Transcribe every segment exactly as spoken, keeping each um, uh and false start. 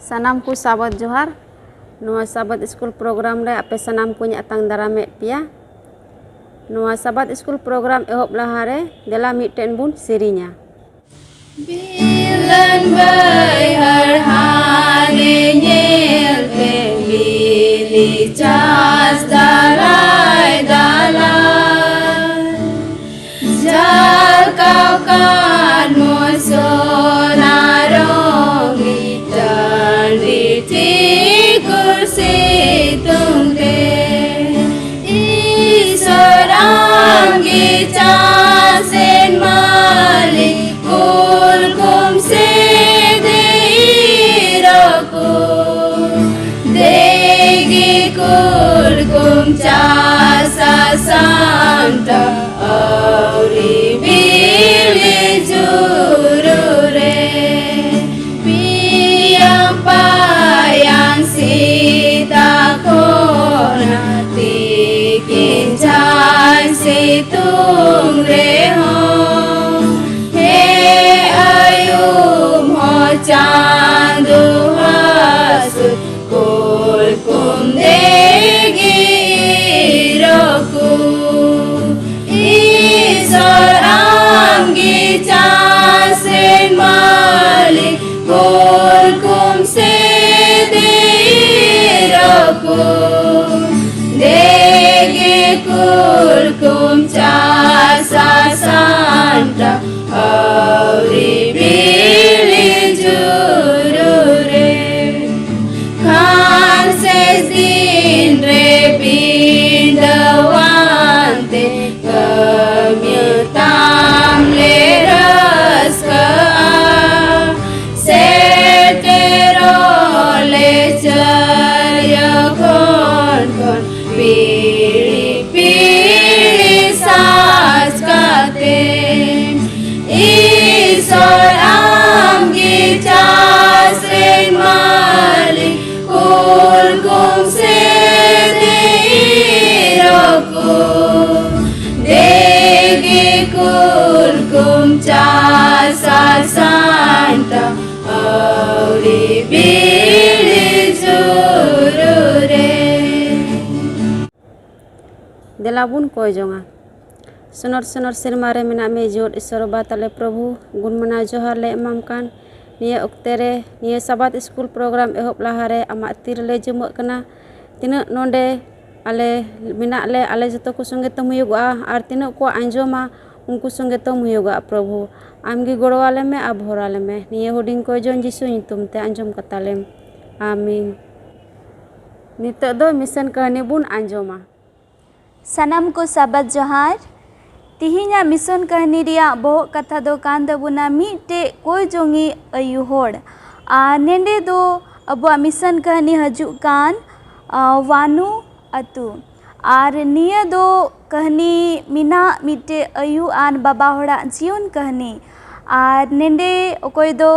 ᱥᱟᱱᱟᱢ ᱠᱚ ᱥᱟᱵᱟᱫ ᱡᱚᱦᱟᱨ᱾ ᱱᱚᱣᱟ ᱥᱟᱵᱟᱫ ᱥᱠᱩᱞ ᱯᱨᱳᱜᱨᱟᱢ ᱨᱮ ᱟᱯᱮ ᱥᱟᱱᱟᱢ ᱠᱚᱧ ᱟᱛᱟᱝ ᱫᱟᱨᱟᱢᱮᱫ ᱯᱮᱭᱟ᱾ ᱱᱚᱣᱟ ᱥᱟᱵᱟᱫ ᱥᱠᱩᱞ ᱯᱨᱳᱜᱨᱟᱢ ᱮᱦᱚᱵ ᱞᱟᱦᱟᱨᱮ ᱫᱮᱞᱟ ᱢᱤᱫᱴᱮᱱ ᱵᱚᱱ ᱥᱮᱨᱮᱧᱟ᱾ ᱵᱤᱞᱟᱹᱱ ᱵᱟᱹᱭᱦᱟᱹᱲ ᱦᱟᱱᱮ ᱧᱮᱞ ᱛᱮ ᱵᱤᱞᱤ ᱪᱟᱥ ᱫᱟᱨᱟᱭ ᱫᱟᱞᱟᱭ᱾ ᱡᱷᱟᱞᱠᱟᱣ ᱠᱟᱱ ᱢᱚᱥᱚᱱᱟ ᱨᱚᱝᱜᱤ ᱴᱟᱺᱰᱤ ᱴᱷᱤᱠᱩᱨ ᱥᱤᱛᱩᱝ ᱛᱮ᱾ ᱤᱥᱚᱨ ᱟᱢᱜᱮ ᱪᱟᱥᱮᱱ ᱢᱟᱹᱞᱤᱠ, ᱠᱩᱞ ᱠᱚᱢ ᱥᱮ ᱫᱮ ᱤᱨᱚᱠᱚ᱾ ᱫᱮᱜᱮ ᱠᱩᱞ ᱠᱚᱢ ᱪᱟᱥᱟ ᱥᱟᱢᱴᱟ ᱟᱹᱣᱨᱤ ᱵᱤᱞᱤ ᱡᱩᱨᱩ ᱨᱮ᱾ ᱯᱤᱭᱟᱝ ᱯᱟᱭᱟᱝ ᱥᱤᱛᱟ ᱠᱷᱚᱱᱟ ᱛᱤᱠᱤᱱ ᱡᱷᱟᱭ ᱥᱤᱛᱩᱝ ᱨᱮᱦᱚᱸ᱾ ᱦᱮ ᱟᱹᱭᱩᱵ ᱦᱚᱸ ᱪᱟᱸᱫᱚ ᱦᱟᱹᱥᱩᱨ ᱠᱩᱞ ᱠᱚᱢ ᱫᱮᱜᱮ ᱤᱨᱚᱠᱚ᱾ ᱤᱥᱚᱨ ᱟᱢᱜᱮ ᱪᱟᱥ ᱨᱮᱱ ᱢᱟᱹᱞᱤᱠ, ᱠᱩᱞ ᱠᱚᱢ ᱥᱮ ᱫᱮ ᱤᱨᱚᱠᱚ᱾ ᱫᱮᱜᱮ ᱠᱩᱞ ᱠᱚᱢ ᱪᱟᱥᱟ ᱥᱟᱢᱴᱟ ᱟᱹᱣᱨᱤ ᱵᱤᱞᱤ ᱡᱩᱨᱩ ᱨᱮ᱾ ᱠᱷᱟᱱ ᱥᱮᱥ ᱫᱤᱱ ᱨᱮ ᱵᱤᱰᱟᱹᱣᱟᱱ ᱛᱮ ᱠᱟᱹᱢᱤ ᱛᱟᱢ ᱞᱮ ᱨᱟᱹᱥᱠᱟᱹᱜᱼᱟ᱾ ᱥᱮᱴᱮᱨᱚᱜ ᱞᱮ ᱪᱟᱹᱨᱭᱟᱹ ᱠᱷᱚᱱ ᱠᱷᱚᱱ ᱯᱤᱲᱦᱤ ᱯᱤᱲᱦᱤ ᱥᱟᱡᱽ ᱠᱟᱛᱮ᱾ ᱤᱥᱚᱨ ᱟᱢ ᱜᱮ ᱪᱟᱥ ᱨᱮᱱ ᱢᱟᱹᱞᱤᱠ, ᱠᱩᱞ ᱠᱚᱢ ᱥᱮ ᱫᱮ ᱤᱨᱚᱠᱚ᱾ ᱫᱮᱜᱮ ᱠᱩᱞ ᱠᱚᱢ ᱪᱟᱥᱟ ᱥᱟᱢᱴᱟ ᱟᱹᱣᱨᱤ ᱵᱤᱞᱤ ᱛᱮᱞᱟ ᱵᱚᱱ ᱠᱚᱭ ᱡᱚᱝᱟ᱾ ᱥᱚᱱᱚᱨ ᱥᱚᱱᱚᱨ ᱥᱮᱨᱢᱟ ᱨᱮ ᱢᱮᱱᱟᱜ ᱢᱮ ᱡᱤᱭᱚᱱ ᱤᱥᱚᱨ ᱵᱟᱵᱟ ᱛᱟᱞᱮ ᱯᱨᱚᱵᱷᱩ, ᱜᱩᱱ ᱢᱟᱱᱟᱣ ᱡᱚᱦᱟᱨ ᱞᱮ ᱮᱢᱟᱢ ᱠᱟᱱ᱾ ᱱᱤᱭᱟᱹ ᱚᱠᱛᱮ ᱨᱮ ᱱᱤᱭᱟᱹ ᱥᱟᱵᱟᱛ ᱥᱠᱩᱞ ᱯᱨᱳᱜᱨᱟᱢ ᱮᱦᱚᱵ ᱞᱟᱦᱟᱨᱮ ᱟᱢᱟᱜ ᱛᱤ ᱨᱮᱞᱮ ᱡᱩᱢᱟᱹᱜ ᱠᱟᱱᱟ᱾ ᱛᱤᱱᱟᱹᱜ ᱱᱚᱰᱮ ᱟᱞᱮ ᱢᱮᱱᱟᱜ ᱞᱮ, ᱟᱞᱮ ᱡᱚᱛᱚ ᱠᱚ ᱥᱚᱸᱜᱮ ᱛᱮᱢ ᱦᱩᱭᱩᱜᱚᱜᱼᱟ, ᱟᱨ ᱛᱤᱱᱟᱹᱜ ᱠᱚ ᱟᱸᱡᱚᱢᱟ ᱩᱱᱠᱩ ᱥᱚᱸᱜᱮ ᱛᱮᱢ ᱦᱩᱭᱩᱜᱚᱜᱼᱟ ᱯᱨᱚᱵᱷᱩ᱾ ᱟᱢᱜᱮ ᱜᱚᱲᱚ ᱟᱞᱮ ᱢᱮ ᱟᱨ ᱵᱷᱚᱨ ᱟᱞᱮ ᱢᱮ᱾ ᱱᱤᱭᱟᱹ ᱦᱩᱰᱤᱧ ᱠᱚᱭ ᱡᱚᱱ ᱡᱤᱥᱩ ᱧᱩᱛᱩᱢ ᱛᱮ ᱟᱸᱡᱚᱢ ᱠᱟᱛᱟᱞᱮᱢ᱾ ᱟᱢᱤᱱ᱾ ᱱᱤᱛᱚᱜ ᱫᱚ ᱢᱤᱥᱚᱱ ᱠᱟᱹᱦᱱᱤ ᱵᱚᱱ ᱟᱸᱡᱚᱢᱟ᱾ ᱥᱟᱱᱟᱢ ᱠᱚ ᱥᱟᱵᱟᱫ ᱡᱚᱦᱟᱨ᱾ ᱛᱤᱦᱤᱧᱟᱜ ᱢᱤᱥᱚᱱ ᱠᱟᱹᱦᱱᱤ ᱨᱮᱭᱟᱜ ᱵᱚᱦᱚᱜ ᱠᱟᱛᱷᱟ ᱫᱚ ᱠᱟᱱ ᱛᱟᱵᱚᱱᱟ ᱢᱤᱫᱴᱮᱡ ᱠᱚᱭ ᱡᱚᱝᱤ ᱟᱭᱩ ᱦᱚᱲ᱾ ᱟᱨ ᱱᱮᱰᱮ ᱫᱚ ᱟᱵᱚᱣᱟᱜ ᱢᱤᱥᱚᱱ ᱠᱟᱹᱦᱱᱤ ᱦᱤᱡᱩᱜ ᱠᱟᱱ, ᱟ, ᱣᱟᱱᱩ ᱟᱛᱩ᱾ ᱟᱨ ᱱᱤᱭᱟᱹ ᱫᱚ ᱠᱟᱹᱦᱱᱤ ᱢᱮᱱᱟᱜ ᱢᱤᱫᱴᱮᱡ ᱟᱭᱩ ᱟᱨ ᱵᱟᱵᱟ ᱦᱚᱲᱟᱜ ᱡᱤᱭᱚᱱ ᱠᱟᱹᱦᱱᱤ᱾ ᱟᱨ ᱱᱮᱰᱮ ᱚᱠᱚᱭ ᱫᱚ,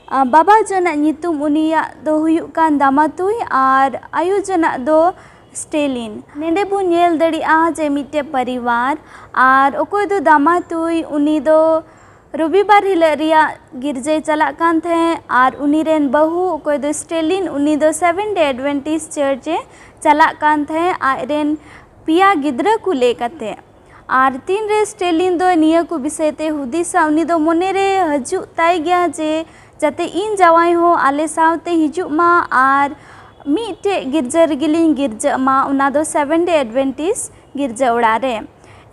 ᱟ, ᱵᱟᱵᱟ ᱡᱚᱱᱟᱜ ᱧᱩᱛᱩᱢ ᱩᱱᱤᱭᱟᱜ ᱫᱚ ᱦᱩᱭᱩᱜ ᱠᱟᱱ ᱫᱟᱢᱟᱛᱩᱭ ᱟᱨ ᱟᱭᱳ ᱡᱚᱱᱟᱜ ᱫᱚ ᱥᱴᱮᱞᱤᱱ᱾ ᱱᱮᱰᱮ ᱵᱚᱱ ᱧᱮᱞ ᱫᱟᱲᱮᱭᱟᱜᱼᱟ ᱡᱮ ᱢᱤᱫᱴᱮᱡ ᱯᱚᱨᱤᱵᱟᱨ, ᱟᱨ ᱚᱠᱚᱭ ᱫᱚ ᱫᱟᱢᱟᱛᱩᱭ ᱩᱱᱤ ᱫᱚ ᱨᱚᱵᱤᱵᱟᱨ ᱦᱤᱞᱳᱜ ᱨᱮᱭᱟᱜ ᱜᱤᱨᱡᱟᱹᱭ ᱪᱟᱞᱟᱜ ᱠᱟᱱ ᱛᱟᱦᱮᱸᱫ, ᱟᱨ ᱩᱱᱤ ᱨᱮᱱ ᱵᱟᱹᱦᱩ ᱚᱠᱚᱭ ᱫᱚ ᱥᱴᱮᱞᱤᱱ ᱩᱱᱤ ᱫᱚ Seventh Day Adventist Church ᱮ ᱪᱟᱞᱟᱜ ᱠᱟᱱ ᱛᱟᱦᱮᱸᱫ ᱟᱡ ᱨᱮᱱ ᱯᱮᱭᱟ ᱜᱤᱫᱽᱨᱟᱹ ᱠᱚ ᱞᱟᱹᱭ ᱠᱟᱛᱮ᱾ ᱟᱨ ᱛᱤᱱᱨᱮ ᱥᱴᱮᱞᱤᱱ ᱫᱚ ᱱᱤᱭᱟᱹ ᱠᱚ ᱵᱤᱥᱚᱭ ᱛᱮ ᱦᱩᱫᱤᱥᱟ, ᱩᱱᱤ ᱫᱚ ᱢᱚᱱᱮ ᱨᱮ ᱦᱤᱡᱩᱜ ᱛᱟᱭ ᱜᱮᱭᱟ ᱡᱮ ᱡᱟᱛᱮ ᱤᱧ ᱡᱟᱶᱟᱭ ᱦᱚᱸ ᱟᱞᱮ ᱥᱟᱶᱛᱮ ᱦᱤᱡᱩᱜ ᱢᱟ ᱟᱨ ᱢᱤᱫᱴᱮᱡ ᱜᱤᱨᱡᱟᱹ ᱨᱮᱜᱮ ᱞᱤᱧ ᱜᱤᱨᱡᱟᱹᱜ ᱢᱟ, ᱚᱱᱟ ᱫᱚ Seventh Day Adventist ᱜᱤᱨᱡᱟᱹ ᱚᱲᱟᱜ ᱨᱮ᱾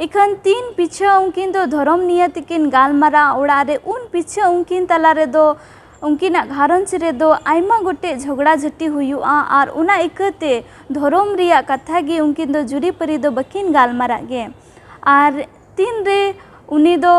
ᱤᱠᱷᱟᱹᱱ ᱛᱤᱱ ᱯᱤᱪᱷᱟᱹ ᱩᱱᱠᱤᱱ ᱫᱚ ᱫᱷᱚᱨᱚᱢ ᱱᱤᱭᱟᱹ ᱛᱮᱠᱤᱱ ᱜᱟᱞᱢᱟᱨᱟᱣ ᱚᱲᱟᱜ ᱨᱮ, ᱩᱱ ᱯᱤᱪᱷᱟᱹ ᱩᱱᱠᱤᱱ ᱛᱟᱞᱟ ᱨᱮᱫᱚ, ᱩᱱᱠᱤᱱᱟᱜ ᱜᱷᱟᱨᱚᱸᱡᱽ ᱨᱮᱫᱚ ᱟᱭᱢᱟ ᱜᱚᱴᱮᱡ ᱡᱷᱚᱜᱽᱲᱟ ᱡᱷᱟᱹᱴᱤ ᱦᱩᱭᱩᱜᱼᱟ᱾ ᱟᱨ ᱚᱱᱟ ᱤᱠᱟᱹᱛᱮ ᱫᱷᱚᱨᱚᱢ ᱨᱮᱭᱟᱜ ᱠᱟᱛᱷᱟ ᱜᱮ ᱩᱱᱠᱤᱱ ᱫᱚ ᱡᱩᱨᱤᱯᱟᱹᱨᱤ ᱫᱚ ᱵᱟᱹᱠᱤᱱ ᱜᱟᱞᱢᱟᱨᱟᱜ ᱜᱮ᱾ ᱟᱨ ᱛᱤᱱᱨᱮ ᱩᱱᱤ ᱫᱚ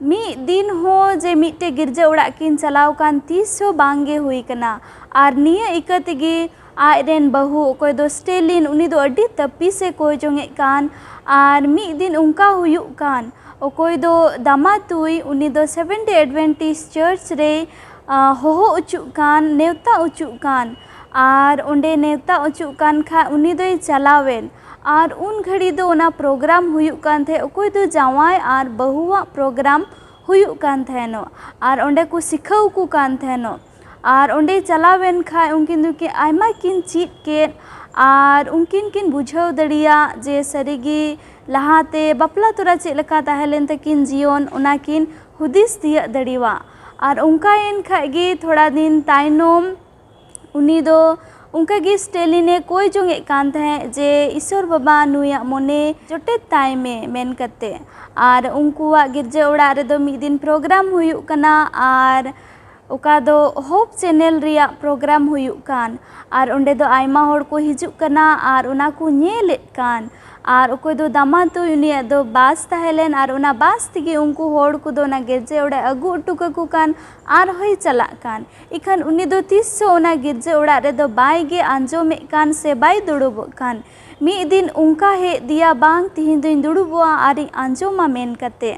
ᱢᱤᱫ ᱫᱤᱱ ᱦᱚᱸ ᱡᱮ ᱢᱤᱫᱴᱮᱡ ᱜᱤᱨᱡᱟᱹ ᱚᱲᱟᱜ ᱠᱤᱱ ᱪᱟᱞᱟᱣ ᱠᱟᱱ, ᱛᱤᱥ ᱦᱚᱸ ᱵᱟᱝ ᱜᱮ ᱦᱩᱭ ᱠᱟᱱᱟ᱾ ᱟᱨ ᱱᱤᱭᱟᱹ ᱤᱠᱟᱹ ᱛᱮᱜᱮ ᱟᱡ ᱨᱮᱱ ᱵᱟᱹᱦᱩ ᱚᱠᱚᱭ ᱫᱚ ᱥᱴᱮᱞᱤᱱ, ᱩᱱᱤ ᱫᱚ ᱟᱹᱰᱤ ᱛᱟᱹᱯᱤᱥ ᱮ ᱠᱚᱭ ᱡᱚᱝ ᱮᱫ ᱠᱟᱱ᱾ ᱟᱨ ᱢᱤᱫ ᱫᱤᱱ ᱚᱱᱠᱟ ᱦᱩᱭᱩᱜ ᱠᱟᱱ, ᱚᱠᱚᱭ ᱫᱚ ᱫᱟᱢᱟᱛᱩᱭ, ᱩᱱᱤ ᱫᱚ Seventh Day Adventist Church ᱨᱮ, ᱟ, ᱦᱚᱦᱚ ᱚᱪᱚᱜ ᱠᱟᱱ, ᱱᱮᱣᱛᱟ ᱚᱪᱚᱜ ᱠᱟᱱ᱾ ᱟᱨ ᱚᱸᱰᱮ ᱱᱮᱣᱛᱟ ᱚᱪᱚᱜ ᱠᱟᱱ ᱠᱷᱟᱡ ᱩᱱᱤ ᱫᱚᱭ ᱪᱟᱞᱟᱣᱮᱱ᱾ ᱟᱨ ᱩᱱ ᱜᱷᱟᱹᱲᱤ ᱫᱚ ᱚᱱᱟ ᱯᱨᱳᱜᱨᱟᱢ ᱦᱩᱭᱩᱜ ᱠᱟᱱ ᱛᱟᱦᱮᱸᱫ, ᱚᱠᱚᱭ ᱫᱚ ᱡᱟᱶᱟᱭ ᱟᱨ ᱵᱟᱹᱦᱩᱣᱟᱜ ᱯᱨᱳᱜᱨᱟᱢ ᱦᱩᱭᱩᱜ ᱠᱟᱱ ᱛᱟᱦᱮᱱᱚᱜ᱾ ᱟᱨ ᱚᱸᱰᱮ ᱠᱚ ᱥᱤᱠᱷᱟᱹᱣ ᱠᱚ ᱠᱟᱱ ᱛᱟᱦᱮᱱᱚᱜ᱾ ᱟᱨ ᱚᱸᱰᱮ ᱪᱟᱞᱟᱣᱮᱱ ᱠᱷᱟᱡ ᱩᱱᱠᱤᱱ ᱫᱚᱠᱤᱱ ᱟᱭᱢᱟ ᱠᱤᱱ ᱪᱮᱫ ᱠᱮᱫ᱾ ᱟᱨ ᱩᱱᱠᱤᱱ ᱠᱤᱱ ᱵᱩᱡᱷᱟᱹᱣ ᱫᱟᱲᱮᱭᱟᱜ ᱡᱮ ᱥᱟᱹᱨᱤᱜᱮ ᱞᱟᱦᱟᱛᱮ ᱵᱟᱯᱞᱟ ᱛᱚᱨᱟ ᱪᱮᱫ ᱞᱮᱠᱟ ᱛᱟᱦᱮᱸ ᱞᱮᱱ ᱛᱟᱹᱠᱤᱱ ᱡᱤᱭᱚᱱ, ᱚᱱᱟ ᱠᱤᱱ ᱦᱩᱫᱤᱥ ᱛᱤᱭᱟᱹᱜ ᱫᱟᱲᱮᱭᱟᱜ᱾ ᱟᱨ ᱚᱱᱠᱟᱭᱮᱱ ᱠᱷᱟᱡ ᱜᱮ ᱛᱷᱚᱲᱟ ᱫᱤᱱ ᱛᱟᱭᱱᱚᱢ ᱩᱱᱤ ᱫᱚ ᱚᱱᱠᱟ ᱜᱮ ᱥᱴᱮᱞᱤᱱᱮ ᱠᱚᱭ ᱡᱚᱝ ᱮᱫ ᱠᱟᱱ ᱛᱟᱦᱮᱸᱫ ᱡᱮ, "ᱤᱥᱚᱨ ᱵᱟᱵᱟ, ᱱᱩᱭᱟᱜ ᱢᱚᱱᱮ ᱡᱚᱴᱮᱫ ᱛᱟᱭ ᱢᱮ" ᱢᱮᱱ ᱠᱟᱛᱮ᱾ ᱟᱨ ᱩᱱᱠᱩᱣᱟᱜ ᱜᱤᱨᱡᱟᱹ ᱚᱲᱟᱜ ᱨᱮᱫᱚ ᱢᱤᱫ ᱫᱤᱱ ᱯᱨᱳᱜᱨᱟᱢ ᱦᱩᱭᱩᱜ ᱠᱟᱱᱟ, ᱟᱨ ᱚᱠᱟ ᱫᱚ ᱦᱳᱯ ᱪᱮᱱᱮᱞ ᱨᱮᱭᱟᱜ ᱯᱨᱳᱜᱨᱟᱢ ᱦᱩᱭᱩᱜ ᱠᱟᱱ, ᱟᱨ ᱚᱸᱰᱮ ᱫᱚ ᱟᱭᱢᱟ ᱦᱚᱲ ᱠᱚ ᱦᱤᱡᱩᱜ ᱠᱟᱱᱟ ᱟᱨ ᱚᱱᱟ ᱠᱚ ᱧᱮᱞᱮᱫ ᱠᱟᱱ᱾ ᱟᱨ ᱚᱠᱚᱭ ᱫᱚ ᱫᱟᱢᱟ ᱛᱩᱭ, ᱩᱱᱤᱭᱟᱜ ᱫᱚ ᱵᱟᱥ ᱛᱟᱦᱮᱸ ᱞᱮᱱ, ᱟᱨ ᱚᱱᱟ ᱵᱟᱥ ᱛᱮᱜᱮ ᱩᱱᱠᱩ ᱦᱚᱲ ᱠᱚᱫᱚ ᱚᱱᱟ ᱜᱤᱨᱡᱟᱹ ᱚᱲᱟᱜ ᱟᱹᱜᱩ ᱦᱚᱴᱚ ᱠᱟᱠᱚ ᱠᱟᱱ ᱟᱨ ᱦᱚᱸᱭ ᱪᱟᱞᱟᱜ ᱠᱟᱱ᱾ ᱤᱠᱷᱟᱹᱱ ᱩᱱᱤ ᱫᱚ ᱛᱤᱥ ᱦᱚᱸ ᱚᱱᱟ ᱜᱤᱨᱡᱟᱹ ᱚᱲᱟᱜ ᱨᱮᱫᱚ ᱵᱟᱭ ᱜᱮ ᱟᱸᱡᱚᱢᱮᱫ ᱠᱟᱱ ᱥᱮ ᱵᱟᱭ ᱫᱩᱲᱩᱵᱚᱜ ᱠᱟᱱ᱾ ᱢᱤᱫ ᱫᱤᱱ ᱚᱱᱠᱟ ᱦᱮᱡ ᱫᱮᱭᱟ, "ᱵᱟᱝ, ᱛᱤᱦᱤᱧ ᱫᱚᱧ ᱫᱩᱲᱩᱵᱚᱜᱼᱟ ᱟᱨᱤᱧ ᱟᱸᱡᱚᱢᱟ" ᱢᱮᱱ ᱠᱟᱛᱮ᱾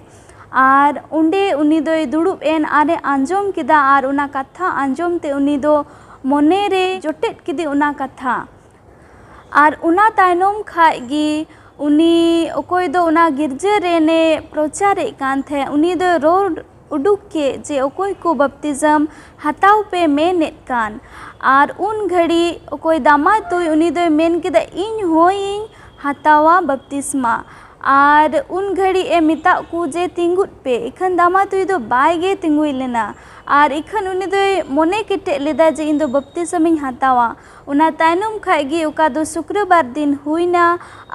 ᱟᱨ ᱚᱸᱰᱮ ᱩᱱᱤ ᱫᱚᱭ ᱫᱩᱲᱩᱵ ᱮᱱ ᱟᱨᱮ ᱟᱸᱡᱚᱢ ᱠᱮᱫᱟ, ᱟᱨ ᱚᱱᱟ ᱠᱟᱛᱷᱟ ᱟᱸᱡᱚᱢ ᱛᱮ ᱩᱱᱤ ᱫᱚ ᱢᱚᱱᱮ ᱨᱮ ᱡᱚᱴᱮᱫ ᱠᱮᱫᱮ ᱚᱱᱟ ᱠᱟᱛᱷᱟ᱾ ᱟᱨ ᱚᱱᱟ ᱛᱟᱭᱱᱚᱢ ᱠᱷᱟᱡ ᱜᱮ ᱩᱱᱤ, ᱚᱠᱚᱭ ᱫᱚ ᱚᱱᱟ ᱜᱤᱨᱡᱟᱹ ᱨᱮᱱᱮ ᱯᱨᱚᱪᱟᱨᱮᱫ ᱠᱟᱱ ᱛᱟᱦᱮᱸᱫ, ᱩᱱᱤ ᱫᱚ ᱨᱚᱲ ᱩᱰᱩᱠ ᱠᱮᱫ ᱡᱮ, "ᱚᱠᱚᱭ ᱠᱚ ᱵᱟᱯᱛᱤᱡᱚᱢ ᱦᱟᱛᱟᱣ ᱯᱮ ᱢᱮᱱᱮᱫ ᱠᱟᱱ?" ᱟᱨ ᱩᱱ ᱜᱷᱟᱹᱲᱤᱡ ᱚᱠᱚᱭ ᱫᱟᱢᱟ ᱛᱩᱭ, ᱩᱱᱤ ᱫᱚᱭ ᱢᱮᱱ ᱠᱮᱫᱟ, "ᱤᱧ ᱦᱚᱸᱭᱤᱧ ᱦᱟᱛᱟᱣᱟ ᱵᱟᱯᱛᱤᱥᱢᱟ᱾" ᱟᱨ ᱩᱱ ᱜᱷᱟᱹᱲᱤᱡ ᱮ ᱢᱮᱛᱟᱜ ᱠᱚ ᱡᱮ, "ᱛᱤᱸᱜᱩᱫ ᱯᱮ᱾" ᱤᱠᱷᱟᱹᱱ ᱫᱟᱢᱟ ᱛᱩᱭ ᱫᱚ ᱵᱟᱭ ᱜᱮ ᱛᱤᱸᱜᱩᱭ ᱞᱮᱱᱟ᱾ ᱟᱨ ᱤᱠᱷᱟᱹᱱ ᱩᱱᱤ ᱫᱚᱭ ᱢᱚᱱᱮ ᱠᱮᱴᱮᱡ ᱞᱮᱫᱟ ᱡᱮ, "ᱤᱧ ᱫᱚ ᱵᱟᱯᱛᱤᱥᱢ ᱤᱧ ᱦᱟᱛᱟᱣᱟ᱾" ᱚᱱᱟ ᱛᱟᱭᱱᱚᱢ ᱠᱷᱟᱡ ᱜᱮ ᱚᱠᱟ ᱫᱚ ᱥᱩᱠᱨᱚᱵᱟᱨ ᱫᱤᱱ ᱦᱩᱭᱱᱟ,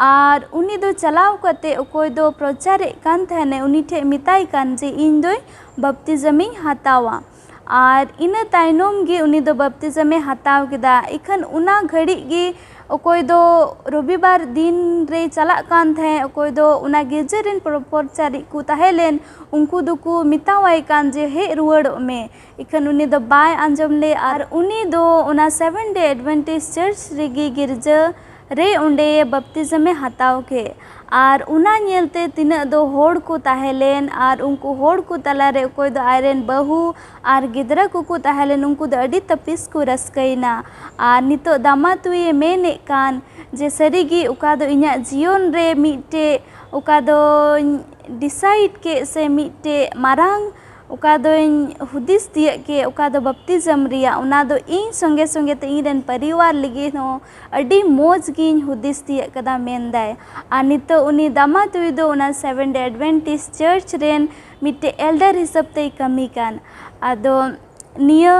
ᱟᱨ ᱩᱱᱤ ᱫᱚ ᱪᱟᱞᱟᱣ ᱠᱟᱛᱮ ᱚᱠᱚᱭ ᱫᱚ ᱯᱨᱚᱪᱟᱨᱮᱫ ᱠᱟᱱ ᱛᱟᱦᱮᱱᱮ, ᱩᱱᱤ ᱴᱷᱮᱡ ᱢᱮᱛᱟᱭ ᱠᱟᱱ ᱡᱮ, "ᱤᱧ ᱫᱚᱧ ᱵᱟᱯᱛᱤᱡᱚᱢᱤᱧ ᱦᱟᱛᱟᱣᱟ᱾" ᱟᱨ ᱤᱱᱟᱹ ᱛᱟᱭᱱᱚᱢ ᱜᱮ ᱩᱱᱤ ᱫᱚ ᱵᱟᱯᱛᱤᱡᱚᱢᱮ ᱦᱟᱛᱟᱣ ᱠᱮᱫᱟ᱾ ᱤᱠᱷᱟᱹᱱ ᱚᱱᱟ ᱜᱷᱟᱹᱲᱤᱡ ᱜᱮ ᱚᱠᱚᱭ ᱫᱚ ᱨᱚᱵᱤᱵᱟᱨ ᱫᱤᱱ ᱨᱮᱭ ᱪᱟᱞᱟᱜ ᱠᱟᱱ ᱛᱟᱦᱮᱸᱫ, ᱚᱠᱚᱭ ᱫᱚ ᱚᱱᱟ ᱜᱤᱨᱡᱟᱹ ᱨᱮᱱ ᱯᱨᱚ-, ᱯᱨᱚᱪᱟᱨᱤᱡ ᱠᱚ ᱛᱟᱦᱮᱸ ᱞᱮᱱ, ᱩᱱᱠᱩ ᱫᱚᱠᱚ ᱢᱮᱛᱟᱣᱟᱭ ᱠᱟᱱ ᱡᱮ, "ᱦᱮᱡ ᱨᱩᱣᱟᱹᱲᱚᱜ ᱢᱮ᱾" ᱤᱠᱷᱟᱹᱱ ᱩᱱᱤ ᱫᱚ ᱵᱟᱭ ᱟᱸᱡᱚᱢ ᱞᱮᱫ, ᱟᱨ ᱩᱱᱤ ᱫᱚ ᱚᱱᱟ Seventh Day Adventist Church ᱨᱮᱜᱮ ᱜᱤᱨᱡᱟᱹ ᱨᱮ ᱚᱸᱰᱮ ᱵᱟᱯᱛᱤᱡᱚᱢᱮ ᱦᱟᱛᱟᱣ ᱠᱮᱫ᱾ ᱟᱨ ᱚᱱᱟ ᱧᱮᱞᱛᱮ ᱛᱤᱱᱟᱹᱜ ᱫᱚ ᱦᱚᱲ ᱠᱚ ᱛᱟᱦᱮᱸ ᱞᱮᱱ, ᱟᱨ ᱩᱱᱠᱩ ᱦᱚᱲ ᱠᱚ ᱛᱟᱞᱟᱨᱮ ᱚᱠᱚᱭ ᱫᱚ ᱟᱡᱨᱮᱱ ᱵᱟᱹᱦᱩ ᱟᱨ ᱜᱤᱫᱽᱨᱟᱹ ᱠᱚᱠᱚ ᱛᱟᱦᱮᱸ ᱞᱮᱱ, ᱩᱱᱠᱩ ᱫᱚ ᱟᱹᱰᱤ ᱛᱟᱹᱯᱤᱥ ᱠᱚ ᱨᱟᱹᱥᱠᱟᱹᱭᱮᱱᱟ᱾ ᱟᱨ ᱱᱤᱛᱚᱜ ᱫᱟᱢᱟ ᱛᱩᱭᱮ ᱢᱮᱱᱮᱫ ᱠᱟᱱ ᱡᱮ, ᱥᱟᱹᱨᱤᱜᱮ ᱚᱠᱟ ᱫᱚ ᱤᱧᱟᱹᱜ ᱡᱤᱭᱚᱱ ᱨᱮ ᱢᱤᱫᱴᱮᱡ ᱚᱠᱟ ᱫᱚᱧ decide ᱠᱮᱫ ᱥᱮ ᱢᱤᱫᱴᱮᱡ ᱢᱟᱨᱟᱝ ᱚᱠᱟ ᱫᱚᱧ ᱦᱩᱫᱤᱥ ᱛᱤᱭᱟᱹᱜ ᱠᱮᱫ, ᱚᱠᱟ ᱫᱚ ᱵᱟᱯᱛᱤᱡᱚᱢ ᱨᱮᱭᱟᱜ, ᱚᱱᱟ ᱫᱚ ᱤᱧ ᱥᱚᱸᱜᱮ ᱥᱚᱸᱜᱮ ᱛᱮ ᱤᱧ ᱨᱮᱱ ᱯᱚᱨᱤᱵᱟᱨ ᱞᱟᱹᱜᱤᱫ ᱦᱚᱸ ᱟᱹᱰᱤ ᱢᱚᱡᱽ ᱜᱤᱧ ᱦᱩᱫᱤᱥ ᱛᱤᱭᱟᱹᱜ ᱠᱟᱫᱟ ᱢᱮᱱᱫᱟᱭ᱾ ᱟᱨ ᱱᱤᱛᱚᱜ ᱩᱱᱤ ᱫᱟᱢᱟ ᱛᱩᱭ ᱫᱚ ᱚᱱᱟ Seventh Day Adventist Church ᱨᱮᱱ ᱢᱤᱫᱴᱮᱡ elder ᱦᱤᱥᱟᱹᱵ ᱛᱮᱭ ᱠᱟᱹᱢᱤ ᱠᱟᱱ᱾ ᱟᱫᱚ ᱱᱤᱭᱟᱹ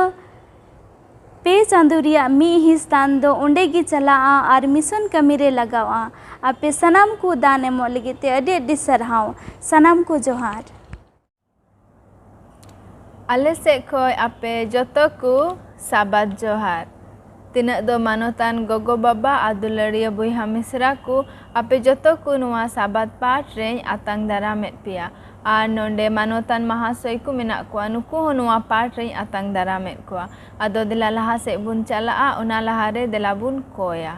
ᱯᱮ ᱪᱟᱸᱫᱳ ᱨᱮᱭᱟᱜ ᱢᱤᱫ ᱦᱤᱸᱥ ᱫᱟᱱ ᱫᱚ ᱚᱸᱰᱮ ᱜᱮ ᱪᱟᱞᱟᱜᱼᱟ ᱟᱨ mission ᱠᱟᱹᱢᱤ ᱨᱮ ᱞᱟᱜᱟᱣᱼᱟ᱾ ᱟᱯᱮ ᱥᱟᱱᱟᱢ ᱠᱚ ᱫᱟᱱ ᱮᱢᱚᱜ ᱞᱟᱹᱜᱤᱫ ᱛᱮ ᱟᱹᱰᱤ ᱟᱹᱰᱤ ᱥᱟᱨᱦᱟᱣ᱾ ᱥᱟᱱᱟᱢ ᱠᱚ ᱡᱚᱦᱟᱨ᱾ ᱟᱞᱮ ᱥᱮᱫ ᱠᱷᱚᱡ ᱟᱯᱮ ᱡᱚᱛᱚ ᱠᱚ ᱥᱟᱵᱟᱫ ᱡᱚᱦᱟᱨ᱾ ᱛᱤᱱᱟᱹᱜ ᱫᱚ ᱢᱟᱱᱚᱛᱟᱱ ᱜᱚᱜᱚ ᱵᱟᱵᱟ ᱟᱨ ᱫᱩᱞᱟᱹᱲᱤᱭᱟᱹ ᱵᱚᱭᱦᱟ ᱢᱤᱥᱨᱟ ᱠᱚ, ᱟᱯᱮ ᱡᱚᱛᱚ ᱠᱚ ᱱᱚᱣᱟ ᱥᱟᱵᱟᱫ ᱯᱟᱴ ᱨᱮᱧ ᱟᱛᱟᱝ ᱫᱟᱨᱟᱢᱮᱫ ᱯᱮᱭᱟ᱾ ᱟᱨ ᱱᱚᱰᱮ ᱢᱟᱱᱚᱛᱟᱱ ᱢᱟᱦᱟᱥᱚᱭ ᱠᱚ ᱢᱮᱱᱟᱜ ᱠᱚᱣᱟ, ᱱᱩᱠᱩ ᱦᱚᱸ ᱱᱚᱣᱟ ᱯᱟᱴ ᱨᱮᱧ ᱟᱛᱟᱝ ᱫᱟᱨᱟᱢᱮᱫ ᱠᱚᱣᱟ᱾ ᱟᱫᱚ ᱫᱮᱞᱟ ᱞᱟᱦᱟ ᱥᱮᱫ ᱵᱚᱱ ᱪᱟᱞᱟᱜᱼᱟ, ᱚᱱᱟ ᱞᱟᱦᱟᱨᱮ ᱫᱮᱞᱟ ᱵᱚᱱ ᱠᱚᱭᱟ᱾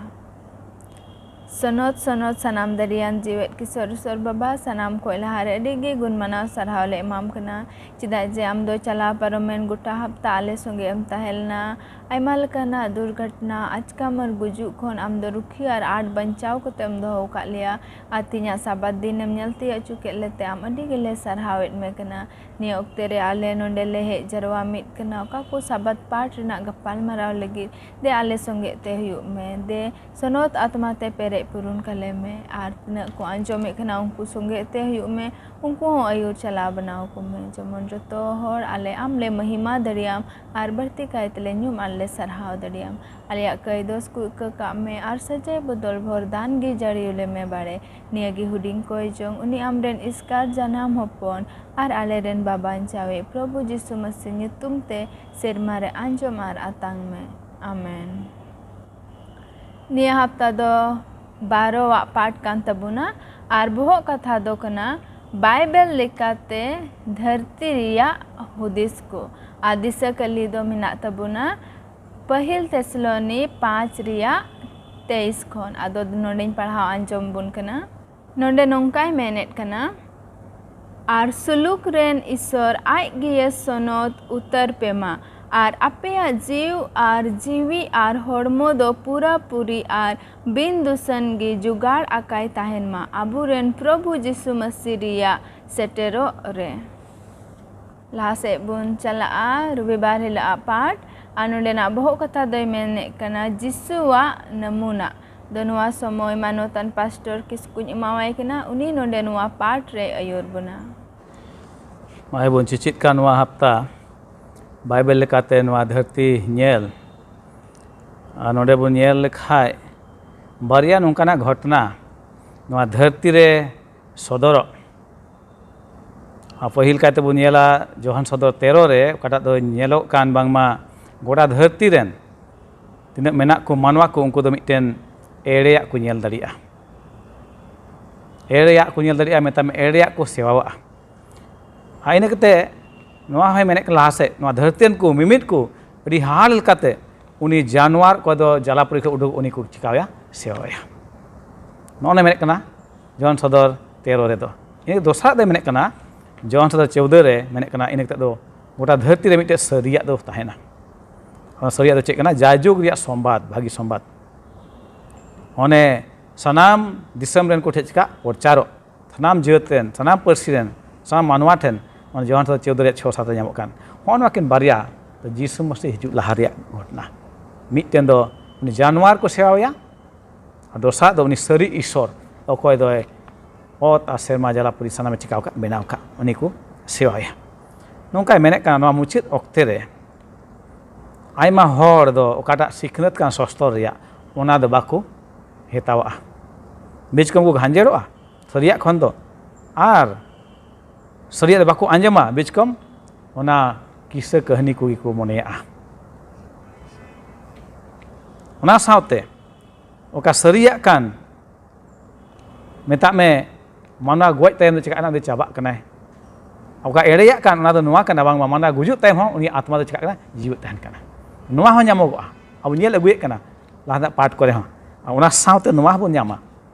ᱥᱚᱱᱚᱛ, ᱥᱚᱱᱚᱛ, ᱥᱟᱱᱟᱢ ᱫᱟᱲᱮᱭᱟᱱ ᱡᱤᱣᱮᱫ ᱠᱤᱥᱳᱨ ᱤᱥᱚᱨ ᱵᱟᱵᱟ, ᱥᱟᱱᱟᱢ ᱠᱷᱚᱡ ᱞᱟᱦᱟᱨᱮ ᱟᱹᱰᱤ ᱜᱮ ᱜᱩᱱ ᱢᱟᱱᱟᱣ ᱥᱟᱨᱦᱟᱣ ᱞᱮ ᱮᱢᱟᱢ ᱠᱟᱱᱟ᱾ ᱪᱮᱫᱟᱜ ᱡᱮ ᱟᱢ ᱫᱚ ᱪᱟᱞᱟᱣ ᱯᱟᱨᱚᱢᱮᱱ ᱜᱚᱴᱟ ᱦᱟᱯᱛᱟ ᱟᱞᱮ ᱥᱚᱸᱜᱮ ᱮᱢ ᱛᱟᱦᱮᱸ ᱞᱮᱱᱟ᱾ ᱟᱭᱢᱟ ᱞᱮᱠᱟᱱᱟᱜ ᱫᱩᱨᱜᱷᱚᱴᱚᱱᱟ, ᱟᱪᱠᱟᱢ ᱟᱨ ᱜᱩᱡᱩᱜ ᱠᱷᱚᱱ ᱟᱢ ᱫᱚ ᱨᱩᱠᱷᱤᱭᱟᱹ ᱟᱨ ᱟᱸᱴ ᱵᱟᱧᱪᱟᱣ ᱠᱟᱛᱮ ᱮᱢ ᱫᱚᱦᱚ ᱟᱠᱟᱫ ᱞᱮᱭᱟ᱾ ᱟᱨ ᱛᱮᱦᱮᱧᱟᱜ ᱥᱟᱵᱟᱛ ᱫᱤᱱ ᱮᱢ ᱧᱮᱞ ᱛᱤᱭᱳᱜ ᱦᱚᱪᱚ ᱠᱮᱫ ᱞᱮᱛᱮ ᱟᱢ ᱟᱹᱰᱤ ᱜᱮᱞᱮ ᱥᱟᱨᱦᱟᱣᱮᱫ ᱢᱮ ᱠᱟᱱᱟ᱾ ᱱᱤᱭᱟᱹ ᱚᱠᱛᱮ ᱨᱮ ᱟᱞᱮ ᱱᱚᱰᱮ ᱞᱮ ᱦᱮᱡ ᱡᱟᱨᱣᱟ ᱢᱤᱫ ᱠᱟᱱᱟ, ᱚᱠᱟ ᱠᱚ ᱥᱟᱵᱟᱛ ᱯᱟᱴ ᱨᱮᱱᱟᱜ ᱜᱟᱯᱟᱞ ᱢᱟᱨᱟᱣ ᱞᱟᱹᱜᱤᱫ᱾ ᱫᱮ ᱟᱞᱮ ᱥᱚᱸᱜᱮ ᱛᱮ ᱦᱩᱭᱩᱜ ᱢᱮ, ᱫᱮ ᱥᱚᱱᱚᱛ ᱟᱛᱢᱟ ᱛᱮ ᱯᱮᱨᱮᱡ ᱯᱩᱨᱩᱱ ᱠᱟᱞᱮ ᱢᱮ, ᱟᱨ ᱛᱤᱱᱟᱹᱜ ᱠᱚ ᱟᱸᱡᱚᱢᱮᱫ ᱠᱟᱱᱟ ᱩᱱᱠᱩ ᱥᱚᱸᱜᱮ ᱛᱮ ᱦᱩᱭᱩᱜ ᱢᱮ, ᱩᱱᱠᱩ ᱦᱚᱸ ᱟᱹᱭᱩᱨ ᱪᱟᱞᱟᱣ ᱵᱮᱱᱟᱣ ᱠᱚ ᱢᱮ, ᱡᱮᱢᱚᱱ ᱡᱚᱛᱚ ᱦᱚᱲ ᱟᱞᱮ ᱟᱢ ᱞᱮ ᱢᱚᱦᱤᱢᱟ ᱫᱟᱲᱮᱭᱟᱢ ᱟᱨ ᱵᱟᱹᱲᱛᱤ ᱠᱟᱭ ᱛᱮᱞᱮ ᱧᱩᱢ ᱟᱨ ᱞᱮ ᱥᱟᱨᱦᱟᱣ ᱫᱟᱲᱮᱭᱟᱢ᱾ ᱟᱞᱮᱭᱟᱜ ᱠᱟᱹᱭ ᱫᱳᱥ ᱠᱚ ᱤᱠᱟᱹ ᱠᱟᱜ ᱢᱮ ᱟᱨ ᱥᱟᱡᱟᱭ ᱵᱚᱫᱚᱞ ᱵᱷᱚᱨ ᱫᱟᱱ ᱜᱮ ᱡᱟᱹᱲᱤᱭᱟᱞᱮ ᱢᱮ ᱵᱟᱲᱮ᱾ ᱱᱤᱭᱟᱹ ᱜᱮ ᱦᱩᱰᱤᱧ ᱠᱚᱭ ᱡᱚᱝ ᱩᱱᱤ ᱟᱢ ᱨᱮᱱ ᱮᱥᱠᱟᱨ ᱡᱟᱱᱟᱢ ᱦᱚᱯᱚᱱ ᱟᱨ ᱟᱞᱮ ᱨᱮᱱ ᱵᱟᱵᱟᱧᱪᱟᱣᱤᱡ ᱯᱨᱚᱵᱷᱩ ᱡᱤᱥᱩ ᱢᱟᱹᱥᱤ ᱧᱩᱛᱩᱢ ᱛᱮ ᱥᱮᱨᱢᱟ ᱨᱮ ᱟᱸᱡᱚᱢ ᱟᱨ ᱟᱛᱟᱝ ᱢᱮ᱾ ᱟᱢᱮᱱ᱾ ᱱᱤᱭᱟᱹ ᱦᱟᱯᱛᱟ ᱫᱚ ᱵᱟᱨᱚᱣᱟᱜ ᱯᱟᱴ ᱠᱟᱱ ᱛᱟᱵᱚᱱᱟ ᱟᱨ ᱵᱚᱦᱚᱜ ᱠᱟᱛᱷᱟ ᱫᱚ ᱠᱟᱱᱟ ᱵᱟᱭᱵᱮᱞ ᱞᱮᱠᱟᱛᱮ ᱫᱷᱟᱹᱨᱛᱤ ᱨᱮᱭᱟᱜ ᱦᱩᱫᱤᱥ ᱠᱚ᱾ ᱟᱨ ᱫᱤᱥᱟᱹ ᱠᱟᱹᱞᱤ ᱫᱚ ᱢᱮᱱᱟᱜ ᱛᱟᱵᱚᱱᱟ ᱯᱟᱹᱦᱤᱞ ᱛᱷᱮᱥᱞᱳᱱᱤ ᱯᱟᱸᱪ ᱨᱮᱭᱟᱜ ᱛᱮᱭᱤᱥ ᱠᱷᱚᱱ᱾ ᱟᱫᱚ ᱱᱚᱰᱮᱧ ᱯᱟᱲᱦᱟᱣ ᱟᱸᱡᱚᱢ ᱵᱚᱱ ᱠᱟᱱᱟ᱾ ᱱᱚᱰᱮ ᱱᱚᱝᱠᱟᱭ ᱢᱮᱱᱮᱫ ᱠᱟᱱᱟ, ᱟᱨ ᱥᱩᱞᱩᱠ ᱨᱮᱱ ᱤᱥᱚᱨ ᱟᱡ ᱜᱮᱭᱮ ᱥᱚᱱᱚᱛ ᱩᱛᱟᱹᱨ ᱯᱮ ᱢᱟ, ᱟᱨ ᱟᱯᱮᱭᱟᱜ ᱡᱤᱣ ᱟᱨ ᱡᱤᱣᱤ ᱟᱨ ᱦᱚᱲᱢᱚ ᱫᱚ ᱯᱩᱨᱟᱹ ᱯᱩᱨᱤ ᱟᱨ ᱵᱤᱱ ᱫᱩᱥᱟᱹᱱ ᱜᱮ ᱡᱩᱜᱟᱲ ᱟᱠᱟᱭ ᱛᱟᱦᱮᱱ ᱢᱟ ᱟᱵᱚᱨᱮᱱ ᱯᱨᱚᱵᱷᱩ ᱡᱤᱥᱩ ᱢᱟᱹᱥᱤ ᱨᱮᱭᱟᱜ ᱥᱮᱴᱮᱨᱚᱜ ᱨᱮ᱾ ᱞᱟᱦᱟ ᱥᱮᱫ ᱵᱚᱱ ᱪᱟᱞᱟᱜᱼᱟ ᱨᱚᱵᱤᱵᱟᱨ ᱦᱤᱞᱳᱜ ᱟᱜ ᱯᱟᱴ᱾ ᱟᱨ ᱱᱚᱰᱮᱱᱟᱜ ᱵᱚᱦᱚᱜ ᱠᱟᱛᱷᱟ ᱫᱚᱭ ᱢᱮᱱᱮᱫ ᱠᱟᱱᱟ ᱡᱤᱥᱩᱣᱟᱜ ᱱᱟᱢᱩᱱᱟ᱾ ᱫᱚ ᱱᱚᱣᱟ ᱥᱚᱢᱚᱭ ᱢᱟᱱᱚᱛᱟᱱ ᱯᱟᱥᱴᱚᱨ ᱠᱤᱥᱠᱩᱧ ᱮᱢᱟᱣᱟᱭ ᱠᱟᱱᱟ, ᱩᱱᱤ ᱱᱚᱰᱮ ᱱᱚᱣᱟ ᱯᱟᱴ ᱨᱮᱭ ᱟᱹᱭᱩᱨ ᱵᱚᱱᱟ᱾ ᱱᱚᱜᱼᱚᱭ ᱵᱚᱱ ᱪᱮᱪᱮᱫ ᱠᱟᱱ ᱱᱚᱣᱟ ᱦᱟᱯᱛᱟ ᱵᱟᱭᱵᱮᱞ ᱞᱮᱠᱟᱛᱮ ᱱᱚᱣᱟ ᱫᱷᱟᱹᱨᱛᱤ ᱧᱮᱞ᱾ ᱟᱨ ᱱᱚᱰᱮ ᱵᱚᱱ ᱧᱮᱞ ᱞᱮᱠᱷᱟᱡ ᱵᱟᱨᱭᱟ ᱱᱚᱝᱠᱟᱱᱟᱜ ᱜᱷᱚᱴᱚᱱᱟ ᱱᱚᱣᱟ ᱫᱷᱟᱹᱨᱛᱤ ᱨᱮ ᱥᱚᱫᱚᱨᱚᱜ᱾ ᱟᱨ ᱯᱟᱹᱦᱤᱞ ᱠᱟᱭᱛᱮ ᱵᱚᱱ ᱧᱮᱞᱟ ᱡᱚᱦᱟᱱ ᱥᱚᱫᱚᱨ ᱛᱮᱨᱚ ᱨᱮ, ᱚᱠᱟᱴᱟᱜ ᱫᱚ ᱧᱮᱞᱚᱜ ᱠᱟᱱ ᱵᱟᱝᱢᱟ ᱜᱚᱴᱟ ᱫᱷᱟᱹᱨᱛᱤ ᱨᱮᱱ ᱛᱤᱱᱟᱹᱜ ᱢᱮᱱᱟᱜ ᱠᱚ ᱢᱟᱱᱣᱟ ᱠᱚ, ᱩᱱᱠᱩ ᱫᱚ ᱢᱤᱫᱴᱮᱱ ᱮᱲᱮᱭᱟᱜ ᱠᱚ ᱧᱮᱞ ᱫᱟᱲᱮᱭᱟᱜᱼᱟ᱾ ᱮᱲᱮᱭᱟᱜ ᱠᱚ ᱧᱮᱞ ᱫᱟᱲᱮᱭᱟᱜᱼᱟ, ᱢᱮᱛᱟᱜ ᱢᱮ ᱮᱲᱮᱭᱟᱜ ᱠᱚ ᱥᱮᱵᱟᱣᱟᱜᱼᱟ᱾ ᱟᱨ ᱤᱱᱟᱹ ᱠᱟᱛᱮ ᱱᱚᱣᱟ ᱦᱚᱸᱭ ᱢᱮᱱᱮᱫ ᱠᱟᱱᱟ ᱞᱟᱦᱟ ᱥᱮᱫ, ᱱᱚᱣᱟ ᱫᱷᱟᱹᱨᱛᱤ ᱨᱮᱱ ᱠᱚ ᱢᱤᱢᱤᱫ ᱠᱚ ᱟᱹᱰᱤ ᱦᱟᱦᱟᱲ ᱞᱮᱠᱟᱛᱮ ᱩᱱᱤ ᱡᱟᱱᱣᱟᱨ ᱚᱠᱚᱭ ᱫᱚ ᱡᱟᱞᱟᱯᱩᱨᱤ ᱠᱷᱚᱱ ᱩᱰᱩᱠ, ᱩᱱᱤ ᱠᱚ ᱪᱤᱠᱟᱣᱟᱭᱟ? ᱥᱮᱵᱟᱣᱟᱭᱟ᱾ ᱱᱚᱜᱼᱚ ᱱᱟ ᱢᱮᱱᱮᱫ ᱠᱟᱱᱟ ᱡᱚᱦᱟᱱ ᱥᱚᱫᱚᱨ ᱛᱮᱨᱚ ᱨᱮᱫᱚ᱾ ᱤᱱᱟᱹ ᱫᱚᱥᱟᱨ ᱫᱚᱭ ᱢᱮᱱᱮᱫ ᱠᱟᱱᱟ ᱡᱚᱦᱟᱱ ᱥᱚᱫᱚᱨ ᱪᱳᱣᱫᱟᱹ ᱨᱮ ᱢᱮᱱᱮᱫ ᱠᱟᱱᱟ, ᱤᱱᱟᱹ ᱠᱟᱛᱮ ᱫᱚ ᱜᱚᱴᱟ ᱫᱷᱟᱹᱨᱛᱤ ᱨᱮ ᱢᱤᱫᱴᱮᱡ ᱥᱟᱹᱨᱤᱭᱟᱜ ᱫᱚ ᱛᱟᱦᱮᱱᱟ᱾ ᱚᱱᱟ ᱥᱟᱹᱨᱤᱭᱟᱜ ᱫᱚ ᱪᱮᱫ ᱠᱟᱱᱟ? ᱡᱟᱭᱡᱩᱜᱽ ᱨᱮᱭᱟᱜ ᱥᱚᱢᱵᱟᱫ, ᱵᱷᱟᱹᱜᱤ ᱥᱚᱢᱵᱟᱫ᱾ ᱚᱱᱮ ᱥᱟᱱᱟᱢ ᱫᱤᱥᱚᱢ ᱨᱮᱱ ᱠᱚ ᱴᱷᱮᱱ ᱪᱤᱠᱟ ᱯᱨᱚᱪᱟᱨᱚᱜ, ᱥᱟᱱᱟᱢ ᱡᱟᱹᱛ ᱨᱮᱱ, ᱥᱟᱱᱟᱢ ᱯᱟᱹᱨᱥᱤ ᱨᱮᱱ, ᱥᱟᱱᱟᱢ ᱢᱟᱱᱣᱟ ᱴᱷᱮᱱ᱾ ᱚᱱᱟ ᱡᱚᱦᱟᱱ ᱥᱚᱫᱚᱨ ᱪᱳᱣᱫᱟᱹ ᱨᱮᱭᱟᱜ ᱪᱷᱚ ᱥᱟᱛ ᱨᱮ ᱧᱟᱢᱚᱜ ᱠᱟᱱ ᱦᱚᱸᱜᱼᱚ ᱱᱚᱣᱟ ᱠᱤᱱ ᱵᱟᱨᱭᱟ ᱫᱚ ᱡᱤᱥᱩ ᱢᱟᱹᱥᱤ ᱦᱤᱡᱩᱜ ᱞᱟᱦᱟ ᱨᱮᱭᱟᱜ ᱜᱷᱚᱴᱚᱱᱟ᱾ ᱢᱤᱫᱴᱮᱱ ᱫᱚ ᱩᱱᱤ ᱡᱟᱱᱣᱟᱨ ᱠᱚ ᱥᱮᱵᱟᱣᱟᱭᱟ, ᱟᱨ ᱫᱚᱥᱟᱨ ᱫᱚ ᱩᱱᱤ ᱥᱟᱹᱨᱤ ᱤᱥᱚᱨ, ᱚᱠᱚᱭ ᱫᱚᱭ ᱚᱛ ᱟᱨ ᱥᱮᱨᱢᱟ ᱡᱟᱞᱟᱯᱩᱨᱤ ᱥᱟᱱᱟᱢᱮ ᱪᱤᱠᱟᱣ ᱟᱠᱟᱫ, ᱵᱮᱱᱟᱣ ᱟᱠᱟᱫ, ᱩᱱᱤ ᱠᱚ ᱥᱮᱵᱟᱣᱟᱭᱟ᱾ ᱱᱚᱝᱠᱟᱭ ᱢᱮᱱᱮᱫ ᱠᱟᱱᱟ, ᱱᱚᱣᱟ ᱢᱩᱪᱟᱹᱫ ᱚᱠᱛᱮ ᱨᱮ ᱟᱭᱢᱟ ᱦᱚᱲ ᱫᱚ ᱚᱠᱟᱴᱟᱜ ᱥᱤᱠᱷᱱᱟᱹᱛ ᱠᱟᱱ ᱥᱚᱥᱛᱚᱨ ᱨᱮᱭᱟᱜ, ᱚᱱᱟ ᱫᱚ ᱵᱟᱠᱚ ᱦᱮᱛᱟᱣᱟᱜᱼᱟ᱾ ᱵᱤᱪᱠᱚᱢ ᱠᱚ ᱜᱷᱟᱸᱡᱮᱲᱚᱜᱼᱟ ᱥᱟᱹᱨᱤᱭᱟᱜ ᱠᱷᱚᱱ ᱫᱚ, ᱟᱨ ᱥᱟᱹᱨᱤᱭᱟᱜ ᱫᱚ ᱵᱟᱠᱚ ᱟᱸᱡᱚᱢᱟ, ᱵᱤᱪᱠᱚᱢ ᱚᱱᱟ ᱠᱤᱥᱟᱹ ᱠᱟᱹᱦᱱᱤ ᱠᱚᱜᱮ ᱠᱚ ᱢᱚᱱᱮᱭᱟᱜᱼᱟ᱾ ᱚᱱᱟ ᱥᱟᱶᱛᱮ ᱚᱠᱟ ᱥᱟᱹᱨᱤᱭᱟᱜ ᱠᱟᱱ, ᱢᱮᱛᱟᱜ ᱢᱮ, ᱢᱟᱱᱣᱟ ᱜᱚᱡ ᱛᱟᱭᱚᱢ ᱫᱚ ᱪᱤᱠᱟᱹᱜ ᱠᱟᱱᱟ? ᱩᱱᱤ ᱪᱟᱵᱟᱜ ᱠᱟᱱᱟᱭ᱾ ᱚᱠᱟ ᱮᱲᱮᱭᱟᱜ ᱠᱟᱱ, ᱚᱱᱟ ᱫᱚ ᱱᱚᱣᱟ ᱠᱟᱱᱟ, ᱵᱟᱝᱢᱟ ᱢᱟᱱᱣᱟ ᱜᱩᱡᱩᱜ ᱛᱟᱭᱚᱢ ᱦᱚᱸ ᱩᱱᱤᱭᱟᱜ ᱟᱛᱢᱟ ᱫᱚ ᱪᱤᱠᱟᱹᱜ ᱠᱟᱱᱟ? ᱡᱤᱣᱮᱫ ᱛᱟᱦᱮᱱ ᱠᱟᱱᱟ᱾ ᱱᱚᱣᱟ ᱦᱚᱸ ᱧᱟᱢᱚᱜᱚᱜᱼᱟ, ᱟᱵᱚ ᱧᱮᱞ ᱟᱹᱜᱩᱭᱮᱫ ᱠᱟᱱᱟ ᱞᱟᱦᱟ ᱨᱮᱱᱟᱜ ᱯᱟᱴ ᱠᱚᱨᱮ ᱦᱚᱸ᱾ ᱟᱨ ᱚᱱᱟ ᱥᱟᱶᱛᱮ ᱱᱚᱣᱟ ᱦᱚᱸᱵᱚᱱ ᱧᱟᱢᱟ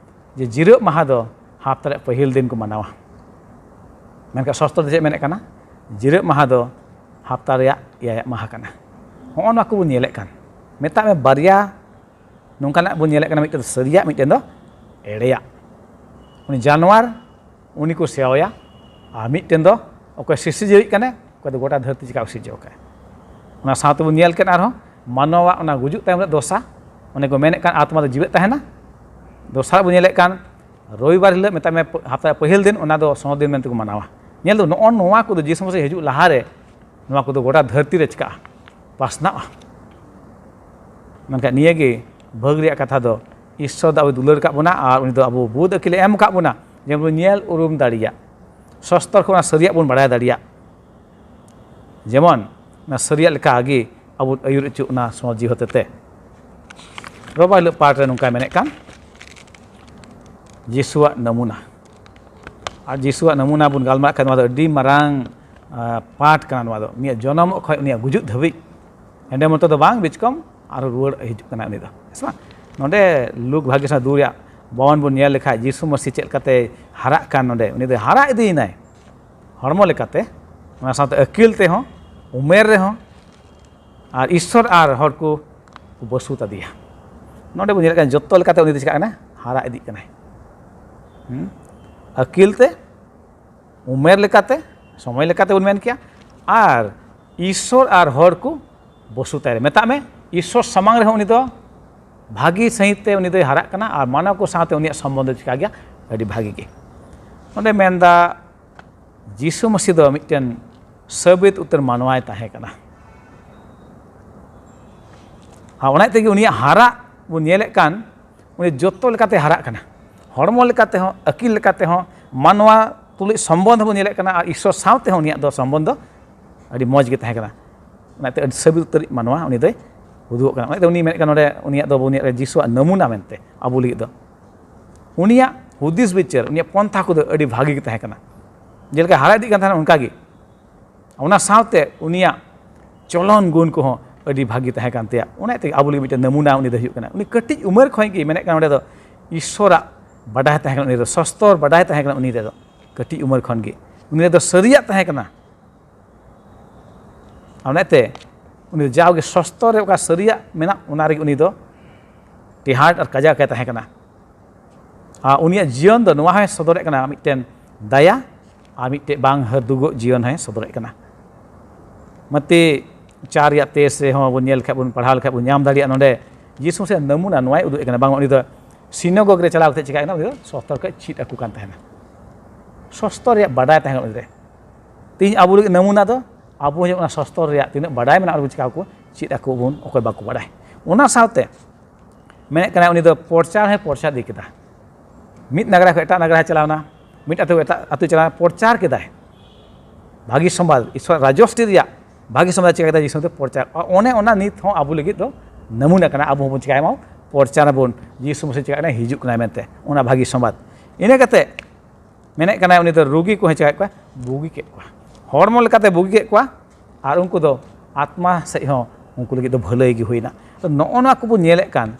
ᱡᱮ ᱡᱤᱨᱟᱹᱜ ᱢᱟᱦᱟ ᱫᱚ ᱦᱟᱯᱛᱟ ᱨᱮᱭᱟᱜ ᱯᱟᱹᱦᱤᱞ ᱫᱤᱱ ᱠᱚ ᱢᱟᱱᱟᱣᱟ᱾ ᱢᱮᱱᱠᱷᱟᱱ ᱥᱚᱥᱛᱚᱨ ᱫᱚ ᱪᱮᱫ ᱢᱮᱱᱮᱫ ᱠᱟᱱᱟ? ᱡᱤᱨᱟᱹᱜ ᱢᱟᱦᱟ ᱫᱚ ᱦᱟᱯᱛᱟ ᱨᱮᱭᱟᱜ ᱮᱭᱟᱭᱟᱜ ᱢᱟᱦᱟ ᱠᱟᱱᱟ᱾ ᱦᱚᱸᱜᱼᱚ ᱱᱚᱣᱟ ᱠᱚᱵᱚᱱ ᱧᱮᱞᱮᱫ ᱠᱟᱱ, ᱢᱮᱛᱟᱜ ᱢᱮ ᱵᱟᱨᱭᱟ ᱱᱚᱝᱠᱟᱱᱟᱜ ᱵᱚᱱ ᱧᱮᱞᱮᱫ ᱠᱟᱱᱟ, ᱢᱤᱫᱴᱮᱱ ᱫᱚ ᱥᱟᱹᱨᱤᱭᱟᱜ, ᱢᱤᱫᱴᱮᱱ ᱫᱚ ᱮᱲᱮᱭᱟᱜ᱾ ᱩᱱᱤ ᱡᱟᱱᱣᱟᱨ, ᱩᱱᱤ ᱠᱚ ᱥᱮᱵᱟᱣᱟᱭᱟ, ᱟᱨ ᱢᱤᱫᱴᱮᱱ ᱫᱚ ᱚᱠᱚᱭ ᱥᱤᱨᱡᱟᱹᱣᱤᱡ ᱠᱟᱱᱟᱭ, ᱚᱠᱚᱭ ᱫᱚ ᱜᱚᱴᱟ ᱫᱷᱟᱹᱨᱛᱤ ᱪᱤᱠᱟ ᱥᱤᱨᱡᱟᱹᱣ ᱠᱟᱜᱼᱟᱭ᱾ ᱚᱱᱟ ᱥᱟᱶᱛᱮ ᱵᱚᱱ ᱧᱮᱞ ᱠᱮᱫ ᱟᱨᱦᱚᱸ ᱢᱟᱱᱣᱟᱣᱟᱜ ᱚᱱᱟ ᱜᱩᱡᱩᱜ ᱛᱟᱭᱚᱢ ᱨᱮ ᱫᱚᱥᱟ, ᱚᱱᱮ ᱠᱚ ᱢᱮᱱᱮᱫ ᱠᱟᱱ ᱟᱛᱢᱟ ᱫᱚ ᱡᱤᱣᱮᱫ ᱛᱟᱦᱮᱱᱟ᱾ ᱫᱚᱥᱟᱨ ᱵᱚᱱ ᱧᱮᱞᱮᱫ ᱠᱟᱱ ᱨᱚᱵᱤᱵᱟᱨ ᱦᱤᱞᱳᱜ, ᱢᱮᱛᱟᱜ ᱢᱮ, ᱦᱟᱯᱛᱟ ᱨᱮᱭᱟᱜ ᱯᱟᱹᱦᱤᱞ ᱫᱤᱱ, ᱚᱱᱟ ᱫᱚ ᱥᱚᱱᱚᱛ ᱫᱤᱱ ᱢᱮᱱᱛᱮ ᱠᱚ ᱢᱟᱱᱟᱣᱟ᱾ ᱧᱮᱞ ᱫᱚ, ᱱᱚᱜᱼᱚ ᱱᱚᱣᱟ ᱠᱚᱫᱚ ᱡᱤᱥᱩ ᱢᱟᱥᱤ ᱦᱤᱡᱩᱜ ᱞᱟᱦᱟᱨᱮ ᱱᱚᱣᱟ ᱠᱚᱫᱚ ᱜᱚᱴᱟ ᱫᱷᱟᱹᱨᱛᱤ ᱨᱮ ᱪᱤᱠᱟᱜᱼᱟ? ᱯᱟᱥᱱᱟᱜᱼᱟ᱾ ᱢᱮᱱᱠᱷᱟᱱ ᱱᱤᱭᱟᱹ ᱜᱮ ᱵᱷᱟᱹᱜᱽ ᱨᱮᱭᱟᱜ ᱠᱟᱛᱷᱟ ᱫᱚ, ᱤᱥᱥᱚᱨ ᱫᱚ ᱟᱵᱚᱭ ᱫᱩᱞᱟᱹᱲ ᱠᱟᱜ ᱵᱚᱱᱟ ᱟᱨ ᱩᱱᱤ ᱫᱚ ᱟᱵᱚ ᱵᱩᱫᱷ ᱟᱹᱠᱤᱞᱮ ᱮᱢ ᱠᱟᱜ ᱵᱚᱱᱟ, ᱡᱮᱢᱚᱱ ᱵᱚᱱ ᱧᱮᱞ ᱩᱨᱩᱢ ᱫᱟᱲᱮᱭᱟᱜ, ᱥᱚᱥᱛᱚᱨ ᱠᱷᱚᱱ ᱚᱱᱟ ᱥᱟᱹᱨᱤᱭᱟᱜ ᱵᱚᱱ ᱵᱟᱲᱟᱭ ᱫᱟᱲᱮᱭᱟᱜ᱾ ᱡᱮᱢᱚᱱ ᱚᱱᱟ ᱥᱟᱹᱨᱤᱭᱟᱜ ᱞᱮᱠᱟ ᱜᱮ ᱟᱵᱚ ᱟᱹᱭᱩᱨ ᱦᱚᱪᱚ ᱚᱱᱟ ᱥᱚᱢᱟᱡᱽ ᱡᱤᱣᱤ ᱦᱚᱛᱮᱛᱮ᱾ ᱨᱚᱵᱟ ᱦᱤᱞᱳᱜ ᱯᱟᱴ ᱨᱮ ᱱᱚᱝᱠᱟᱭ ᱢᱮᱱᱮᱫ ᱠᱟᱱ, ᱡᱤᱥᱩᱣᱟᱜ ᱱᱟᱢᱩᱱᱟ᱾ ᱟᱨ ᱡᱤᱥᱩᱣᱟᱜ ᱱᱟᱢᱩᱱᱟ ᱵᱚᱱ ᱜᱟᱞᱢᱟᱨᱟᱜ ᱠᱷᱟᱱ, ᱱᱚᱣᱟ ᱫᱚ ᱟᱹᱰᱤ ᱢᱟᱨᱟᱝ, ᱟ, ᱯᱟᱴ ᱠᱟᱱᱟ᱾ ᱱᱚᱣᱟ ᱫᱚ ᱩᱱᱤᱭᱟᱜ ᱡᱚᱱᱚᱢᱚᱜ ᱠᱷᱚᱱ ᱩᱱᱤᱭᱟᱜ ᱜᱩᱡᱩᱜ ᱫᱷᱟᱹᱵᱤᱡ, ᱮᱸᱰᱮ ᱢᱚᱛᱚ ᱫᱚ ᱵᱟᱝ, ᱵᱤᱪᱠᱚᱢ ᱟᱨᱦᱚᱸ ᱨᱩᱣᱟᱹᱲ ᱦᱤᱡᱩᱜ ᱠᱟᱱᱟ ᱩᱱᱤ ᱫᱚ, ᱦᱮᱸ ᱥᱮ ᱵᱟᱝ? ᱱᱚᱰᱮ ᱞᱩᱠ ᱵᱷᱟᱜᱮ ᱥᱟᱶ ᱫᱩ ᱨᱮᱭᱟᱜ ᱵᱟᱵᱚᱱ ᱵᱚᱱ ᱧᱮᱞ ᱞᱮᱠᱷᱟᱡ, ᱡᱤᱥᱩ ᱢᱟᱹᱥᱤ ᱪᱮᱫ ᱞᱮᱠᱟᱛᱮ ᱦᱟᱨᱟᱜ ᱠᱟᱱ, ᱱᱚᱰᱮ ᱩᱱᱤ ᱫᱚ ᱦᱟᱨᱟ ᱤᱫᱤᱭᱮᱱᱟᱭ ᱦᱚᱲᱢᱚ ᱞᱮᱠᱟᱛᱮ, ᱚᱱᱟ ᱥᱟᱶᱛᱮ ᱟᱹᱠᱤᱞ ᱛᱮᱦᱚᱸ, ᱩᱢᱮᱨ ᱨᱮᱦᱚᱸ, ᱟᱨ ᱤᱥᱥᱚᱨ ᱟᱨ ᱦᱚᱲ ᱠᱚ ᱵᱟᱹᱥᱩᱛ ᱟᱫᱮᱭᱟ᱾ ᱱᱚᱰᱮ ᱵᱚᱱ ᱧᱮᱞᱮᱫ ᱠᱟᱱᱟ, ᱡᱚᱛᱚ ᱞᱮᱠᱟᱛᱮ ᱩᱱᱤ ᱫᱚ ᱪᱤᱠᱟᱜ ᱠᱟᱱᱟ? ᱦᱟᱨᱟ ᱤᱫᱤᱜ ᱠᱟᱱᱟᱭ᱾ ᱦᱩᱸ? ᱟᱹᱠᱤᱞ ᱛᱮ, ᱩᱢᱮᱨ ᱞᱮᱠᱟᱛᱮ, ᱥᱚᱢᱚᱭ ᱞᱮᱠᱟᱛᱮ ᱵᱚᱱ ᱢᱮᱱ ᱠᱮᱭᱟ, ᱟᱨ ᱤᱥᱥᱚᱨ ᱟᱨ ᱦᱚᱲ ᱠᱚ ᱵᱟᱹᱥᱩᱛᱟᱭ ᱨᱮ, ᱢᱮᱛᱟᱜ ᱢᱮ, ᱤᱥᱥᱚᱨ ᱥᱟᱢᱟᱝ ᱨᱮᱦᱚᱸ ᱩᱱᱤ ᱫᱚ ᱵᱷᱟᱹᱜᱤ ᱥᱟᱺᱦᱤᱡ ᱛᱮ ᱩᱱᱤ ᱫᱚᱭ ᱦᱟᱨᱟᱜ ᱠᱟᱱᱟ ᱟᱨ ᱢᱟᱱᱣ ᱠᱚ ᱥᱟᱶᱛᱮ ᱩᱱᱤᱭᱟᱜ ᱥᱚᱢᱵᱚᱱᱫᱷ ᱪᱤᱠᱟ ᱜᱮᱭᱟ? ᱟᱹᱰᱤ ᱵᱷᱟᱹᱜᱤ ᱜᱮ᱾ ᱚᱸᱰᱮ ᱢᱮᱱᱫᱟ, ᱡᱤᱥᱩ ᱢᱟᱹᱥᱤ ᱫᱚ ᱢᱤᱫᱴᱮᱱ ᱥᱟᱹᱵᱤᱛ ᱩᱛᱟᱹᱨ ᱢᱟᱱᱣᱟᱭ ᱛᱟᱦᱮᱸ ᱠᱟᱱᱟ᱾ ᱟᱨ ᱚᱱᱟ ᱛᱮᱜᱮ ᱩᱱᱤᱭᱟᱜ ᱦᱟᱨᱟᱜ ᱵᱚᱱ ᱧᱮᱞᱮᱫ ᱠᱟᱱ, ᱩᱱᱤ ᱡᱚᱛᱚ ᱞᱮᱠᱟᱛᱮ ᱦᱟᱨᱟᱜ ᱠᱟᱱᱟ᱾ ᱦᱚᱲᱢᱚ ᱞᱮᱠᱟᱛᱮ ᱦᱚᱸ, ᱟᱹᱠᱤᱞ ᱞᱮᱠᱟᱛᱮ ᱦᱚᱸ, ᱢᱟᱱᱣᱟ ᱛᱩᱞᱩᱡ ᱥᱚᱢᱵᱚᱱᱫᱷ ᱵᱚᱱ ᱧᱮᱞᱮᱫ ᱠᱟᱱᱟ, ᱟᱨ ᱤᱥᱥᱚᱨ ᱥᱟᱶᱛᱮ ᱦᱚᱸ ᱩᱱᱤᱭᱟᱜ ᱫᱚ ᱥᱚᱢᱵᱚᱱᱫᱷ ᱟᱹᱰᱤ ᱢᱚᱡᱽ ᱜᱮ ᱛᱟᱦᱮᱸ ᱠᱟᱱᱟ᱾ ᱚᱱᱟᱛᱮ ᱟᱹᱰᱤ ᱥᱟᱹᱵᱤᱛ ᱩᱛᱟᱹᱨᱤᱡ ᱢᱟᱱᱣᱟ ᱩᱱᱤ ᱫᱚᱭ ᱩᱫᱩᱜᱚᱜ ᱠᱟᱱᱟ᱾ ᱚᱱᱟᱛᱮ ᱩᱱᱤ ᱢᱮᱱᱮᱫ ᱠᱟᱱᱟ ᱱᱚᱰᱮ, ᱩᱱᱤᱭᱟᱜ ᱫᱚ ᱵᱚᱱ ᱧᱮᱞ ᱡᱤᱥᱩᱣᱟᱜ ᱱᱟᱢᱩᱱᱟ ᱢᱮᱱᱛᱮ ᱟᱵᱚ ᱞᱟᱹᱜᱤᱫ ᱫᱚ᱾ ᱩᱱᱤᱭᱟᱜ ᱦᱩᱫᱤᱥ ᱵᱤᱪᱟᱹᱨ, ᱩᱱᱤᱭᱟᱜ ᱯᱚᱱᱛᱷᱟ ᱠᱚᱫᱚ ᱟᱹᱰᱤ ᱵᱷᱟᱹᱜᱤ ᱜᱮ ᱛᱟᱦᱮᱸ ᱠᱟᱱᱟ᱾ ᱡᱮᱞᱮᱠᱟ ᱦᱟᱨᱟ ᱤᱫᱤᱜ ᱠᱟᱱ ᱛᱟᱦᱮᱱᱟ, ᱚᱱᱠᱟ ᱜᱮ᱾ ᱚᱱᱟ ᱥᱟᱶᱛᱮ ᱩᱱᱤᱭᱟᱜ ᱪᱚᱞᱚᱱ ᱜᱩᱱ ᱠᱚᱦᱚᱸ ᱟᱹᱰᱤ ᱵᱷᱟᱹᱜᱤ ᱛᱟᱦᱮᱸ ᱠᱟᱱ ᱛᱟᱭᱟ᱾ ᱚᱱᱟ ᱛᱮᱜᱮ ᱟᱵᱚ ᱞᱟᱹᱜᱤᱫ ᱢᱤᱫᱴᱮᱱ ᱱᱟᱢᱩᱱᱟ ᱩᱱᱤ ᱫᱚ ᱦᱩᱭᱩᱜ ᱠᱟᱱᱟ᱾ ᱩᱱᱤ ᱠᱟᱹᱴᱤᱡ ᱩᱢᱮᱨ ᱠᱷᱚᱱ ᱜᱮ, ᱢᱮᱱᱮᱫ ᱠᱟᱱᱟ ᱚᱸᱰᱮ ᱫᱚ, ᱤᱥᱥᱚᱨᱟᱜ ᱵᱟᱰᱟᱭ ᱛᱟᱦᱮᱸ ᱠᱟᱱᱟ, ᱩᱱᱤ ᱫᱚ ᱥᱚᱥᱛᱚᱨ ᱵᱟᱰᱟᱭ ᱛᱟᱦᱮᱸ ᱠᱟᱱᱟ ᱩᱱᱤ ᱨᱮᱫᱚ, ᱠᱟᱹᱴᱤᱡ ᱩᱢᱮᱨ ᱠᱷᱚᱱ ᱜᱮ᱾ ᱩᱱᱤ ᱨᱮᱫᱚ ᱥᱟᱹᱨᱤᱭᱟᱜ ᱛᱟᱦᱮᱸ ᱠᱟᱱᱟ᱾ ᱟᱨ ᱚᱱᱟᱛᱮ ᱩᱱᱤ ᱫᱚ ᱡᱟᱣᱜᱮ ᱥᱚᱥᱛᱚᱨ ᱨᱮ ᱚᱠᱟ ᱥᱟᱹᱨᱤᱭᱟᱜ ᱢᱮᱱᱟᱜ, ᱚᱱᱟ ᱨᱮᱜᱮ ᱩᱱᱤ ᱫᱚ ᱴᱮᱦᱟᱸᱰ ᱟᱨ ᱠᱟᱡᱟᱠ ᱮ ᱛᱟᱦᱮᱸ ᱠᱟᱱᱟ᱾ ᱟᱨ ᱩᱱᱤᱭᱟᱜ ᱡᱤᱭᱚᱱ ᱫᱚ ᱱᱚᱣᱟ ᱦᱚᱸᱭ ᱥᱚᱫᱚᱨᱮᱫ ᱠᱟᱱᱟ, ᱢᱤᱫᱴᱮᱱ ᱫᱟᱭᱟ ᱟᱨ ᱢᱤᱫᱴᱮᱱ ᱵᱟᱝ ᱦᱟᱹᱨᱫᱩᱜᱚᱜ ᱡᱤᱭᱚᱱ ᱦᱚᱸᱭ ᱥᱚᱫᱚᱨᱮᱫ ᱠᱟᱱᱟ᱾ ᱢᱟᱛᱮ ᱪᱟᱨ ᱨᱮᱭᱟᱜ ᱛᱮᱭᱤᱥ ᱨᱮᱦᱚᱸ ᱵᱚᱱ ᱧᱮᱞ ᱞᱮᱠᱷᱟᱡ, ᱵᱚᱱ ᱯᱟᱲᱦᱟᱣ ᱞᱮᱠᱷᱟᱡ ᱵᱚᱱ ᱧᱟᱢ ᱫᱟᱲᱮᱭᱟᱜᱼᱟ, ᱱᱚᱰᱮ ᱡᱤᱥᱩ ᱢᱟᱥᱤᱦ ᱱᱟᱢᱩᱱᱟ ᱱᱚᱣᱟᱭ ᱩᱫᱩᱜ ᱮ ᱠᱟᱱᱟ, ᱵᱟᱝ ᱩᱱᱤ ᱫᱚ ᱥᱤᱱᱟᱜᱚᱜᱽ ᱨᱮ ᱪᱟᱞᱟᱣ ᱠᱟᱛᱮ ᱪᱤᱠᱟᱹᱭ ᱠᱟᱱᱟ? ᱩᱱᱤ ᱫᱚ ᱥᱚᱥᱛᱚᱨ ᱠᱚ ᱪᱮᱫ ᱟᱠᱚ ᱠᱟᱱ ᱛᱟᱦᱮᱱᱟ᱾ ᱥᱚᱥᱛᱚᱨ ᱨᱮᱭᱟᱜ ᱵᱟᱰᱟᱭ ᱛᱟᱦᱮᱸ ᱠᱟᱱᱟ ᱩᱱᱤ ᱨᱮ᱾ ᱛᱮᱦᱮᱧ ᱟᱵᱚ ᱞᱟᱹᱜᱤᱫ ᱱᱟᱢᱩᱱᱟ ᱫᱚ ᱟᱵᱚ ᱦᱚᱸ ᱚᱱᱟ ᱥᱚᱥᱛᱚᱨ ᱨᱮᱭᱟᱜ ᱛᱤᱱᱟᱹᱜ ᱵᱟᱰᱟᱭ ᱢᱮᱱᱟᱜᱼᱟ, ᱚᱱᱟ ᱵᱚᱱ ᱪᱤᱠᱟ ᱟᱠᱚ, ᱪᱮᱫ ᱟᱠᱚ ᱵᱚᱱ, ᱚᱠᱚᱭ ᱵᱟᱠᱚ ᱵᱟᱰᱟᱭ᱾ ᱚᱱᱟ ᱥᱟᱶᱛᱮ ᱢᱮᱱᱮᱫ ᱠᱟᱱᱟᱭ, ᱩᱱᱤ ᱫᱚ ᱯᱨᱚᱪᱟᱨ ᱦᱚᱸᱭ ᱯᱨᱚᱪᱟᱨ ᱤᱫᱤ ᱠᱮᱫᱟ᱾ ᱢᱤᱫ ᱱᱟᱜᱟᱨᱟ ᱠᱷᱚᱱ ᱮᱴᱟᱜ ᱱᱟᱜᱟᱨᱟ ᱪᱟᱞᱟᱣᱱᱟ, ᱢᱤᱫ ᱟᱹᱛᱩ ᱮᱴᱟᱜ ᱟᱹᱛᱩ ᱪᱟᱞᱟᱣ ᱯᱨᱚᱪᱟᱨ ᱠᱮᱫᱟᱭ᱾ ᱵᱷᱟᱹᱜᱤ ᱥᱚᱢᱵᱟᱫ, ᱤᱥᱚᱨ ᱨᱟᱡᱽᱡᱚᱥᱴᱤ ᱨᱮᱭᱟᱜ ᱵᱷᱟᱹᱜᱤ ᱥᱚᱢᱵᱟᱫ ᱪᱤᱠᱟ ᱠᱮᱫᱟ? ᱡᱤᱥᱩ ᱫᱚ ᱯᱨᱚᱪᱟᱨ᱾ ᱟᱨ ᱚᱱᱮ ᱚᱱᱟ ᱱᱤᱛ ᱦᱚᱸ ᱟᱵᱚ ᱞᱟᱹᱜᱤᱫ ᱫᱚ ᱱᱟᱢᱩᱱᱟ ᱠᱟᱱᱟ, ᱟᱵᱚ ᱦᱚᱸᱵᱚᱱ ᱪᱤᱠᱟᱭ ᱢᱟ, ᱯᱨᱚᱪᱟᱨ ᱟᱵᱚᱱ, ᱡᱤᱥᱩ ᱢᱟᱥᱤᱦ ᱪᱤᱠᱟᱜ ᱠᱟᱱᱟ, ᱦᱤᱡᱩᱜ ᱠᱟᱱᱟᱭ ᱢᱮᱱᱛᱮ, ᱚᱱᱟ ᱵᱷᱟᱹᱜᱤ ᱥᱚᱢᱵᱟᱫ᱾ ᱤᱱᱟᱹ ᱠᱟᱛᱮ ᱢᱮᱱᱮᱫ ᱠᱟᱱᱟᱭ, ᱩᱱᱤ ᱫᱚ ᱨᱩᱜᱤ ᱠᱚᱦᱚᱸ ᱪᱤᱠᱟᱭᱮᱫ ᱠᱚᱣᱟ, ᱵᱩᱜᱤ ᱠᱮᱫ ᱠᱚᱣᱟ, ᱦᱚᱲᱢᱚ ᱞᱮᱠᱟᱛᱮ ᱵᱩᱜᱤ ᱠᱮᱫ ᱠᱚᱣᱟ, ᱟᱨ ᱩᱱᱠᱩ ᱫᱚ ᱟᱛᱢᱟ ᱥᱮᱫ ᱦᱚᱸ ᱩᱱᱠᱩ ᱞᱟᱹᱜᱤᱫ ᱫᱚ ᱵᱷᱟᱹᱞᱟᱹᱭ ᱜᱮ ᱦᱩᱭᱱᱟ᱾ ᱛᱚ ᱱᱚᱜᱼᱚ ᱱᱚᱣᱟ ᱠᱚᱵᱚᱱ ᱧᱮᱞᱮᱫ ᱠᱟᱱ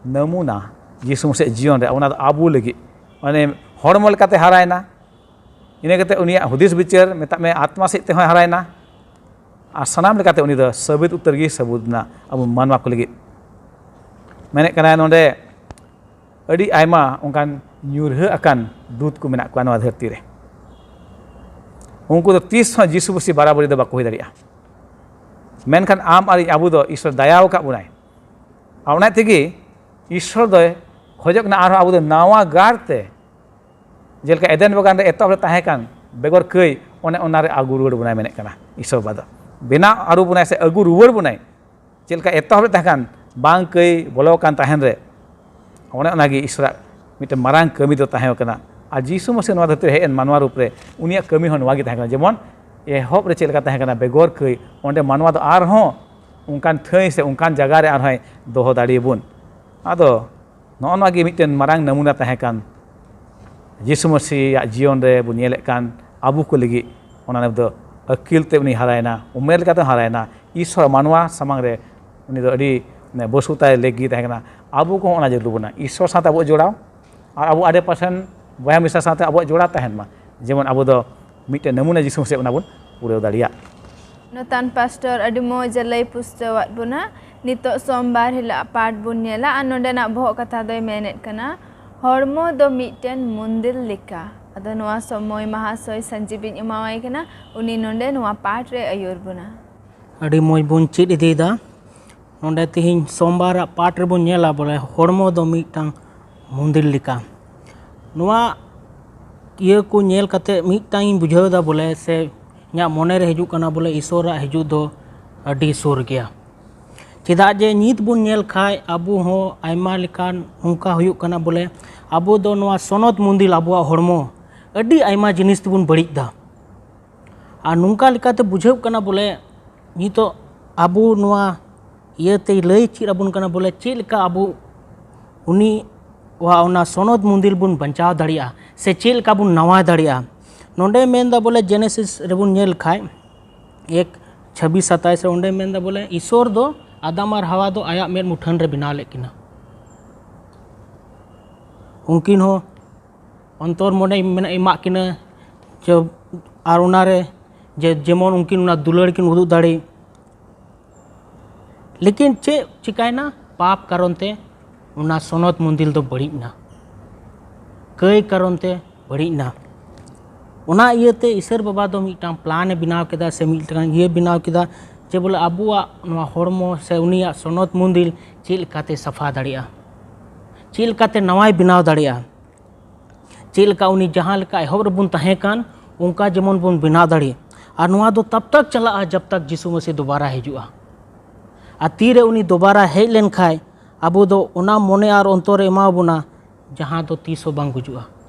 ᱱᱟᱢᱩᱱᱟ ᱡᱤᱥᱩ ᱢᱟᱥᱤᱦ ᱡᱤᱭᱚᱱ ᱨᱮ, ᱚᱱᱟ ᱫᱚ ᱟᱵᱚ ᱞᱟᱹᱜᱤᱫ, ᱢᱟᱱᱮ ᱦᱚᱲᱢᱚ ᱞᱮᱠᱟᱛᱮ ᱦᱟᱨᱟᱭᱮᱱᱟ, ᱤᱱᱟᱹ ᱠᱟᱛᱮ ᱩᱱᱤᱭᱟᱜ ᱦᱩᱫᱤᱥ ᱵᱤᱪᱟᱹᱨ, ᱢᱮᱛᱟᱜ ᱢᱮ, ᱟᱛᱢᱟ ᱥᱮᱫ ᱛᱮᱦᱚᱸᱭ ᱦᱟᱨᱟᱭᱮᱱᱟ, ᱟᱨ ᱥᱟᱱᱟᱢ ᱞᱮᱠᱟᱛᱮ ᱩᱱᱤ ᱫᱚ ᱥᱟᱹᱵᱤᱛ ᱩᱛᱟᱹᱨ ᱜᱮ ᱥᱟᱹᱵᱩᱛ ᱮᱱᱟ ᱟᱵᱚ ᱢᱟᱱᱣᱟ ᱠᱚ ᱞᱟᱹᱜᱤᱫ᱾ ᱢᱮᱱᱮᱫ ᱠᱟᱱᱟᱭ ᱱᱚᱰᱮ, ᱟᱹᱰᱤ ᱟᱭᱢᱟ ᱚᱱᱠᱟᱱ ᱧᱩᱨᱦᱟᱹ ᱟᱠᱟᱱ ᱫᱩᱛ ᱠᱚ ᱢᱮᱱᱟᱜ ᱠᱚᱣᱟ ᱱᱚᱣᱟ ᱫᱷᱟᱹᱨᱛᱤ ᱨᱮ᱾ ᱩᱱᱠᱩ ᱫᱚ ᱛᱤᱥ ᱦᱚᱸ ᱡᱤᱥᱩ ᱢᱟᱹᱥᱤ ᱵᱟᱨᱟᱵᱟᱹᱨᱤ ᱫᱚ ᱵᱟᱠᱚ ᱦᱩᱭ ᱫᱟᱲᱮᱭᱟᱜᱼᱟ᱾ ᱢᱮᱱᱠᱷᱟᱱ ᱟᱢ ᱟᱨ ᱤᱧ, ᱟᱵᱚ ᱫᱚ ᱤᱥᱚᱨ ᱫᱟᱭᱟ ᱟᱠᱟᱫ ᱵᱚᱱᱟᱭ᱾ ᱟᱨ ᱚᱱᱟ ᱛᱮᱜᱮ ᱤᱥᱚᱨ ᱫᱚᱭ ᱠᱷᱚᱡᱚᱜ ᱠᱟᱱᱟ ᱟᱨᱦᱚᱸ ᱟᱵᱚ ᱫᱚ ᱱᱟᱣᱟ ᱜᱟᱨ ᱛᱮ, ᱡᱮᱞᱮᱠᱟ ᱮᱫᱮᱱ ᱵᱟᱜᱟᱱ ᱨᱮ ᱮᱛᱚᱦᱚᱵ ᱨᱮ ᱛᱟᱦᱮᱸ ᱠᱟᱱ, ᱵᱮᱜᱚᱨ ᱠᱟᱹᱭ, ᱚᱱᱮ ᱚᱱᱟ ᱨᱮ ᱟᱹᱜᱩ ᱨᱩᱣᱟᱹᱲ ᱵᱚᱱᱟᱭ ᱢᱮᱱᱮᱫ ᱠᱟᱱᱟ ᱤᱥᱚᱨ ᱵᱟᱵᱟ ᱫᱚ᱾ ᱵᱮᱱᱟᱣ ᱟᱹᱨᱩ ᱵᱚᱱᱟᱭ ᱥᱮ ᱟᱹᱜᱩ ᱨᱩᱣᱟᱹᱲ ᱵᱚᱱᱟᱭ᱾ ᱪᱮᱫ ᱞᱮᱠᱟ ᱮᱛᱚᱦᱚᱵ ᱨᱮ ᱛᱟᱦᱮᱸ ᱠᱟᱱ, ᱵᱟᱝ ᱠᱟᱹᱭ ᱵᱚᱞᱚ ᱟᱠᱟᱱ ᱛᱟᱦᱮᱱ ᱨᱮ, ᱚᱱᱮ ᱚᱱᱟᱜᱮ ᱤᱥᱚᱨᱟᱜ ᱢᱤᱫᱴᱮᱱ ᱢᱟᱨᱟᱝ ᱠᱟᱹᱢᱤ ᱫᱚ ᱛᱟᱦᱮᱸ ᱠᱟᱱᱟ᱾ ᱟᱨ ᱡᱤᱥᱩ ᱢᱟᱹᱥᱤ ᱱᱚᱣᱟ ᱫᱷᱟᱹᱨᱛᱤ ᱨᱮ ᱦᱮᱡ ᱮᱱ ᱢᱟᱱᱣᱟ ᱨᱩᱯ ᱨᱮ, ᱩᱱᱤᱭᱟᱜ ᱠᱟᱹᱢᱤ ᱦᱚᱸ ᱱᱚᱣᱟ ᱜᱮ ᱛᱟᱦᱮᱸ ᱠᱟᱱᱟ᱾ ᱡᱮᱢᱚᱱ ᱮᱦᱚᱵ ᱨᱮ ᱪᱮᱫ ᱞᱮᱠᱟ ᱛᱟᱦᱮᱸ ᱠᱟᱱᱟ ᱵᱮᱜᱚᱨ ᱠᱟᱹᱭ, ᱚᱸᱰᱮ ᱢᱟᱱᱣᱟ ᱫᱚ ᱟᱨᱦᱚᱸ ᱚᱱᱠᱟᱱ ᱴᱷᱟᱹᱭ ᱥᱮ ᱚᱱᱠᱟᱱ ᱡᱟᱭᱜᱟ ᱨᱮ ᱟᱨᱦᱚᱸᱭ ᱫᱚᱦᱚ ᱫᱟᱲᱮᱭᱟᱵᱚᱱ᱾ ᱟᱫᱚ ᱱᱚᱜᱼᱚ ᱱᱚᱣᱟ ᱜᱮ ᱢᱤᱫᱴᱮᱱ ᱢᱟᱨᱟᱝ ᱱᱟᱢᱩᱱᱟ ᱛᱟᱦᱮᱸ ᱠᱟᱱ ᱡᱤᱥᱩ ᱢᱟᱹᱥᱤᱭᱟᱜ ᱡᱤᱭᱚᱱ ᱨᱮ ᱵᱚᱱ ᱧᱮᱞᱮᱫ ᱠᱟᱱ, ᱟᱵᱚ ᱠᱚ ᱞᱟᱹᱜᱤᱫ ᱚᱱᱟ ᱫᱚ ᱟᱹᱠᱤᱞ ᱛᱮ ᱩᱱᱤ ᱦᱟᱨᱟᱭᱮᱱᱟ, ᱩᱢᱮᱨ ᱞᱮᱠᱟᱛᱮ ᱦᱟᱨᱟᱭᱮᱱᱟ, ᱤᱥᱚᱨ ᱢᱟᱱᱣᱟ ᱥᱟᱢᱟᱝ ᱨᱮ ᱩᱱᱤ ᱫᱚ ᱟᱹᱰᱤ ᱵᱟᱹᱥᱩᱛᱟᱭ ᱞᱮᱠ ᱜᱮ ᱛᱟᱦᱮᱸ ᱠᱟᱱᱟ᱾ ᱟᱵᱚ ᱠᱚᱦᱚᱸ ᱚᱱᱟ ᱡᱟᱹᱨᱩᱲ ᱵᱚᱱᱟ, ᱤᱥᱚᱨ ᱥᱟᱶᱛᱮ ᱟᱵᱚᱣᱟᱜ ᱡᱚᱲᱟᱣ ᱟᱨ ᱟᱵᱚ ᱟᱰᱮ ᱯᱟᱥᱮᱱ ᱵᱚᱭᱦᱟ ᱢᱤᱥᱨᱟ ᱥᱟᱶᱛᱮ ᱟᱵᱚᱣᱟᱜ ᱡᱚᱲᱟᱣ ᱛᱟᱦᱮᱱ ᱢᱟ, ᱡᱮᱢᱚᱱ ᱟᱵᱚ ᱫᱚ ᱢᱤᱫᱴᱮᱱ ᱱᱟᱢᱩᱱᱟ ᱡᱤᱥᱩ ᱢᱟᱹᱥᱤ ᱚᱱᱟ ᱵᱚᱱ ᱯᱩᱨᱟᱹᱣ ᱫᱟᱲᱮᱭᱟᱜ᱾ ᱱᱚᱛᱟᱱ ᱯᱟᱥᱴᱚᱨ ᱟᱹᱰᱤ ᱢᱚᱡᱽ ᱮ ᱞᱟᱹᱭ ᱯᱩᱥᱴᱟᱹᱣᱟᱫ ᱵᱚᱱᱟ᱾ ᱱᱤᱛᱚᱜ ᱥᱳᱢᱵᱟᱨ ᱦᱤᱞᱳᱜ ᱯᱟᱴ ᱵᱚᱱ ᱧᱮᱞᱟ ᱟᱨ ᱱᱚᱰᱮᱱᱟᱜ ᱵᱚᱦᱚᱜ ᱠᱟᱛᱷᱟ ᱫᱚᱭ ᱢᱮᱱᱮᱫ ᱠᱟᱱᱟ, ᱦᱚᱲᱢᱚ ᱫᱚ ᱢᱤᱫᱴᱮᱱ ᱢᱚᱱᱫᱤᱨ ᱞᱮᱠᱟ᱾ ᱟᱫᱚ ᱱᱚᱣᱟ ᱥᱚᱢᱚᱭ ᱢᱟᱦᱟᱥᱚᱭ ᱥᱟᱹᱡᱤᱵᱤᱧ ᱮᱢᱟᱣᱟᱭ ᱠᱟᱱᱟ, ᱩᱱᱤ ᱱᱚᱰᱮ ᱱᱚᱣᱟ ᱯᱟᱴ ᱨᱮ ᱟᱹᱭᱩᱨ ᱵᱚᱱᱟ᱾ ᱟᱹᱰᱤ ᱢᱚᱡᱽ ᱵᱚᱱ ᱪᱮᱫ ᱤᱫᱤᱭᱮᱫᱟ᱾ ᱱᱚᱰᱮ ᱛᱮᱦᱮᱧ ᱥᱳᱢᱵᱟᱨᱟᱜ ᱯᱟᱴ ᱨᱮᱵᱚᱱ ᱧᱮᱞᱟ ᱵᱚᱞᱮ ᱦᱚᱲᱢᱚ ᱫᱚ ᱢᱤᱫᱴᱟᱝ ᱢᱚᱱᱫᱤᱨ ᱞᱮᱠᱟ᱾ ᱱᱚᱣᱟ ᱤᱭᱟᱹ ᱠᱚ ᱧᱮᱞ ᱠᱟᱛᱮ ᱢᱤᱫᱴᱟᱝ ᱤᱧ ᱵᱩᱡᱷᱟᱹᱣ ᱮᱫᱟ ᱵᱚᱞᱮ, ᱥᱮ ᱤᱧᱟᱹᱜ ᱢᱚᱱᱮ ᱨᱮ ᱦᱤᱡᱩᱜ ᱠᱟᱱᱟ ᱵᱚᱞᱮ ᱤᱥᱚᱨᱟᱜ ᱦᱤᱡᱩᱜ ᱫᱚ ᱟᱹᱰᱤ ᱥᱩᱨ ᱜᱮᱭᱟ᱾ ᱪᱮᱫᱟᱜ ᱡᱮ ᱱᱤᱛ ᱵᱚᱱ ᱧᱮᱞ ᱠᱷᱟᱡ ᱟᱵᱚ ᱦᱚᱸ ᱟᱭᱢᱟ ᱞᱮᱠᱟᱱ ᱱᱚᱝᱠᱟ ᱦᱩᱭᱩᱜ ᱠᱟᱱᱟ ᱵᱚᱞᱮ ᱟᱵᱚ ᱫᱚ ᱱᱚᱣᱟ ᱥᱚᱱᱚᱛ ᱢᱚᱱᱫᱤᱨ ᱟᱵᱚᱣᱟᱜ ᱦᱚᱲᱢᱚ ᱟᱹᱰᱤ ᱟᱭᱢᱟ ᱡᱤᱱᱤᱥ ᱛᱮᱵᱚᱱ ᱵᱟᱹᱲᱤᱡ ᱮᱫᱟ᱾ ᱟᱨ ᱱᱚᱝᱠᱟ ᱞᱮᱠᱟᱛᱮ ᱵᱩᱡᱷᱟᱹᱜ ᱠᱟᱱᱟ ᱵᱚᱞᱮ ᱱᱤᱛᱚᱜ ᱟᱵᱚ ᱱᱚᱣᱟ ᱤᱭᱟᱹᱛᱮᱭ ᱞᱟᱹᱭ ᱪᱮᱫ ᱟᱵᱚᱱ ᱠᱟᱱᱟ ᱵᱚᱞᱮ ᱪᱮᱫ ᱞᱮᱠᱟ ᱟᱵᱚ ᱩᱱᱤᱣᱟᱜ ᱚᱱᱟ ᱥᱚᱱᱚᱛ ᱢᱚᱱᱫᱤᱨ ᱵᱚᱱ ᱵᱟᱧᱪᱟᱣ ᱫᱟᱲᱮᱭᱟᱜᱼᱟ ᱥᱮ ᱪᱮᱫ ᱞᱮᱠᱟ ᱵᱚᱱ ᱱᱟᱣᱟ ᱫᱟᱲᱮᱭᱟᱜᱼᱟ᱾ ᱱᱚᱰᱮ ᱢᱮᱱᱫᱟ ᱵᱚᱞᱮ ᱡᱮᱱᱮᱥᱤᱥ ᱨᱮᱵᱚᱱ ᱧᱮᱞ ᱠᱷᱟᱡ ᱮᱠ ᱪᱷᱟᱵᱵᱤᱥ ᱥᱟᱛᱟᱭᱤᱥ ᱨᱮ ᱚᱸᱰᱮ ᱢᱮᱱᱫᱟ ᱵᱚᱞᱮ ᱤᱥᱚᱨ ᱫᱚ ᱟᱫᱟᱢ ᱟᱨ ᱦᱟᱣᱟ ᱫᱚ ᱟᱭᱟᱜ ᱢᱮᱫ ᱢᱩᱴᱷᱟᱹᱱ ᱨᱮ ᱵᱮᱱᱟᱣ ᱞᱮᱫ ᱠᱤᱱᱟ᱾ ᱩᱱᱠᱤᱱ ᱦᱚᱸ ᱚᱱᱛᱚᱨ ᱢᱚᱱᱮ ᱢᱮᱱᱟᱜ ᱮᱢᱟᱜ ᱠᱤᱱᱟᱹ ᱡᱮ ᱟᱨ ᱚᱱᱟᱨᱮ ᱡᱮ ᱡᱮᱢᱚᱱ ᱩᱱᱠᱤᱱ ᱚᱱᱟ ᱫᱩᱞᱟᱹᱲ ᱠᱤᱱ ᱩᱫᱩᱜ ᱫᱟᱲᱮ᱾ ᱞᱮᱠᱤᱱ ᱪᱮᱫ ᱪᱤᱠᱟᱭᱱᱟ? ᱯᱟᱯ ᱠᱟᱨᱚᱱ ᱛᱮ ᱚᱱᱟ ᱥᱚᱱᱚᱛ ᱢᱚᱱᱫᱤᱨ ᱫᱚ ᱵᱟᱹᱲᱤᱡ ᱮᱱᱟ, ᱠᱟᱹᱭ ᱠᱟᱨᱚᱱ ᱛᱮ ᱵᱟᱹᱲᱤᱡ ᱮᱱᱟ᱾ ᱚᱱᱟ ᱤᱭᱟᱹᱛᱮ ᱤᱥᱟᱹᱨ ᱵᱟᱵᱟ ᱫᱚ ᱢᱤᱫᱴᱟᱝ ᱯᱞᱟᱱ ᱮ ᱵᱮᱱᱟᱣ ᱠᱮᱫᱟ ᱥᱮ ᱢᱤᱫᱴᱟᱝ ᱤᱭᱟᱹ ᱵᱮᱱᱟᱣ ᱠᱮᱫᱟ ᱡᱮ ᱵᱚᱞᱮ ᱟᱵᱚᱣᱟᱜ ᱱᱚᱣᱟ ᱦᱚᱲᱢᱚ ᱥᱮ ᱩᱱᱤᱭᱟᱜ ᱥᱚᱱᱚᱛ ᱢᱚᱱᱫᱤᱨ ᱪᱮᱫ ᱞᱮᱠᱟᱛᱮ ᱥᱟᱯᱷᱟ ᱫᱟᱲᱮᱭᱟᱜᱼᱟ, ᱪᱮᱫ ᱞᱮᱠᱟᱛᱮ ᱱᱟᱣᱟᱭ ᱵᱮᱱᱟᱣ ᱫᱟᱲᱮᱭᱟᱜᱼᱟ, ᱪᱮᱫ ᱞᱮᱠᱟ ᱩᱱᱤ ᱡᱟᱦᱟᱸ ᱞᱮᱠᱟ ᱮᱦᱚᱵ ᱨᱮᱵᱚᱱ ᱛᱟᱦᱮᱸ ᱠᱟᱱ ᱚᱱᱠᱟ ᱡᱮᱢᱚᱱ ᱵᱚᱱ ᱵᱮᱱᱟᱣ ᱫᱟᱲᱮ᱾ ᱟᱨ ᱱᱚᱣᱟ ᱫᱚ ᱛᱟᱵ ᱛᱟᱠ ᱪᱟᱞᱟᱜᱼᱟ ᱡᱟᱵ ᱛᱟᱠ ᱡᱤᱥᱩ ᱢᱟᱹᱥᱤ ᱫᱚᱵᱟᱨᱟ ᱦᱤᱡᱩᱜᱼᱟ᱾ ᱟᱨ ᱛᱤᱨᱮ ᱩᱱᱤ ᱫᱚᱵᱟᱨᱟ ᱦᱮᱡ ᱞᱮᱱᱠᱷᱟᱡ ᱟᱵᱚ ᱫᱚ ᱚᱱᱟ ᱢᱚᱱᱮ ᱟᱨ ᱚᱱᱛᱚᱨ ᱮ ᱮᱢᱟ ᱵᱚᱱᱟ ᱡᱟᱦᱟᱸ ᱫᱚ ᱛᱤᱥ ᱦᱚᱸ ᱵᱟᱝ ᱜᱩᱡᱩᱜᱼᱟ᱾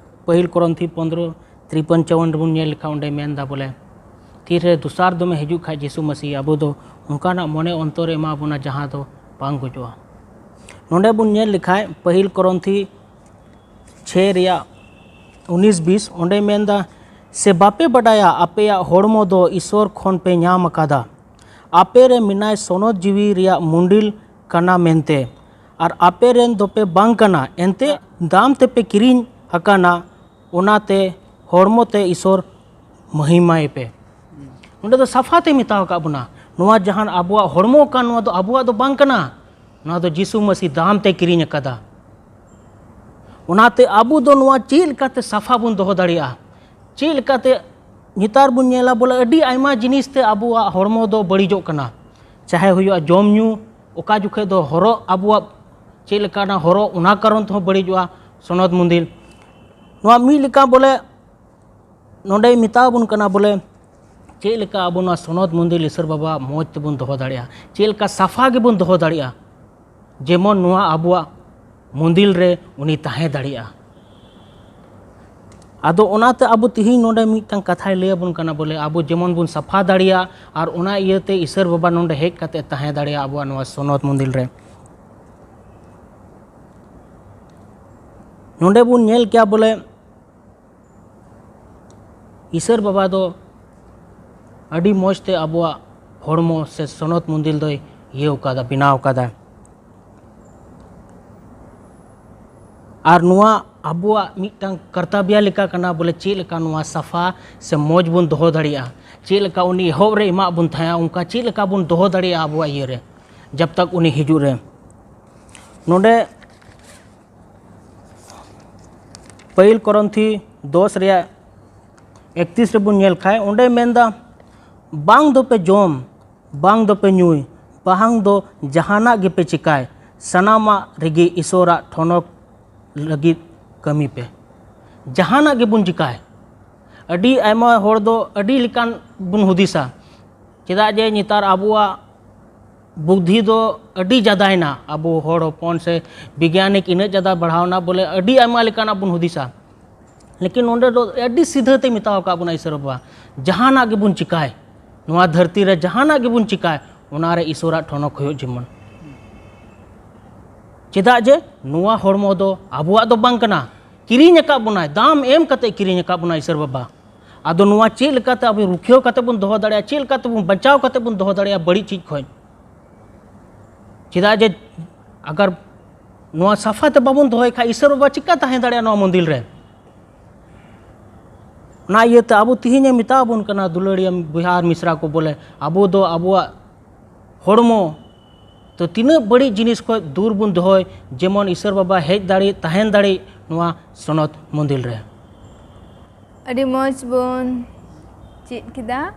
ᱯᱟᱹᱦᱤᱞ ᱠᱚᱨᱚᱱᱛᱷᱤ ᱯᱚᱱᱫᱽᱨᱚ ᱛᱨᱤᱯᱟᱱ ᱪᱟᱣᱟᱱ ᱨᱮᱵᱚᱱ ᱧᱮᱞ ᱞᱮᱠᱷᱟᱱ ᱚᱸᱰᱮ ᱢᱮᱱ ᱮᱫᱟ ᱵᱚᱞᱮ ᱛᱤᱨᱮ ᱫᱚᱥᱟᱨ ᱫᱚᱢᱮ ᱦᱤᱡᱩᱜ ᱠᱷᱟᱡ ᱡᱤᱥᱩ ᱢᱟᱹᱥᱤ ᱟᱵᱚ ᱫᱚ ᱚᱱᱠᱟᱱᱟᱜ ᱢᱚᱱᱮ ᱚᱱᱛᱚᱨ ᱮ ᱮᱢᱟ ᱵᱚᱱᱟ ᱡᱟᱦᱟᱸ ᱫᱚ ᱵᱟᱝ ᱜᱩᱡᱩᱜᱼᱟ᱾ ᱱᱚᱰᱮ ᱵᱚᱱ ᱧᱮᱞ ᱞᱮᱠᱷᱟᱡ ᱯᱟᱹᱦᱤᱞ ᱠᱚᱨᱚᱱᱛᱷᱤ ᱪᱷᱮ ᱨᱮᱭᱟᱜ ᱩᱱᱤᱥ ᱵᱤᱥ ᱚᱸᱰᱮ ᱢᱮᱱᱫᱟ, ᱥᱮ ᱵᱟᱯᱮ ᱵᱟᱰᱟᱭᱟ ᱟᱯᱮᱭᱟᱜ ᱦᱚᱲᱢᱚ ᱫᱚ ᱤᱥᱚᱨ ᱠᱷᱚᱱ ᱯᱮ ᱧᱟᱢ ᱟᱠᱟᱫᱟ, ᱟᱯᱮ ᱨᱮ ᱢᱮᱱᱟᱭ ᱥᱚᱱᱚᱛ ᱡᱤᱣᱤ ᱨᱮᱭᱟᱜ ᱢᱩᱱᱰᱤᱞ ᱠᱟᱱᱟ ᱢᱮᱱᱛᱮ, ᱟᱨ ᱟᱯᱮ ᱨᱮᱱ ᱫᱚᱯᱮ ᱵᱟᱝ ᱠᱟᱱᱟ, ᱮᱱᱛᱮ ᱫᱟᱢ ᱛᱮᱯᱮ ᱠᱤᱨᱤᱧ ᱟᱠᱟᱱᱟ, ᱚᱱᱟᱛᱮ ᱦᱚᱲᱢᱚ ᱛᱮ ᱤᱥᱚᱨ ᱢᱚᱦᱤᱢᱟᱭ ᱯᱮ᱾ ᱱᱚᱰᱮ ᱫᱚ ᱥᱟᱯᱷᱟ ᱛᱮ ᱢᱮᱛᱟᱣ ᱟᱠᱟᱫ ᱵᱚᱱᱟ, ᱱᱚᱣᱟ ᱡᱟᱦᱟᱱ ᱟᱵᱚᱣᱟᱜ ᱦᱚᱲᱢᱚ ᱠᱟᱱ, ᱱᱚᱣᱟ ᱫᱚ ᱟᱵᱚᱣᱟᱜ ᱫᱚ ᱵᱟᱝ ᱠᱟᱱᱟ, ᱱᱚᱣᱟ ᱫᱚ ᱡᱤᱥᱩ ᱢᱟᱹᱥᱤ ᱫᱟᱢ ᱛᱮ ᱠᱤᱨᱤᱧ ᱟᱠᱟᱫᱟ᱾ ᱚᱱᱟᱛᱮ ᱟᱵᱚ ᱫᱚ ᱱᱚᱣᱟ ᱪᱮᱫ ᱞᱮᱠᱟᱛᱮ ᱥᱟᱯᱷᱟ ᱵᱚᱱ ᱫᱚᱦᱚ ᱫᱟᱲᱮᱭᱟᱜᱼᱟ, ᱪᱮᱫ ᱞᱮᱠᱟᱛᱮ ᱱᱮᱛᱟᱨ ᱵᱚᱱ ᱧᱮᱞᱟ ᱵᱚᱞᱮ ᱟᱹᱰᱤ ᱟᱭᱢᱟ ᱡᱤᱱᱤᱥ ᱛᱮ ᱟᱵᱚᱣᱟᱜ ᱦᱚᱲᱢᱚ ᱫᱚ ᱵᱟᱹᱲᱤᱡᱚᱜ ᱠᱟᱱᱟ, ᱪᱟᱦᱮ ᱦᱩᱭᱩᱜᱼᱟ ᱡᱚᱢ ᱧᱩ, ᱚᱠᱟ ᱡᱚᱠᱷᱮᱡ ᱫᱚ ᱦᱚᱨᱚᱜ, ᱟᱵᱚᱣᱟᱜ ᱪᱮᱫ ᱞᱮᱠᱟᱱᱟᱜ ᱦᱚᱨᱚᱜ ᱚᱱᱟ ᱠᱟᱨᱚᱱ ᱛᱮᱦᱚᱸ ᱵᱟᱹᱲᱤᱡᱚᱜᱼᱟ ᱥᱚᱱᱚᱛ ᱢᱚᱱᱫᱤᱨ᱾ ᱱᱚᱣᱟ ᱢᱤᱫ ᱞᱮᱠᱟ ᱵᱚᱞᱮ ᱱᱚᱰᱮᱭ ᱢᱮᱛᱟ ᱵᱚᱱ ᱠᱟᱱᱟ ᱵᱚᱞᱮ ᱪᱮᱫ ᱞᱮᱠᱟ ᱟᱵᱚ ᱱᱚᱣᱟ ᱥᱚᱱᱚᱛ ᱢᱚᱱᱫᱤᱨ ᱤᱥᱚᱨ ᱵᱟᱵᱟ ᱢᱚᱡᱽ ᱛᱮᱵᱚᱱ ᱫᱚᱦᱚ ᱫᱟᱲᱮᱭᱟᱜᱼᱟ, ᱪᱮᱫ ᱞᱮᱠᱟ ᱥᱟᱯᱷᱟ ᱜᱮᱵᱚᱱ ᱫᱚᱦᱚ ᱫᱟᱲᱮᱭᱟᱜᱼᱟ, ᱡᱮᱢᱚᱱ ᱱᱚᱣᱟ ᱟᱵᱚᱣᱟᱜ ᱢᱚᱱᱫᱤᱨ ᱨᱮ ᱩᱱᱤ ᱛᱟᱦᱮᱸ ᱫᱟᱲᱮᱭᱟᱜᱼᱟ᱾ ᱟᱫᱚ ᱚᱱᱟᱛᱮ ᱟᱵᱚ ᱛᱤᱦᱤᱧ ᱱᱚᱰᱮ ᱢᱤᱫᱴᱟᱝ ᱠᱟᱛᱷᱟᱭ ᱞᱟᱹᱭ ᱟᱵᱚᱱ ᱠᱟᱱᱟ ᱵᱚᱞᱮ ᱟᱵᱚ ᱡᱮᱢᱚᱱ ᱵᱚᱱ ᱥᱟᱯᱷᱟ ᱫᱟᱲᱮᱭᱟᱜᱼᱟ ᱟᱨ ᱚᱱᱟ ᱤᱭᱟᱹᱛᱮ ᱤᱥᱚᱨ ᱵᱟᱵᱟ ᱱᱚᱰᱮ ᱦᱮᱡ ᱠᱟᱛᱮ ᱛᱟᱦᱮᱸ ᱫᱟᱲᱮᱭᱟᱜᱼᱟ ᱟᱵᱚᱣᱟᱜ ᱱᱚᱣᱟ ᱥᱚᱱᱚᱛ ᱢᱚᱱᱫᱤᱨ ᱨᱮ᱾ ᱱᱚᱰᱮ ᱵᱚᱱ ᱧᱮᱞ ᱠᱮᱭᱟ ᱵᱚᱞᱮ ᱤᱥᱚᱨ ᱵᱟᱵᱟ ᱫᱚ ᱟᱹᱰᱤ ᱢᱚᱡᱽ ᱛᱮ ᱟᱵᱚᱣᱟᱜ ᱦᱚᱲᱢᱚ ᱥᱮ ᱥᱚᱱᱚᱛ ᱢᱚᱱᱫᱤᱨ ᱫᱚᱭ ᱤᱭᱟᱹᱣ ᱠᱟᱫᱟ, ᱵᱮᱱᱟᱣ ᱠᱟᱫᱟ᱾ ᱟᱨ ᱱᱚᱣᱟ ᱟᱵᱚᱣᱟᱜ ᱢᱤᱫᱴᱟᱝ ᱠᱟᱨᱛᱟᱵᱤᱭᱟ ᱞᱮᱠᱟ ᱠᱟᱱᱟ ᱵᱚᱞᱮ ᱪᱮᱫ ᱞᱮᱠᱟ ᱱᱚᱣᱟ ᱥᱟᱯᱷᱟ ᱥᱮ ᱢᱚᱡᱽ ᱵᱚᱱ ᱫᱚᱦᱚ ᱫᱟᱲᱮᱭᱟᱜᱼᱟ, ᱪᱮᱫ ᱞᱮᱠᱟ ᱩᱱᱤ ᱮᱦᱚᱵ ᱨᱮ ᱮᱢᱟᱜ ᱵᱚᱱ ᱛᱟᱦᱮᱸᱜᱼᱟ ᱚᱱᱠᱟ ᱪᱮᱫ ᱞᱮᱠᱟ ᱵᱚᱱ ᱫᱚᱦᱚ ᱫᱟᱲᱮᱭᱟᱜᱼᱟ ᱟᱵᱚᱣᱟᱜ ᱤᱭᱟᱹ ᱨᱮ ᱡᱟᱵ ᱛᱟᱠ ᱩᱱᱤ ᱦᱤᱡᱩᱜ ᱨᱮ᱾ ᱱᱚᱰᱮ ᱯᱟᱹᱦᱤᱞ ᱠᱚᱨᱚᱱᱛᱷᱤ ᱫᱚᱥ ᱨᱮᱭᱟᱜ ᱮᱠᱛᱨᱤᱥ ᱨᱮᱵᱚᱱ ᱧᱮᱞ ᱠᱷᱟᱡ ᱚᱸᱰᱮ ᱢᱮᱱᱫᱟ, ᱵᱟᱝ ᱫᱚᱯᱮ ᱡᱚᱢ, ᱵᱟᱝ ᱫᱚᱯᱮ ᱧᱩᱭ, ᱵᱟᱝ ᱫᱚ ᱡᱟᱦᱟᱱᱟᱜ ᱜᱮᱯᱮ ᱪᱤᱠᱟᱭ, ᱥᱟᱱᱟᱢᱟᱜ ᱨᱮᱜᱮ ᱤᱥᱚᱨᱟᱜ ᱴᱷᱚᱱᱚᱠ ᱞᱟᱹᱜᱤᱫ ᱠᱟᱹᱢᱤ ᱯᱮ᱾ ᱡᱟᱦᱟᱱᱟᱜ ᱜᱮᱵᱚᱱ ᱪᱤᱠᱟᱭ, ᱟᱹᱰᱤ ᱟᱭᱢᱟ ᱦᱚᱲ ᱫᱚ ᱟᱹᱰᱤ ᱞᱮᱠᱟᱱ ᱵᱚᱱ ᱦᱩᱫᱤᱥᱟ, ᱪᱮᱫᱟᱜ ᱡᱮ ᱱᱮᱛᱟᱨ ᱟᱵᱚᱣᱟᱜ ᱵᱩᱫᱽᱫᱷᱤ ᱫᱚ ᱟᱹᱰᱤ ᱡᱟᱫᱟᱭᱮᱱᱟ, ᱟᱵᱚ ᱦᱚᱲ ᱦᱚᱯᱚᱱ ᱥᱮ ᱵᱤᱜᱽᱜᱟᱱᱤᱠ ᱤᱱᱟᱹᱜ ᱡᱟᱫᱟ ᱵᱟᱲᱦᱟᱣᱱᱟ ᱵᱚᱞᱮ ᱟᱹᱰᱤ ᱟᱭᱢᱟ ᱞᱮᱠᱟᱱᱟᱜ ᱵᱚᱱ ᱦᱩᱫᱤᱥᱟ᱾ ᱞᱮᱠᱤᱱ ᱱᱚᱸᱰᱮ ᱫᱚ ᱟᱹᱰᱤ ᱥᱤᱫᱷᱟᱹ ᱛᱮ ᱢᱮᱛᱟᱣ ᱟᱠᱟᱫ ᱵᱚᱱᱟ ᱤᱥᱚᱨ ᱵᱟᱵᱟ, ᱡᱟᱦᱟᱱᱟᱜ ᱜᱮᱵᱚᱱ ᱪᱤᱠᱟᱭ, ᱱᱚᱣᱟ ᱫᱷᱟᱹᱨᱛᱤ ᱨᱮ ᱡᱟᱦᱟᱱᱟᱜ ᱜᱮᱵᱚᱱ ᱪᱤᱠᱟᱭ, ᱚᱱᱟ ᱨᱮ ᱤᱥᱚᱨᱟᱜ ᱴᱷᱚᱱᱚᱠ ᱦᱩᱭᱩᱜ ᱡᱮᱢᱚᱱ᱾ ᱪᱮᱫᱟᱜ ᱡᱮ ᱱᱚᱣᱟ ᱦᱚᱲᱢᱚ ᱫᱚ ᱟᱵᱚᱣᱟᱜ ᱫᱚ ᱵᱟᱝ ᱠᱟᱱᱟ, ᱠᱤᱨᱤᱧ ᱟᱠᱟᱫ ᱵᱚᱱᱟᱭ, ᱫᱟᱢ ᱮᱢ ᱠᱟᱛᱮ ᱠᱤᱨᱤᱧ ᱟᱠᱟᱫ ᱵᱚᱱᱟᱭ ᱤᱥᱚᱨ ᱵᱟᱵᱟ᱾ ᱟᱫᱚ ᱱᱚᱣᱟ ᱪᱮᱫ ᱞᱮᱠᱟᱛᱮ ᱟᱵᱚ ᱨᱩᱠᱷᱤᱭᱟᱹᱣ ᱠᱟᱛᱮ ᱵᱚᱱ ᱫᱚᱦᱚ ᱫᱟᱲᱮᱭᱟᱜᱼᱟ, ᱪᱮᱫ ᱞᱮᱠᱟᱛᱮ ᱵᱚᱱ ᱵᱟᱧᱪᱟᱣ ᱠᱟᱛᱮ ᱵᱚᱱ ᱫᱚᱦᱚ ᱫᱟᱲᱮᱭᱟᱜᱼᱟ ᱵᱟᱹᱲᱤᱡ ᱪᱤᱡᱽ ᱠᱷᱚᱱ? ᱪᱮᱫᱟᱜ ᱡᱮ ᱟᱜᱟᱨ ᱱᱚᱣᱟ ᱥᱟᱯᱷᱟ ᱛᱮ ᱵᱟᱵᱚᱱ ᱫᱚᱦᱚᱭ ᱠᱷᱟᱡ ᱤᱥᱚᱨ ᱵᱟᱵᱟ ᱪᱤᱠᱟ ᱛᱟᱦᱮᱸ ᱫᱟᱲᱮᱭᱟᱜᱼᱟ ᱱᱚᱣᱟ ᱢᱚᱱᱫᱤᱨ ᱨᱮ? ᱚᱱᱟ ᱤᱭᱟᱹᱛᱮ ᱟᱵᱚ ᱛᱤᱦᱤᱧᱮ ᱢᱮᱛᱟ ᱵᱚᱱ ᱠᱟᱱᱟ ᱫᱩᱞᱟᱹᱲᱤᱭᱟᱹ ᱵᱚᱭᱦᱟ ᱟᱨ ᱢᱤᱥᱨᱟ ᱠᱚ ᱵᱚᱞᱮ ᱟᱵᱚ ᱫᱚ ᱟᱵᱚᱣᱟᱜ ᱦᱚᱲᱢᱚ ᱛᱚ ᱛᱤᱱᱟᱹᱜ ᱵᱟᱹᱲᱤᱡ ᱡᱤᱱᱤᱥ ᱠᱷᱚᱱ ᱫᱩᱨ ᱵᱚᱱ ᱫᱚᱦᱚᱭ, ᱡᱮᱢᱚᱱ ᱤᱥᱚᱨ ᱵᱟᱵᱟ ᱦᱮᱡ ᱫᱟᱲᱮ, ᱛᱟᱦᱮᱱ ᱫᱟᱲᱮ ᱱᱚᱣᱟ ᱥᱚᱱᱚᱛ ᱢᱚᱱᱫᱤᱨ ᱨᱮ᱾ ᱟᱹᱰᱤ ᱢᱚᱡᱽ ᱵᱚᱱ ᱪᱮᱫ ᱠᱮᱫᱟ᱾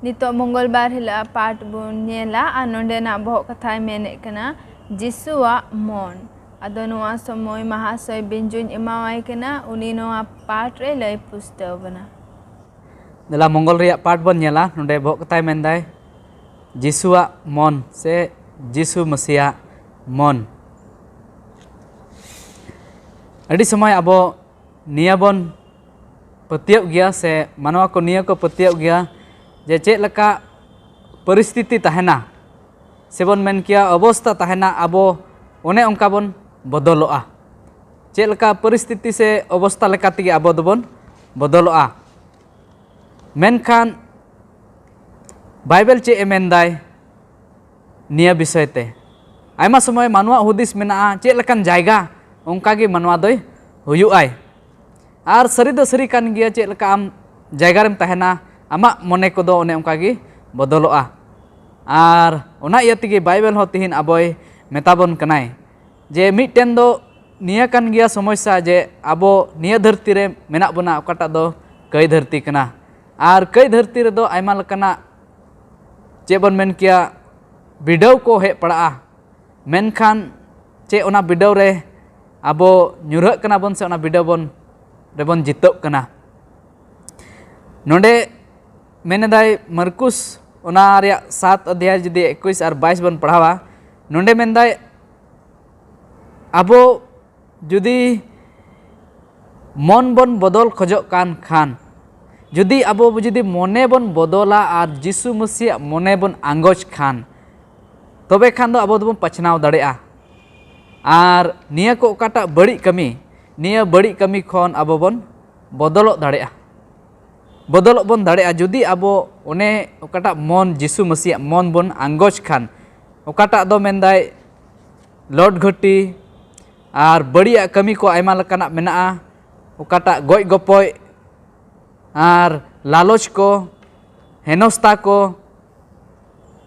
ᱱᱤᱛᱚᱜ ᱢᱚᱝᱜᱚᱞ ᱵᱟᱨ ᱦᱤᱞᱳᱜ ᱟᱜ ᱯᱟᱴ ᱵᱚᱱ ᱧᱮᱞᱟ ᱟᱨ ᱱᱚᱰᱮᱱᱟᱜ ᱵᱚᱦᱚᱜ ᱠᱟᱛᱷᱟᱭ ᱢᱮᱱᱮᱫ ᱠᱟᱱᱟ ᱡᱤᱥᱩᱣᱟᱜ ᱢᱚᱱ᱾ ᱟᱫᱚ ᱱᱚᱣᱟ ᱥᱚᱢᱚᱭ ᱢᱟᱦᱟᱥᱚᱭ ᱵᱤᱧᱡᱩᱧ ᱮᱢᱟᱣᱟᱭ ᱠᱟᱱᱟ, ᱩᱱᱤ ᱱᱚᱣᱟ ᱯᱟᱴ ᱨᱮ ᱞᱟᱹᱭ ᱯᱩᱥᱴᱟᱹᱣ ᱵᱚᱱᱟ᱾ ᱫᱮᱞᱟ ᱢᱚᱝᱜᱚᱞ ᱨᱮᱭᱟᱜ ᱯᱟᱴ ᱵᱚᱱ ᱧᱮᱞᱟ᱾ ᱱᱚᱰᱮ ᱵᱚᱦᱚᱜ ᱠᱟᱛᱷᱟᱭ ᱢᱮᱱᱫᱟᱭ ᱡᱤᱥᱩᱣᱟᱜ ᱢᱚᱱ ᱥᱮ ᱡᱤᱥᱩ ᱢᱟᱹᱥᱤᱭᱟᱜ ᱢᱚᱱ᱾ ᱟᱹᱰᱤ ᱥᱚᱢᱚᱭ ᱟᱵᱚ ᱱᱤᱭᱟᱹ ᱵᱚᱱ ᱯᱟᱹᱛᱭᱟᱹᱜ ᱜᱮᱭᱟ ᱥᱮ ᱢᱟᱱᱣᱟ ᱠᱚ ᱱᱤᱭᱟᱹ ᱠᱚ ᱯᱟᱹᱛᱭᱟᱹᱜ ᱜᱮᱭᱟ ᱡᱮ ᱪᱮᱫ ᱞᱮᱠᱟ ᱯᱚᱨᱤᱥᱛᱷᱤᱛᱤ ᱛᱟᱦᱮᱱᱟ ᱥᱮᱵᱚᱱ ᱢᱮᱱ ᱠᱮᱭᱟ ᱚᱵᱚᱥᱛᱟ ᱛᱟᱦᱮᱱᱟ, ᱟᱵᱚ ᱚᱱᱮ ᱚᱱᱠᱟ ᱵᱚᱱ ᱵᱚᱫᱚᱞᱚᱜᱼᱟ᱾ ᱪᱮᱫ ᱞᱮᱠᱟ ᱯᱚᱨᱤᱥᱛᱷᱤᱛᱤ ᱥᱮ ᱚᱵᱚᱥᱛᱟ ᱞᱮᱠᱟ ᱛᱮᱜᱮ ᱟᱵᱚ ᱫᱚᱵᱚᱱ ᱵᱚᱫᱚᱞᱚᱜᱼᱟ᱾ ᱢᱮᱱᱠᱷᱟᱱ ᱵᱟᱭᱵᱮᱞ ᱪᱮᱫ ᱮ ᱢᱮᱱᱫᱟᱭ ᱱᱤᱭᱟᱹ ᱵᱤᱥᱚᱭ ᱛᱮ? ᱟᱭᱢᱟ ᱥᱚᱢᱚᱭ ᱢᱟᱱᱣᱟ ᱦᱩᱫᱤᱥ ᱢᱮᱱᱟᱜᱼᱟ, ᱪᱮᱫ ᱞᱮᱠᱟᱱ ᱡᱟᱭᱜᱟ ᱚᱱᱠᱟ ᱜᱮ ᱢᱟᱱᱣᱟ ᱫᱚᱭ ᱦᱩᱭᱩᱜᱼᱟᱭ᱾ ᱟᱨ ᱥᱟᱹᱨᱤ ᱫᱚ ᱥᱟᱹᱨᱤ ᱠᱟᱱ ᱜᱮᱭᱟ, ᱪᱮᱫ ᱞᱮᱠᱟ ᱟᱢ ᱡᱟᱭᱜᱟ ᱨᱮᱢ ᱛᱟᱦᱮᱱᱟ, ᱟᱢᱟᱜ ᱢᱚᱱᱮ ᱠᱚᱫᱚ ᱚᱱᱮ ᱚᱱᱠᱟ ᱜᱮ ᱵᱚᱫᱚᱞᱚᱜᱼᱟ᱾ ᱟᱨ ᱚᱱᱟ ᱤᱭᱟᱹ ᱛᱮᱜᱮ ᱵᱟᱭᱵᱮᱞ ᱦᱚᱸ ᱛᱤᱦᱤᱧ ᱟᱵᱚᱭ ᱢᱮᱛᱟ ᱵᱚᱱ ᱠᱟᱱᱟᱭ ᱡᱮ ᱢᱤᱫᱴᱮᱱ ᱫᱚ ᱱᱤᱭᱟᱹ ᱠᱟᱱ ᱜᱮᱭᱟ ᱥᱚᱢᱚᱥᱥᱟ ᱡᱮ ᱟᱵᱚ ᱱᱤᱭᱟᱹ ᱫᱷᱟᱹᱨᱛᱤ ᱨᱮ ᱢᱮᱱᱟᱜ ᱵᱚᱱᱟ, ᱚᱠᱟᱴᱟᱜ ᱫᱚ ᱠᱟᱹᱭ ᱫᱷᱟᱹᱨᱛᱤ ᱠᱟᱱᱟ᱾ ᱟᱨ ᱠᱟᱹᱭ ᱫᱷᱟᱹᱨᱛᱤ ᱨᱮᱫᱚ ᱟᱭᱢᱟ ᱞᱮᱠᱟᱱᱟᱜ, ᱪᱮᱫ ᱵᱚᱱ ᱢᱮᱱ ᱠᱮᱭᱟ, ᱵᱤᱰᱟᱹᱣ ᱠᱚ ᱦᱮᱡ ᱯᱟᱲᱟᱜᱼᱟ᱾ ᱢᱮᱱᱠᱷᱟᱱ ᱪᱮᱫ ᱚᱱᱟ ᱵᱤᱰᱟᱹᱣ ᱨᱮ ᱟᱵᱚ ᱧᱩᱨᱦᱟᱹᱜ ᱠᱟᱱᱟ ᱵᱚᱱ ᱥᱮ ᱚᱱᱟ ᱵᱤᱰᱟᱹᱣ ᱵᱚᱱ ᱨᱮᱵᱚᱱ ᱡᱤᱛᱟᱹᱜ ᱠᱟᱱᱟ? ᱱᱚᱰᱮ ᱢᱮᱱᱮᱫᱟᱭ ᱢᱟᱨᱠᱩᱥ, ᱚᱱᱟ ᱨᱮᱭᱟᱜ ᱥᱟᱛ ᱚᱫᱷᱭᱟᱭ ᱡᱩᱫᱤ ᱮᱠᱩᱥ ᱟᱨ ᱵᱟᱭᱤᱥ ᱵᱚᱱ ᱯᱟᱲᱦᱟᱣᱟ, ᱱᱚᱰᱮ ᱢᱮᱱᱫᱟᱭ ᱟᱵᱚ ᱡᱩᱫᱤ ᱢᱚᱱ ᱵᱚᱱ ᱵᱚᱫᱚᱞ ᱠᱷᱚᱡᱚᱜ ᱠᱟᱱ ᱠᱷᱟᱱ, ᱡᱩᱫᱤ ᱟᱵᱚ ᱡᱩᱫᱤ ᱢᱚᱱᱮ ᱵᱚᱱ ᱵᱚᱫᱚᱞᱟ ᱟᱨ ᱡᱤᱥᱩ ᱢᱟᱹᱥᱤᱭᱟᱜ ᱢᱚᱱᱮ ᱵᱚᱱ ᱟᱸᱜᱚᱪ ᱠᱷᱟᱱ, ᱛᱚᱵᱮ ᱠᱷᱟᱱ ᱫᱚ ᱟᱵᱚ ᱫᱚᱵᱚᱱ ᱯᱟᱪᱷᱱᱟᱣ ᱫᱟᱲᱮᱭᱟᱜᱼᱟ᱾ ᱟᱨ ᱱᱤᱭᱟᱹ ᱠᱚ ᱚᱠᱟᱴᱟᱜ ᱵᱟᱹᱲᱤᱡ ᱠᱟᱹᱢᱤ, ᱱᱤᱭᱟᱹ ᱵᱟᱹᱲᱤᱡ ᱠᱟᱹᱢᱤ ᱠᱷᱚᱱ ᱟᱵᱚ ᱵᱚᱱ ᱵᱚᱫᱚᱞᱚᱜ ᱫᱟᱲᱮᱭᱟᱜᱼᱟ᱾ ᱵᱚᱫᱚᱞᱚᱜ ᱵᱚᱱ ᱫᱟᱲᱮᱭᱟᱜᱼᱟ ᱡᱩᱫᱤ ᱟᱵᱚ ᱚᱱᱮ ᱚᱠᱟᱴᱟᱜ ᱢᱚᱱ, ᱡᱤᱥᱩ ᱢᱟᱹᱥᱤᱭᱟᱜ ᱢᱚᱱ ᱵᱚᱱ ᱟᱸᱜᱚᱪ ᱠᱷᱟᱱ᱾ ᱚᱠᱟᱴᱟᱜ ᱫᱚ ᱢᱮᱱᱫᱟᱭ ᱞᱚᱴ ᱜᱷᱟᱹᱴᱤ ᱟᱨ ᱵᱟᱹᱲᱤᱡᱟᱜ ᱠᱟᱹᱢᱤ ᱠᱚ ᱟᱭᱢᱟ ᱞᱮᱠᱟᱱᱟᱜ ᱢᱮᱱᱟᱜᱼᱟ, ᱚᱠᱟᱴᱟᱜ ᱜᱚᱡ ᱜᱚᱯᱚᱡ ᱟᱨ ᱞᱟᱞᱚᱪ ᱠᱚ, ᱦᱮᱱᱚᱥᱛᱟ ᱠᱚ,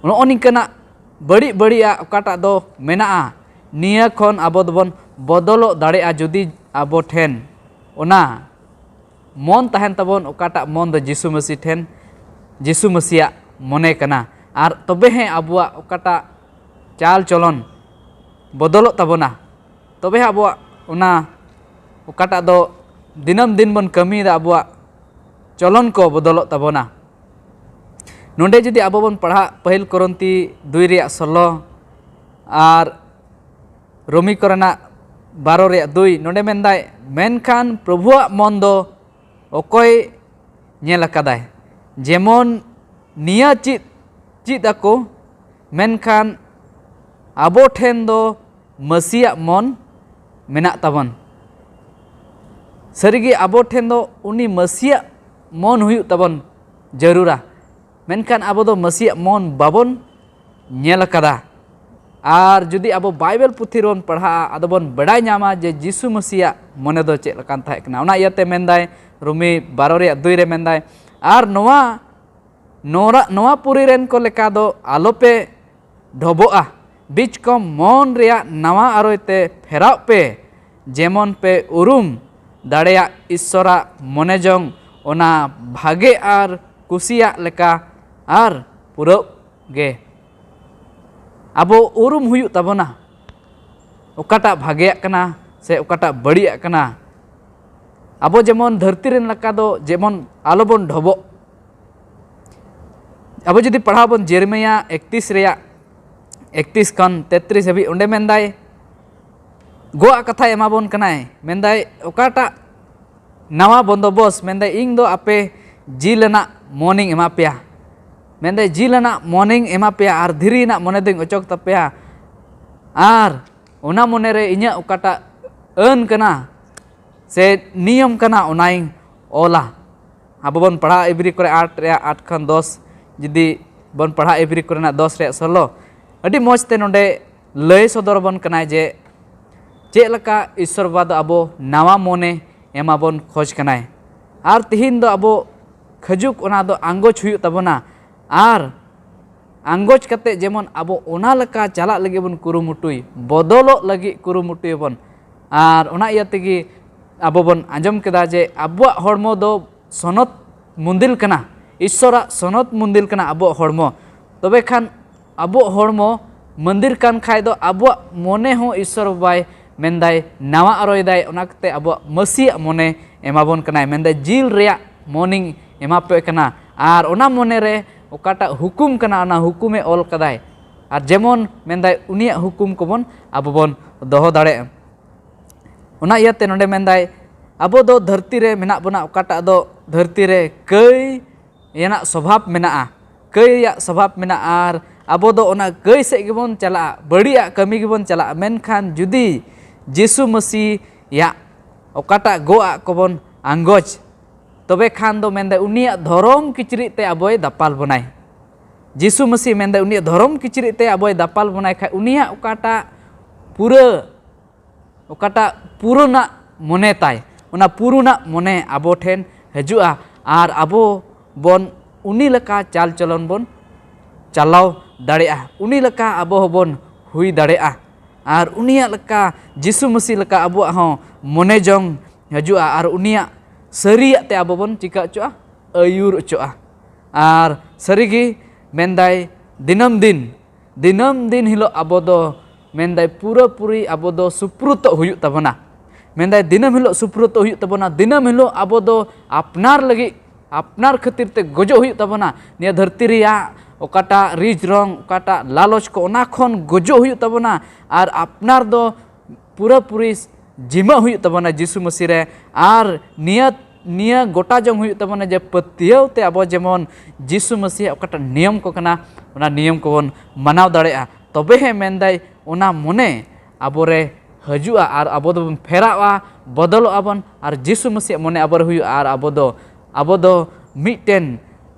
ᱱᱚᱜᱼᱚ ᱱᱤᱝᱠᱟᱹᱱᱟᱜ ᱵᱟᱹᱲᱤᱡ ᱵᱟᱹᱲᱤᱡᱟᱜ ᱚᱠᱟᱴᱟᱜ ᱫᱚ ᱢᱮᱱᱟᱜᱼᱟ, ᱱᱤᱭᱟᱹ ᱠᱷᱚᱱ ᱟᱵᱚ ᱫᱚᱵᱚᱱ ᱵᱚᱫᱚᱞᱚᱜ ᱫᱟᱲᱮᱭᱟᱜᱼᱟ ᱡᱩᱫᱤ ᱟᱵᱚ ᱴᱷᱮᱱ ᱚᱱᱟ ᱢᱚᱱ ᱛᱟᱦᱮᱱ ᱛᱟᱵᱚᱱ, ᱚᱠᱟᱴᱟᱜ ᱢᱚᱱ ᱫᱚ ᱡᱤᱥᱩ ᱢᱟᱹᱥᱤ ᱴᱷᱮᱱ, ᱡᱤᱥᱩ ᱢᱟᱹᱥᱤᱭᱟᱜ ᱢᱚᱱᱮ ᱠᱟᱱᱟ᱾ ᱟᱨ ᱛᱚᱵᱮ ᱦᱮᱸ ᱟᱵᱚᱣᱟᱜ ᱚᱠᱟᱴᱟᱜ ᱪᱟᱞ ᱪᱚᱞᱚᱱ ᱵᱚᱫᱚᱞᱚᱜ ᱛᱟᱵᱚᱱᱟ, ᱛᱚᱵᱮ ᱦᱮᱸ ᱟᱵᱚᱣᱟᱜ ᱚᱱᱟ ᱚᱠᱟᱴᱟᱜ ᱫᱚ ᱫᱤᱱᱟᱹᱢ ᱫᱤᱱ ᱵᱚᱱ ᱠᱟᱹᱢᱤᱭᱮᱫᱟ, ᱟᱵᱚᱣᱟᱜ ᱪᱚᱞᱚᱱ ᱠᱚ ᱵᱚᱫᱚᱞᱚᱜ ᱛᱟᱵᱚᱱᱟ᱾ ᱱᱚᱰᱮ ᱡᱩᱫᱤ ᱟᱵᱚ ᱵᱚᱱ ᱯᱟᱲᱦᱟᱜ ᱯᱟᱹᱦᱤᱞ ᱠᱚᱨᱤᱱᱛᱤ ᱫᱩᱭ ᱨᱮᱭᱟᱜ ᱥᱳᱞᱳ ᱟᱨ ᱨᱳᱢᱤ ᱠᱚᱨᱮᱱᱟᱜ ᱵᱟᱨᱚ ᱨᱮᱭᱟᱜ ᱫᱩᱭ, ᱱᱚᱰᱮ ᱢᱮᱱᱫᱟᱭ, ᱢᱮᱱᱠᱷᱟᱱ ᱯᱨᱚᱵᱷᱩᱣᱟᱜ ᱢᱚᱱ ᱫᱚ ᱚᱠᱚᱭ ᱧᱮᱞ ᱟᱠᱟᱫᱟᱭ? ᱡᱮᱢᱚᱱ ᱱᱤᱭᱟᱹ ᱪᱮᱫ ᱪᱮᱫ ᱟᱠᱚ, ᱢᱮᱱᱠᱷᱟᱱ ᱟᱵᱚ ᱴᱷᱮᱱ ᱫᱚ ᱢᱟᱹᱥᱤᱭᱟᱜ ᱢᱚᱱ ᱢᱮᱱᱟᱜ ᱛᱟᱵᱚᱱ᱾ ᱥᱟᱹᱨᱤᱜᱮ ᱟᱵᱚ ᱴᱷᱮᱱ ᱫᱚ ᱩᱱᱤ ᱢᱟᱹᱥᱤᱭᱟᱜ ᱢᱚᱱ ᱦᱩᱭᱩᱜ ᱛᱟᱵᱚᱱ ᱡᱟᱹᱨᱩᱲᱟ, ᱢᱮᱱᱠᱷᱟᱱ ᱟᱵᱚ ᱫᱚ ᱢᱟᱹᱥᱤᱭᱟᱜ ᱢᱚᱱ ᱵᱟᱵᱚᱱ ᱧᱮᱞ ᱟᱠᱟᱫᱟ᱾ ᱟᱨ ᱡᱩᱫᱤ ᱟᱵᱚ ᱵᱟᱭᱵᱮᱞ ᱯᱩᱛᱷᱤ ᱨᱮᱵᱚᱱ ᱯᱟᱲᱦᱟᱜᱼᱟ, ᱟᱫᱚ ᱵᱚᱱ ᱵᱟᱲᱟᱭ ᱧᱟᱢᱟ ᱡᱮ ᱡᱤᱥᱩ ᱢᱟᱹᱥᱤᱭᱟᱜ ᱢᱚᱱᱮ ᱫᱚ ᱪᱮᱫ ᱞᱮᱠᱟᱱ ᱛᱟᱦᱮᱸ ᱠᱟᱱᱟ᱾ ᱚᱱᱟ ᱤᱭᱟᱹᱛᱮ ᱢᱮᱱᱫᱟᱭ, ᱨᱳᱢᱤ ᱵᱟᱨᱚ ᱨᱮᱭᱟᱜ ᱫᱩᱭ ᱨᱮ ᱢᱮᱱᱫᱟᱭ, ᱟᱨ ᱱᱚᱣᱟ ᱱᱚᱣᱟ, ᱱᱚᱣᱟ ᱯᱩᱨᱤ ᱨᱮᱱ ᱠᱚ ᱞᱮᱠᱟ ᱫᱚ ᱟᱞᱚᱯᱮ ᱰᱷᱚᱵᱚᱜᱼᱟ, ᱵᱤᱪᱠᱚᱢ ᱢᱚᱱ ᱨᱮᱭᱟᱜ ᱱᱟᱣᱟ ᱟᱨᱚᱭ ᱛᱮ ᱯᱷᱮᱨᱟᱣ ᱯᱮ, ᱡᱮᱢᱚᱱ ᱯᱮ ᱩᱨᱩᱢ ᱫᱟᱲᱮᱭᱟᱜ ᱤᱥᱥᱚᱨᱟᱜ ᱢᱚᱱᱮ ᱡᱚᱝ ᱚᱱᱟ ᱵᱷᱟᱜᱮ ᱟᱨ ᱠᱩᱥᱤᱭᱟᱜ ᱞᱮᱠᱟ ᱟᱨ ᱯᱩᱨᱟᱹᱣ ᱜᱮ᱾ ᱟᱵᱚ ᱩᱨᱩᱢ ᱦᱩᱭᱩᱜ ᱛᱟᱵᱚᱱᱟ ᱚᱠᱟᱴᱟᱜ ᱵᱷᱟᱜᱮᱭᱟᱜ ᱠᱟᱱᱟ ᱥᱮ ᱚᱠᱟᱴᱟᱜ ᱵᱟᱹᱲᱤᱡᱟᱜ ᱠᱟᱱᱟ᱾ ᱟᱵᱚ ᱡᱮᱢᱚᱱ ᱫᱷᱟᱹᱨᱛᱤ ᱨᱮᱱ ᱞᱮᱠᱟ ᱫᱚ ᱡᱮᱢᱚᱱ ᱟᱞᱚᱵᱚᱱ ᱰᱷᱚᱵᱚᱜ᱾ ᱟᱵᱚ ᱡᱩᱫᱤ ᱯᱟᱲᱦᱟᱣ ᱵᱚᱱ ᱡᱮᱨᱢᱤᱭᱟ ᱮᱠᱛᱤᱥ ᱨᱮᱭᱟᱜ ᱮᱠᱛᱤᱥ ᱠᱷᱚᱱ ᱛᱮᱛᱨᱤᱥ ᱦᱟᱹᱵᱤᱡ, ᱚᱸᱰᱮ ᱢᱮᱱᱫᱟᱭ, ᱜᱚᱜ ᱠᱟᱛᱷᱟᱭ ᱮᱢᱟᱵᱚᱱ ᱠᱟᱱᱟᱭ, ᱢᱮᱱᱫᱟᱭ, ᱚᱠᱟᱴᱟᱜ ᱱᱟᱣᱟ ᱵᱚᱱᱫᱚᱵᱚᱥ, ᱢᱮᱱᱫᱟᱭ, ᱤᱧ ᱫᱚ ᱟᱯᱮ ᱡᱤᱞ ᱟᱱᱟᱜ ᱢᱚᱱᱤᱧ ᱮᱢᱟ ᱯᱮᱭᱟ᱾ ᱢᱮᱱᱫᱟᱭ, ᱡᱤᱞ ᱟᱱᱟᱜ ᱢᱚᱱᱮᱧ ᱮᱢᱟ ᱯᱮᱭᱟ ᱟᱨ ᱫᱷᱤᱨᱤ ᱨᱮᱱᱟᱜ ᱢᱚᱱᱮ ᱫᱚᱧ ᱚᱪᱚᱜ ᱛᱟᱯᱮᱭᱟ, ᱟᱨ ᱚᱱᱟ ᱢᱚᱱᱮᱨᱮ ᱤᱧᱟᱹᱜ ᱚᱠᱟᱴᱟᱜ ᱟᱹᱱ ᱠᱟᱱᱟ ᱥᱮ ᱱᱤᱭᱚᱢ ᱠᱟᱱᱟ, ᱚᱱᱟᱧ ᱚᱞᱟ᱾ ᱟᱵᱚ ᱵᱚᱱ ᱯᱟᱲᱦᱟᱜᱼᱟ ᱤᱵᱨᱤ ᱠᱚᱨᱮ ᱟᱴ ᱨᱮᱭᱟᱜ ᱟᱴ ᱠᱷᱚᱱ ᱫᱚᱥ, ᱡᱩᱫᱤ ᱵᱚᱱ ᱯᱟᱲᱦᱟᱜᱼᱟ ᱤᱵᱨᱤ ᱠᱚᱨᱮᱱᱟᱜ ᱫᱚᱥ ᱨᱮᱭᱟᱜ ᱥᱳᱞᱳ, ᱟᱹᱰᱤ ᱢᱚᱡᱽ ᱛᱮ ᱱᱚᱰᱮ ᱞᱟᱹᱭ ᱥᱚᱫᱚᱨ ᱟᱵᱚᱱ ᱠᱟᱱᱟᱭ ᱡᱮ ᱪᱮᱫ ᱞᱮᱠᱟ ᱤᱥᱥᱚᱨ ᱵᱟᱵᱟ ᱫᱚ ᱟᱵᱚ ᱱᱟᱣᱟ ᱢᱚᱱᱮ ᱮᱢᱟᱵᱚᱱ ᱠᱷᱚᱡᱽ ᱠᱟᱱᱟᱭ᱾ ᱟᱨ ᱛᱤᱦᱤᱧ ᱫᱚ ᱟᱵᱚ ᱠᱷᱟᱹᱡᱩᱠ ᱚᱱᱟ ᱫᱚ ᱟᱸᱜᱚᱪ ᱦᱩᱭᱩᱜ ᱛᱟᱵᱚᱱᱟ, ᱟᱨ ᱟᱸᱜᱚᱪ ᱠᱟᱛᱮ ᱡᱮᱢᱚᱱ ᱟᱵᱚ ᱚᱱᱟ ᱞᱮᱠᱟ ᱪᱟᱞᱟᱜ ᱞᱟᱹᱜᱤᱫ ᱵᱚᱱ ᱠᱩᱨᱩᱢᱩᱴᱩᱭ, ᱵᱚᱫᱚᱞᱚᱜ ᱞᱟᱹᱜᱤᱫ ᱠᱩᱨᱩᱢᱩᱴᱩᱭᱟᱵᱚᱱ᱾ ᱟᱨ ᱚᱱᱟ ᱤᱭᱟᱹ ᱛᱮᱜᱮ ᱟᱵᱚ ᱵᱚᱱ ᱟᱸᱡᱚᱢ ᱠᱮᱫᱟ ᱡᱮ ᱟᱵᱚᱣᱟᱜ ᱦᱚᱲᱢᱚ ᱫᱚ ᱥᱚᱱᱚᱛ ᱢᱚᱱᱫᱤᱨ ᱠᱟᱱᱟ, ᱤᱥᱥᱚᱨᱟᱜ ᱥᱚᱱᱚᱛ ᱢᱚᱱᱫᱤᱨ ᱠᱟᱱᱟ ᱟᱵᱚᱣᱟᱜ ᱦᱚᱲᱢᱚ᱾ ᱛᱚᱵᱮ ᱠᱷᱟᱱ ᱟᱵᱚᱣᱟᱜ ᱦᱚᱲᱢᱚ ᱢᱚᱱᱫᱤᱨ ᱠᱟᱱ ᱠᱷᱟᱡ ᱫᱚ ᱟᱵᱚᱣᱟᱜ ᱢᱚᱱᱮ ᱦᱚᱸ ᱤᱥᱥᱚᱨ ᱵᱟᱵᱟᱭ ᱢᱮᱱᱫᱟᱭ ᱱᱟᱣᱟ ᱟᱨᱚᱭ ᱫᱟᱭ, ᱚᱱᱟ ᱠᱟᱛᱮ ᱟᱵᱚᱣᱟᱜ ᱢᱟᱹᱥᱤᱭᱟᱜ ᱢᱚᱱᱮ ᱮᱢᱟᱵᱚᱱ ᱠᱟᱱᱟᱭ, ᱢᱮᱱᱫᱟᱭ ᱡᱤᱞ ᱨᱮᱭᱟᱜ ᱢᱚᱱᱤᱧ ᱮᱢᱟ ᱯᱮ ᱠᱟᱱᱟ᱾ ᱟᱨ ᱚᱱᱟ ᱢᱚᱱᱮ ᱨᱮ ᱚᱠᱟᱴᱟᱜ ᱦᱩᱠᱩᱢ ᱠᱟᱱᱟ, ᱚᱱᱟ ᱦᱩᱠᱩᱢᱮ ᱚᱞ ᱠᱟᱫᱟᱭ᱾ ᱟᱨ ᱡᱮᱢᱚᱱ ᱢᱮᱱᱫᱟᱭ ᱩᱱᱤᱭᱟᱜ ᱦᱩᱠᱩᱢ ᱠᱚᱵᱚᱱ ᱟᱵᱚ ᱵᱚᱱ ᱫᱚᱦᱚ ᱫᱟᱲᱮᱭᱟᱜᱼᱟ᱾ ᱚᱱᱟ ᱤᱭᱟᱹᱛᱮ ᱱᱚᱰᱮ ᱢᱮᱱᱫᱟᱭ ᱟᱵᱚ ᱫᱚ ᱫᱷᱟᱹᱨᱛᱤ ᱨᱮ ᱢᱮᱱᱟᱜ ᱵᱚᱱᱟ, ᱚᱠᱟᱴᱟᱜ ᱫᱚ ᱫᱷᱟᱹᱨᱛᱤ ᱨᱮ ᱠᱟᱹᱭ ᱨᱮᱱᱟᱜ ᱥᱚᱵᱷᱟᱵ ᱢᱮᱱᱟᱜᱼᱟ, ᱠᱟᱹᱭ ᱨᱮᱭᱟᱜ ᱥᱚᱵᱷᱟᱵ ᱢᱮᱱᱟᱜᱼᱟ, ᱟᱨ ᱟᱵᱚ ᱫᱚ ᱚᱱᱟ ᱠᱟᱹᱭ ᱥᱮᱫ ᱜᱮᱵᱚᱱ ᱪᱟᱞᱟᱜᱼᱟ, ᱵᱟᱹᱲᱤᱡᱟᱜ ᱠᱟᱹᱢᱤ ᱜᱮᱵᱚᱱ ᱪᱟᱞᱟᱜᱼᱟ᱾ ᱢᱮᱱᱠᱷᱟᱱ ᱡᱩᱫᱤ ᱡᱤᱥᱩ ᱢᱟᱹᱥᱤᱭᱟᱜ ᱚᱠᱟᱴᱟᱜ ᱜᱚᱜ ᱟᱜ ᱠᱚᱵᱚᱱ ᱟᱸᱜᱚᱪ, ᱛᱚᱵᱮ ᱠᱷᱟᱱ ᱫᱚ ᱢᱮᱱᱫᱟᱭ ᱩᱱᱤᱭᱟᱜ ᱫᱷᱚᱨᱚᱢ ᱠᱤᱪᱨᱤᱡ ᱛᱮ ᱟᱵᱚᱭ ᱫᱟᱯᱟᱞ ᱵᱚᱱᱟᱭ᱾ ᱡᱤᱥᱩ ᱢᱟᱹᱥᱤ ᱢᱮᱱᱫᱟᱭ ᱩᱱᱤᱭᱟᱜ ᱫᱷᱚᱨᱚᱢ ᱠᱤᱪᱨᱤᱡ ᱛᱮ ᱟᱵᱚᱭ ᱫᱟᱯᱟᱞ ᱵᱚᱱᱟᱭ ᱠᱷᱟᱡ ᱩᱱᱤᱭᱟᱜ ᱚᱠᱟᱴᱟᱜ ᱯᱩᱨᱟᱹ, ᱚᱠᱟᱴᱟᱜ ᱯᱩᱨᱟᱹᱱᱟᱜ ᱢᱚᱱᱮ ᱛᱟᱭ, ᱚᱱᱟ ᱯᱩᱨᱟᱹᱱᱟᱜ ᱢᱚᱱᱮ ᱟᱵᱚ ᱴᱷᱮᱱ ᱦᱤᱡᱩᱜᱼᱟ ᱟᱨ ᱟᱵᱚ ᱵᱚᱱ ᱩᱱᱤ ᱞᱮᱠᱟ ᱪᱟᱞ ᱪᱚᱞᱚᱱ ᱵᱚᱱ ᱪᱟᱞᱟᱣ ᱫᱟᱲᱮᱭᱟᱜᱼᱟ, ᱩᱱᱤ ᱞᱮᱠᱟ ᱟᱵᱚ ᱦᱚᱸᱵᱚᱱ ᱦᱩᱭ ᱫᱟᱲᱮᱭᱟᱜᱼᱟ᱾ ᱟᱨ ᱩᱱᱤᱭᱟᱜ ᱞᱮᱠᱟ, ᱡᱤᱥᱩ ᱢᱟᱹᱥᱤ ᱞᱮᱠᱟ ᱟᱵᱚᱣᱟᱜ ᱦᱚᱸ ᱢᱚᱱᱮ ᱡᱚᱝ ᱦᱤᱡᱩᱜᱼᱟ ᱟᱨ ᱩᱱᱤᱭᱟᱜ ᱥᱟᱹᱨᱤᱭᱟᱜ ᱛᱮ ᱟᱵᱚ ᱵᱚᱱ ᱪᱤᱠᱟ ᱦᱚᱪᱚᱜᱼᱟ? ᱟᱹᱭᱩᱨ ᱦᱚᱪᱚᱜᱼᱟ᱾ ᱟᱨ ᱥᱟᱹᱨᱤᱜᱮ ᱢᱮᱱᱫᱟᱭ ᱫᱤᱱᱟᱹᱢ ᱫᱤᱱ, ᱫᱤᱱᱟᱹᱢ ᱫᱤᱱ ᱦᱤᱞᱳᱜ ᱟᱵᱚ ᱫᱚ ᱢᱮᱱᱫᱟᱭ ᱯᱩᱨᱟᱹᱯᱩᱨᱤ ᱟᱵᱚ ᱫᱚ ᱥᱩᱯᱨᱩᱛᱚᱜ ᱦᱩᱭᱩᱜ ᱛᱟᱵᱚᱱᱟ᱾ ᱢᱮᱱᱫᱟᱭ ᱫᱤᱱᱟᱹᱢ ᱦᱤᱞᱳᱜ ᱥᱩᱯᱨᱩᱛᱚᱜ ᱦᱩᱭᱩᱜ ᱛᱟᱵᱚᱱᱟ, ᱫᱤᱱᱟᱹᱢ ᱦᱤᱞᱳᱜ ᱟᱵᱚ ᱫᱚ ᱟᱯᱱᱟᱨ ᱞᱟᱹᱜᱤᱫ, ᱟᱯᱱᱟᱨ ᱠᱷᱟᱹᱛᱤᱨ ᱛᱮ ᱜᱚᱡᱚᱜ ᱦᱩᱭᱩᱜ ᱛᱟᱵᱚᱱᱟ᱾ ᱱᱤᱭᱟᱹ ᱫᱷᱟᱹᱨᱛᱤ ᱨᱮᱭᱟᱜ ᱚᱠᱟᱴᱟᱜ ᱨᱤᱡᱽ ᱨᱚᱝ, ᱚᱠᱟᱴᱟᱜ ᱞᱟᱞᱚᱪ ᱠᱚ, ᱚᱱᱟ ᱠᱷᱚᱱ ᱜᱚᱡᱚᱜ ᱦᱩᱭᱩᱜ ᱛᱟᱵᱚᱱᱟ᱾ ᱟᱨ ᱟᱯᱱᱟᱨ ᱫᱚ ᱯᱩᱨᱟᱹᱯᱩᱨᱤ ᱡᱤᱢᱟᱹᱜ ᱦᱩᱭᱩᱜ ᱛᱟᱵᱚᱱᱟ ᱡᱤᱥᱩ ᱢᱟᱹᱥᱤ ᱨᱮ᱾ ᱟᱨ ᱱᱤᱭᱟᱹ, ᱱᱤᱭᱟᱹ ᱜᱚᱴᱟ ᱡᱚᱝ ᱦᱩᱭᱩᱜ ᱛᱟᱵᱚᱱᱟ ᱡᱮ ᱯᱟᱹᱛᱭᱟᱹᱣ ᱛᱮ ᱟᱵᱚ ᱡᱮᱢᱚᱱ ᱡᱤᱥᱩ ᱢᱟᱹᱥᱤᱭᱟᱜ ᱚᱠᱟᱴᱟᱜ ᱱᱤᱭᱚᱢ ᱠᱚ ᱠᱟᱱᱟ, ᱚᱱᱟ ᱱᱤᱭᱚᱢ ᱠᱚᱵᱚᱱ ᱢᱟᱱᱟᱣ ᱫᱟᱲᱮᱭᱟᱜᱼᱟ᱾ ᱛᱚᱵᱮ ᱦᱮᱸ ᱢᱮᱱᱫᱟᱭ ᱚᱱᱟ ᱢᱚᱱᱮ ᱟᱵᱚᱨᱮ ᱦᱤᱡᱩᱜᱼᱟ ᱟᱨ ᱟᱵᱚ ᱫᱚᱵᱚᱱ ᱯᱷᱮᱨᱟᱜᱼᱟ, ᱵᱚᱫᱚᱞᱚᱜᱼᱟ ᱵᱚᱱ᱾ ᱟᱨ ᱡᱤᱥᱩ ᱢᱟᱹᱥᱤᱭᱟᱜ ᱢᱚᱱᱮ ᱟᱵᱚᱨᱮ ᱦᱩᱭᱩᱜᱼᱟ ᱟᱨ ᱟᱵᱚ ᱫᱚ, ᱟᱵᱚ ᱫᱚ ᱢᱤᱫᱴᱮᱱ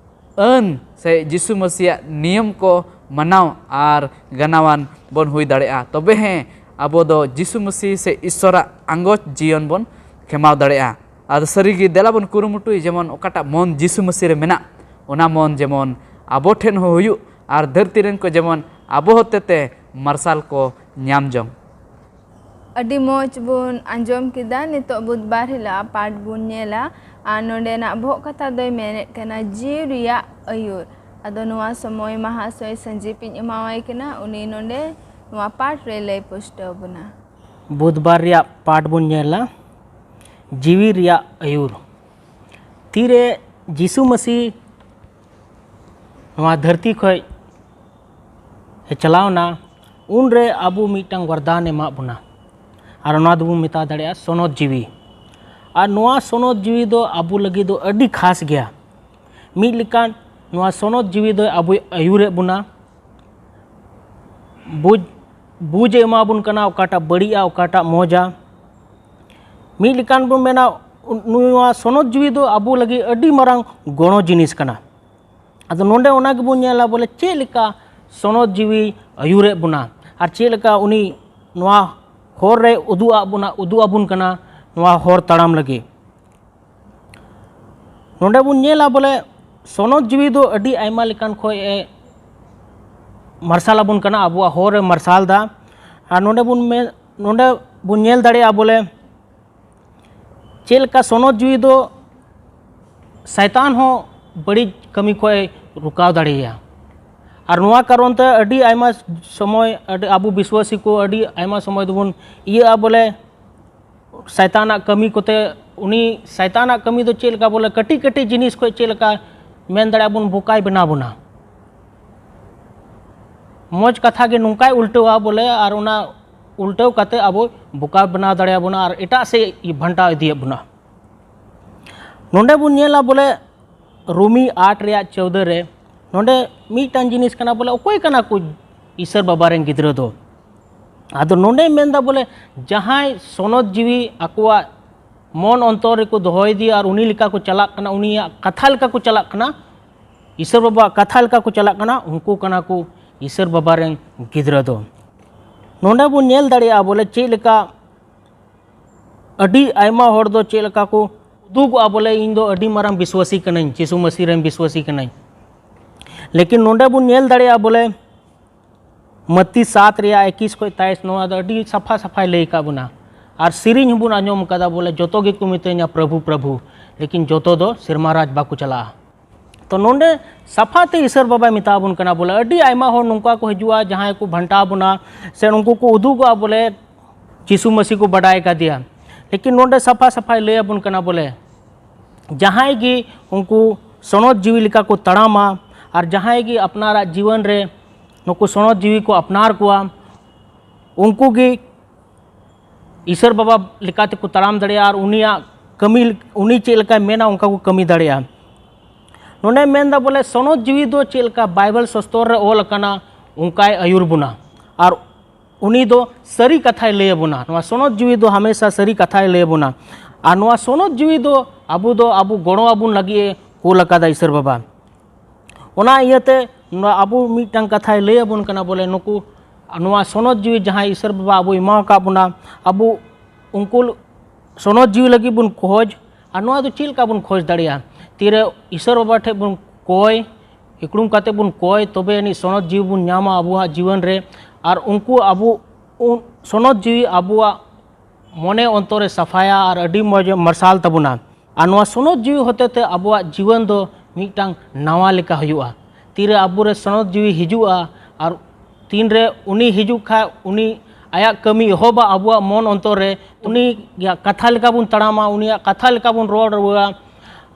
ᱟᱹᱱ ᱥᱮ ᱡᱤᱥᱩ ᱢᱟᱹᱥᱤᱭᱟᱜ ᱱᱤᱭᱚᱢ ᱠᱚ ᱢᱟᱱᱟᱣ ᱟᱨ ᱜᱟᱱᱟᱣᱟᱱ ᱵᱚᱱ ᱦᱩᱭ ᱫᱟᱲᱮᱭᱟᱜᱼᱟ᱾ ᱛᱚᱵᱮ ᱦᱮᱸ ᱟᱵᱚ ᱫᱚ ᱡᱤᱥᱩ ᱢᱟᱹᱥᱤ ᱥᱮ ᱤᱥᱥᱚᱨᱟᱜ ᱟᱸᱜᱚᱪ ᱡᱤᱭᱚᱱ ᱵᱚᱱ ᱠᱷᱮᱢᱟᱣ ᱫᱟᱲᱮᱭᱟᱜᱼᱟ᱾ ᱟᱨ ᱥᱟᱹᱨᱤᱜᱮ ᱫᱮᱞᱟ ᱵᱚᱱ ᱠᱩᱨᱩᱢᱩᱴᱩᱭ ᱡᱮᱢᱚᱱ ᱚᱠᱟᱴᱟᱜ ᱢᱚᱱ ᱡᱤᱥᱩ ᱢᱟᱹᱥᱤ ᱨᱮ ᱢᱮᱱᱟᱜ, ᱚᱱᱟ ᱢᱚᱱ ᱡᱮᱢᱚᱱ ᱟᱵᱚ ᱴᱷᱮᱱ ᱦᱚᱸ ᱦᱩᱭᱩᱜ ᱟᱨ ᱫᱷᱟᱹᱨᱛᱤ ᱨᱮᱱ ᱠᱚ ᱡᱮᱢᱚᱱ ᱟᱵᱚ ᱦᱚᱛᱮᱛᱮ ᱢᱟᱨᱥᱟᱞ ᱠᱚ ᱧᱟᱢ ᱡᱚᱝ᱾ ᱟᱹᱰᱤ ᱢᱚᱡᱽ ᱵᱚᱱ ᱟᱸᱡᱚᱢ ᱠᱮᱫᱟ᱾ ᱱᱤᱛᱚᱜ ᱵᱩᱫᱷᱵᱟᱨ ᱦᱤᱞᱳᱜ ᱟᱜ ᱯᱟᱴ ᱵᱚᱱ ᱧᱮᱞᱟ᱾ ᱟᱨ ᱱᱚᱰᱮᱱᱟᱜ ᱵᱚᱦᱚᱜ ᱠᱟᱛᱷᱟ ᱫᱚᱭ ᱢᱮᱱᱮᱫ ᱠᱟᱱᱟ ᱡᱤᱣᱤ ᱨᱮᱭᱟᱜ ᱟᱹᱭᱩᱨ᱾ ᱟᱫᱚ ᱱᱚᱣᱟ ᱥᱚᱢᱚᱭ ᱢᱟᱦᱟᱥᱚᱭ ᱥᱟᱹᱡᱤᱯ ᱤᱧ ᱮᱢᱟᱣᱟᱭ ᱠᱟᱱᱟ, ᱩᱱᱤ ᱱᱚᱰᱮ ᱱᱚᱣᱟ ᱯᱟᱴ ᱨᱮ ᱞᱟᱹᱭ ᱯᱩᱥᱴᱟᱹᱣ ᱵᱚᱱᱟ᱾ ᱵᱩᱫᱷᱵᱟᱨ ᱨᱮᱭᱟᱜ ᱯᱟᱴ ᱵᱚᱱ ᱧᱮᱞᱟ, ᱡᱤᱣᱤ ᱨᱮᱭᱟᱜ ᱟᱹᱭᱩᱨ᱾ ᱛᱤᱨᱮ ᱡᱤᱥᱩ ᱢᱟᱹᱥᱤ ᱱᱚᱣᱟ ᱫᱷᱟᱹᱨᱛᱤ ᱠᱷᱚᱱ ᱮ ᱪᱟᱞᱟᱣᱱᱟ, ᱩᱱᱨᱮ ᱟᱵᱚ ᱢᱤᱫᱴᱟᱝ ᱵᱟᱨᱫᱟᱱ ᱮ ᱮᱢᱟᱜ ᱵᱚᱱᱟ᱾ ᱟᱨ ᱚᱱᱟ ᱫᱚᱵᱚᱱ ᱢᱮᱛᱟ ᱫᱟᱲᱮᱭᱟᱜᱼᱟ ᱥᱚᱱᱚᱛ ᱡᱤᱣᱤ᱾ ᱟᱨ ᱱᱚᱣᱟ ᱥᱚᱱᱚᱛ ᱡᱤᱣᱤ ᱫᱚ ᱟᱵᱚ ᱞᱟᱹᱜᱤᱫ ᱫᱚ ᱟᱹᱰᱤ ᱠᱷᱟᱥ ᱜᱮᱭᱟ᱾ ᱢᱤᱫ ᱞᱮᱠᱟᱱ ᱱᱚᱣᱟ ᱥᱚᱱᱚᱛ ᱡᱤᱣᱤ ᱫᱚ ᱟᱵᱚᱭ ᱟᱹᱭᱩᱨᱮᱫ ᱵᱚᱱᱟ, ᱵᱩᱡᱽ ᱵᱩᱡᱽ ᱮ ᱮᱢᱟ ᱵᱚᱱ ᱠᱟᱱᱟ, ᱚᱠᱟᱴᱟᱜ ᱵᱟᱹᱲᱤᱡᱼᱟ, ᱚᱠᱟᱴᱟᱜ ᱢᱚᱡᱟ᱾ ᱢᱤᱫ ᱞᱮᱠᱟᱱ ᱵᱚᱱ ᱢᱮᱱᱟ, ᱱᱚᱣᱟ ᱥᱚᱱᱚᱛ ᱡᱤᱣᱤ ᱫᱚ ᱟᱵᱚ ᱞᱟᱹᱜᱤᱫ ᱟᱹᱰᱤ ᱢᱟᱨᱟᱝ ᱜᱚᱲᱚ ᱡᱤᱱᱤᱥ ᱠᱟᱱᱟ᱾ ᱟᱫᱚ ᱱᱚᱰᱮ ᱚᱱᱟ ᱜᱮᱵᱚᱱ ᱧᱮᱞᱟ ᱵᱚᱞᱮ ᱪᱮᱫ ᱞᱮᱠᱟ ᱥᱚᱱᱚᱛ ᱡᱤᱣᱤ ᱟᱹᱭᱩᱨᱮᱫ ᱵᱚᱱᱟ ᱟᱨ ᱪᱮᱫ ᱞᱮᱠᱟ ᱩᱱᱤ ᱱᱚᱣᱟ ᱦᱚᱨ ᱨᱮ ᱩᱫᱩᱜ ᱟᱜ ᱵᱚᱱᱟ, ᱩᱫᱩᱜ ᱟᱵᱚᱱ ᱠᱟᱱᱟ ᱱᱚᱣᱟ ᱦᱚᱨ ᱛᱟᱲᱟᱢ ᱞᱟᱹᱜᱤᱫ᱾ ᱱᱚᱰᱮ ᱵᱚᱱ ᱧᱮᱞᱟ ᱵᱚᱞᱮ ᱥᱚᱱᱚᱛ ᱡᱤᱣᱤ ᱫᱚ ᱟᱹᱰᱤ ᱟᱭᱢᱟ ᱞᱮᱠᱟᱱ ᱠᱷᱚᱱ ᱮ ᱢᱟᱨᱥᱟᱞ ᱟᱵᱚᱱ ᱠᱟᱱᱟ, ᱟᱵᱚᱣᱟᱜ ᱦᱚᱨ ᱮ ᱢᱟᱨᱥᱟᱞ ᱮᱫᱟ᱾ ᱟᱨ ᱱᱚᱰᱮ ᱵᱚᱱ ᱢᱮ-, ᱱᱚᱰᱮ ᱵᱚᱱ ᱧᱮᱞ ᱫᱟᱲᱮᱭᱟᱜᱼᱟ ᱵᱚᱞᱮ ᱪᱮᱫ ᱞᱮᱠᱟ ᱥᱚᱱᱚᱛ ᱡᱤᱣᱤ ᱫᱚ ᱥᱟᱭᱛᱟᱱ ᱦᱚᱸ ᱵᱟᱹᱲᱤᱡ ᱠᱟᱹᱢᱤ ᱠᱷᱚᱱ ᱮ ᱨᱩᱠᱟᱣ ᱫᱟᱲᱮᱭᱟᱭᱟ᱾ ᱟᱨ ᱱᱚᱣᱟ ᱠᱟᱨᱚᱱ ᱛᱮ ᱟᱹᱰᱤ ᱟᱭᱢᱟ ᱥᱚᱢᱚᱭ, ᱟᱹᱰᱤ, ᱟᱵᱚ ᱵᱤᱥᱣᱟᱥᱤ ᱠᱚ ᱟᱹᱰᱤ ᱟᱭᱢᱟ ᱥᱚᱢᱚᱭ ᱫᱚᱵᱚᱱ ᱤᱭᱟᱹᱜᱼᱟ ᱵᱚᱞᱮ ᱥᱟᱭᱛᱟᱱᱟᱜ ᱠᱟᱹᱢᱤ ᱠᱚᱛᱮ, ᱩᱱᱤ ᱥᱟᱭᱛᱟᱱᱟᱜ ᱠᱟᱹᱢᱤ ᱫᱚ ᱪᱮᱫ ᱞᱮᱠᱟ ᱵᱚᱞᱮ ᱠᱟᱹᱴᱤᱡ ᱠᱟᱹᱴᱤᱡ ᱡᱤᱱᱤᱥ ᱠᱷᱚᱱ ᱪᱮᱫ ᱞᱮᱠᱟ ᱢᱮᱱ ᱫᱟᱲᱮᱭᱟᱜᱼᱟ ᱵᱚᱱ ᱵᱚᱠᱟᱭ ᱵᱮᱱᱟᱣ ᱵᱚᱱᱟ᱾ ᱢᱚᱡᱽ ᱠᱟᱛᱷᱟ ᱜᱮ ᱱᱚᱝᱠᱟᱭ ᱩᱞᱴᱟᱹᱣᱟ ᱵᱚᱞᱮ, ᱟᱨ ᱚᱱᱟ ᱩᱞᱴᱟᱹᱣ ᱠᱟᱛᱮ ᱟᱵᱚ ᱵᱚᱠᱟ ᱵᱮᱱᱟᱣ ᱫᱟᱲᱮᱭᱟᱵᱚᱱᱟ ᱟᱨ ᱮᱴᱟᱜ ᱥᱮᱫ ᱵᱷᱟᱱᱴᱟᱣ ᱤᱫᱤᱭᱮᱫ ᱵᱚᱱᱟ᱾ ᱱᱚᱰᱮ ᱵᱚᱱ ᱧᱮᱞᱟ ᱵᱚᱞᱮ ᱨᱳᱢᱤ ᱟᱴ ᱨᱮᱭᱟᱜ ᱪᱳᱣᱫᱟᱹ ᱨᱮ, ᱱᱚᱰᱮ ᱢᱤᱫᱴᱟᱝ ᱡᱤᱱᱤᱥ ᱠᱟᱱᱟ ᱵᱚᱞᱮ ᱚᱠᱚᱭ ᱠᱟᱱᱟ ᱠᱚ ᱤᱥᱚᱨ ᱵᱟᱵᱟ ᱨᱮᱱ ᱜᱤᱫᱽᱨᱟᱹ ᱫᱚ? ᱟᱫᱚ ᱱᱚᱰᱮ ᱢᱮᱱᱫᱟ ᱵᱚᱞᱮ ᱡᱟᱦᱟᱸᱭ ᱥᱚᱱᱚᱛ ᱡᱤᱣᱤ ᱟᱠᱚᱣᱟᱜ ᱢᱚᱱ ᱚᱱᱛᱚᱨ ᱨᱮᱠᱚ ᱫᱚᱦᱚᱭᱮᱫᱮᱭᱟ ᱟᱨ ᱩᱱᱤ ᱞᱮᱠᱟ ᱠᱚ ᱪᱟᱞᱟᱜ ᱠᱟᱱᱟ, ᱩᱱᱤᱭᱟᱜ ᱠᱟᱛᱷᱟ ᱞᱮᱠᱟ ᱠᱚ ᱪᱟᱞᱟᱜ ᱠᱟᱱᱟ, ᱤᱥᱚᱨ ᱵᱟᱵᱟᱣᱟᱜ ᱠᱟᱛᱷᱟ ᱞᱮᱠᱟ ᱠᱚ ᱪᱟᱞᱟᱜ ᱠᱟᱱᱟ, ᱩᱱᱠᱩ ᱠᱟᱱᱟ ᱠᱚ ᱤᱥᱚᱨ ᱵᱟᱵᱟ ᱨᱮᱱ ᱜᱤᱫᱽᱨᱟᱹ ᱫᱚ᱾ ᱱᱚᱰᱮ ᱵᱚᱱ ᱧᱮᱞ ᱫᱟᱲᱮᱭᱟᱜᱼᱟ ᱵᱚᱞᱮ ᱪᱮᱫ ᱞᱮᱠᱟ ᱟᱹᱰᱤ ᱟᱭᱢᱟ ᱦᱚᱲ ᱫᱚ ᱪᱮᱫ ᱞᱮᱠᱟ ᱠᱚ ᱩᱫᱩᱜᱚᱜᱼᱟ ᱵᱚᱞᱮ ᱤᱧ ᱫᱚ ᱟᱹᱰᱤ ᱢᱟᱨᱟᱝ ᱵᱤᱥᱣᱟᱥᱤ ᱠᱟᱹᱱᱟᱹᱧ, ᱡᱤᱥᱩ ᱢᱟᱹᱥᱤ ᱨᱮᱱ ᱵᱤᱥᱣᱟᱥᱤ ᱠᱟᱹᱱᱟᱹᱧ᱾ ᱞᱮᱠᱤᱱ ᱱᱚᱰᱮ ᱵᱚᱱ ᱧᱮᱞ ᱫᱟᱲᱮᱭᱟᱜᱼᱟ ᱵᱚᱞᱮ ᱢᱟᱹᱛᱤ ᱥᱟᱛ ᱨᱮᱭᱟᱜ ᱮᱠᱤᱥ ᱠᱷᱚᱱ ᱛᱮᱭᱤᱥ, ᱱᱚᱣᱟ ᱫᱚ ᱟᱹᱰᱤ ᱥᱟᱯᱷᱟ ᱥᱟᱯᱷᱟᱭ ᱞᱟᱹᱭ ᱟᱠᱟᱫ ᱵᱚᱱᱟ᱾ ᱟᱨ ᱥᱮᱨᱮᱧ ᱦᱚᱸᱵᱚᱱ ᱟᱸᱡᱚᱢ ᱟᱠᱟᱫᱟ, ᱵᱚᱞᱮ, "ᱡᱚᱛᱚ ᱜᱮᱠᱚ ᱢᱤᱛᱟᱹᱧᱟ ᱯᱨᱚᱵᱷᱩ, ᱯᱨᱚᱵᱷᱩ, ᱞᱮᱠᱤᱱ ᱡᱚᱛᱚ ᱫᱚ ᱥᱮᱨᱢᱟ ᱨᱟᱡᱽ ᱵᱟᱠᱚ ᱪᱟᱞᱟᱜᱼᱟ᱾" ᱛᱚ ᱱᱚᱰᱮ ᱥᱟᱯᱷᱟ ᱛᱮ ᱤᱥᱚᱨ ᱵᱟᱵᱟᱭ ᱢᱮᱛᱟ ᱵᱚᱱ ᱠᱟᱱᱟ, ᱵᱚᱞᱮ, ᱟᱹᱰᱤ ᱟᱭᱢᱟ ᱦᱚᱲ ᱱᱚᱝᱠᱟ ᱠᱚ ᱦᱤᱡᱩᱜᱼᱟ, ᱡᱟᱦᱟᱸᱭ ᱠᱚ ᱵᱷᱟᱱᱴᱟ ᱵᱚᱱᱟ, ᱥᱮ ᱩᱱᱠᱩ ᱠᱚ ᱩᱫᱩᱜᱚᱜᱼᱟ, ᱵᱚᱞᱮ, ᱡᱤᱥᱩ ᱢᱟᱹᱥᱤ ᱠᱚ ᱵᱟᱰᱟᱭ ᱠᱟᱫᱮᱭᱟ᱾ ᱞᱮᱠᱤᱱ ᱱᱚᱰᱮ ᱥᱟᱯᱷᱟ ᱥᱟᱯᱷᱟᱭ ᱞᱟᱹᱭ ᱟᱵᱚᱱ ᱠᱟᱱᱟ, ᱵᱚᱞᱮ, ᱡᱟᱦᱟᱸᱭ ᱜᱮ ᱩᱱᱠᱩ ᱥᱚᱱᱚᱛ ᱡᱤᱣᱤ ᱞᱮᱠᱟ ᱠᱚ ᱛᱟᱲᱟᱢᱟ, ᱟᱨ ᱡᱟᱦᱟᱸᱭ ᱜᱮ ᱟᱯᱱᱟᱨᱟᱜ ᱡᱤᱭᱚᱱ ᱨᱮ ᱱᱩᱠᱩ ᱥᱚᱱᱚᱛ ᱡᱤᱣᱤ ᱠᱚ ᱟᱯᱱᱟᱨ ᱠᱚᱣᱟ, ᱩᱱᱠᱩ ᱜᱮ ᱤᱥᱚᱨ ᱵᱟᱵᱟ ᱞᱮᱠᱟ ᱛᱮᱠᱚ ᱛᱟᱲᱟᱢ ᱫᱟᱲᱮᱭᱟᱜᱼᱟ, ᱟᱨ ᱩᱱᱤᱭᱟᱜ ᱠᱟᱹᱢᱤ, ᱩᱱᱤ ᱪᱮᱫ ᱞᱮᱠᱟᱭ ᱢᱮᱱᱟ, ᱚᱱᱠᱟ ᱠᱚ ᱠᱟᱹᱢᱤ ᱫᱟᱲᱮᱭᱟᱜᱼᱟ᱾ ᱱᱚᱰᱮ ᱢᱮᱱᱫᱟ, ᱵᱚᱞᱮ, ᱥᱚᱱᱚᱛ ᱡᱤᱣᱤ ᱫᱚ ᱪᱮᱫ ᱞᱮᱠᱟ ᱵᱟᱭᱵᱮᱞ ᱥᱚᱥᱛᱚᱨ ᱨᱮ ᱚᱞ ᱟᱠᱟᱱᱟ, ᱚᱱᱠᱟᱭ ᱟᱹᱭᱩᱨ ᱵᱚᱱᱟ, ᱟᱨ ᱩᱱᱤ ᱫᱚ ᱥᱟᱹᱨᱤ ᱠᱟᱛᱷᱟᱭ ᱞᱟᱹᱭ ᱟᱵᱚᱱᱟ᱾ ᱱᱚᱣᱟ ᱥᱚᱱᱚᱛ ᱡᱤᱣᱤ ᱫᱚ ᱦᱟᱢᱮᱥᱟ ᱥᱟᱹᱨᱤ ᱠᱟᱛᱷᱟᱭ ᱞᱟᱹᱭ ᱟᱵᱚᱱᱟ᱾ ᱟᱨ ᱱᱚᱣᱟ ᱥᱚᱱᱚᱛ ᱡᱤᱣᱤ ᱫᱚ ᱟᱵᱚ ᱫᱚ, ᱟᱵᱚ ᱜᱚᱲᱚ ᱟᱵᱚᱱ ᱞᱟᱹᱜᱤᱫ ᱮ ᱠᱩᱞ ᱟᱠᱟᱫᱟ ᱤᱥᱚᱨ ᱵᱟᱵᱟ᱾ ᱚᱱᱟ ᱤᱭᱟᱹᱛᱮ ᱱᱚᱣᱟ ᱟᱵᱚ ᱢᱤᱫᱴᱟᱝ ᱠᱟᱛᱷᱟᱭ ᱞᱟᱹᱭ ᱟᱵᱚᱱ ᱠᱟᱱᱟ, ᱵᱚᱞᱮ, ᱱᱩᱠᱩ, ᱱᱚᱣᱟ ᱥᱚᱱᱚᱛ ᱡᱤᱣᱤ ᱡᱟᱦᱟᱸᱭ ᱤᱥᱚᱨ ᱵᱟᱵᱟ ᱟᱵᱚᱭ ᱮᱢᱟ ᱟᱠᱟᱫ ᱵᱚᱱᱟ, ᱟᱵᱚ ᱩᱱᱠᱩ ᱥᱚᱱᱚᱛ ᱡᱤᱣᱤ ᱞᱟᱹᱜᱤᱫ ᱵᱚᱱ ᱠᱷᱚᱡᱽ᱾ ᱟᱨ ᱱᱚᱣᱟ ᱫᱚ ᱪᱮᱫ ᱞᱮᱠᱟ ᱵᱚᱱ ᱠᱷᱚᱡᱽ ᱫᱟᱲᱮᱭᱟᱜᱼᱟ? ᱛᱤᱨᱮ ᱤᱥᱚᱨ ᱵᱟᱵᱟ ᱴᱷᱮᱱ ᱵᱚᱱ ᱠᱚᱭ, ᱤᱠᱲᱩᱢ ᱠᱟᱛᱮ ᱵᱚᱱ ᱠᱚᱭ, ᱛᱚᱵᱮ ᱟᱹᱱᱤᱡ ᱥᱚᱱᱚᱛ ᱡᱤᱣᱤ ᱵᱚᱱ ᱧᱟᱢᱟ ᱟᱵᱚᱣᱟᱜ ᱡᱤᱭᱚᱱ ᱨᱮ᱾ ᱟᱨ ᱩᱱᱠᱩ ᱟᱵᱚ, ᱩᱱ-, ᱥᱚᱱᱚᱛ ᱡᱤᱣᱤ ᱟᱵᱚᱣᱟᱜ ᱢᱚᱱᱮ ᱚᱱᱛᱚᱨ ᱮ ᱥᱟᱯᱷᱟᱭᱟ ᱟᱨ ᱟᱹᱰᱤ ᱢᱚᱡᱽ ᱮ ᱢᱟᱨᱥᱟᱞ ᱛᱟᱵᱚᱱᱟ᱾ ᱟᱨ ᱱᱚᱣᱟ ᱥᱚᱱᱚᱛ ᱡᱤᱣᱤ ᱦᱚᱛᱮ ᱛᱮ ᱟᱵᱚᱣᱟᱜ ᱡᱤᱭᱚᱱ ᱫᱚ ᱢᱤᱫᱴᱟᱝ ᱱᱟᱣᱟ ᱞᱮᱠᱟ ᱦᱩᱭᱩᱜᱼᱟ᱾ ᱛᱤᱨᱮ ᱟᱵᱚᱨᱮ ᱥᱚᱱᱚᱛ ᱡᱤᱣᱤ ᱦᱤᱡᱩᱜᱼᱟ, ᱟᱨ ᱛᱤᱱᱨᱮ ᱩᱱᱤ ᱦᱤᱡᱩᱜ ᱠᱷᱟᱡ, ᱩᱱᱤ ᱟᱭᱟᱜ ᱠᱟᱹᱢᱤ ᱮᱦᱚᱵᱟ ᱟᱵᱚᱣᱟᱜ ᱢᱚᱱ ᱚᱱᱛᱚᱨ ᱨᱮ, ᱩᱱᱤᱭᱟᱜ ᱠᱟᱛᱷᱟ ᱞᱮᱠᱟ ᱵᱚᱱ ᱛᱟᱲᱟᱢᱟ, ᱩᱱᱤᱭᱟᱜ ᱠᱟᱛᱷᱟ ᱞᱮᱠᱟ ᱵᱚᱱ ᱨᱚᱲ ᱨᱩᱣᱟᱹᱲᱟ᱾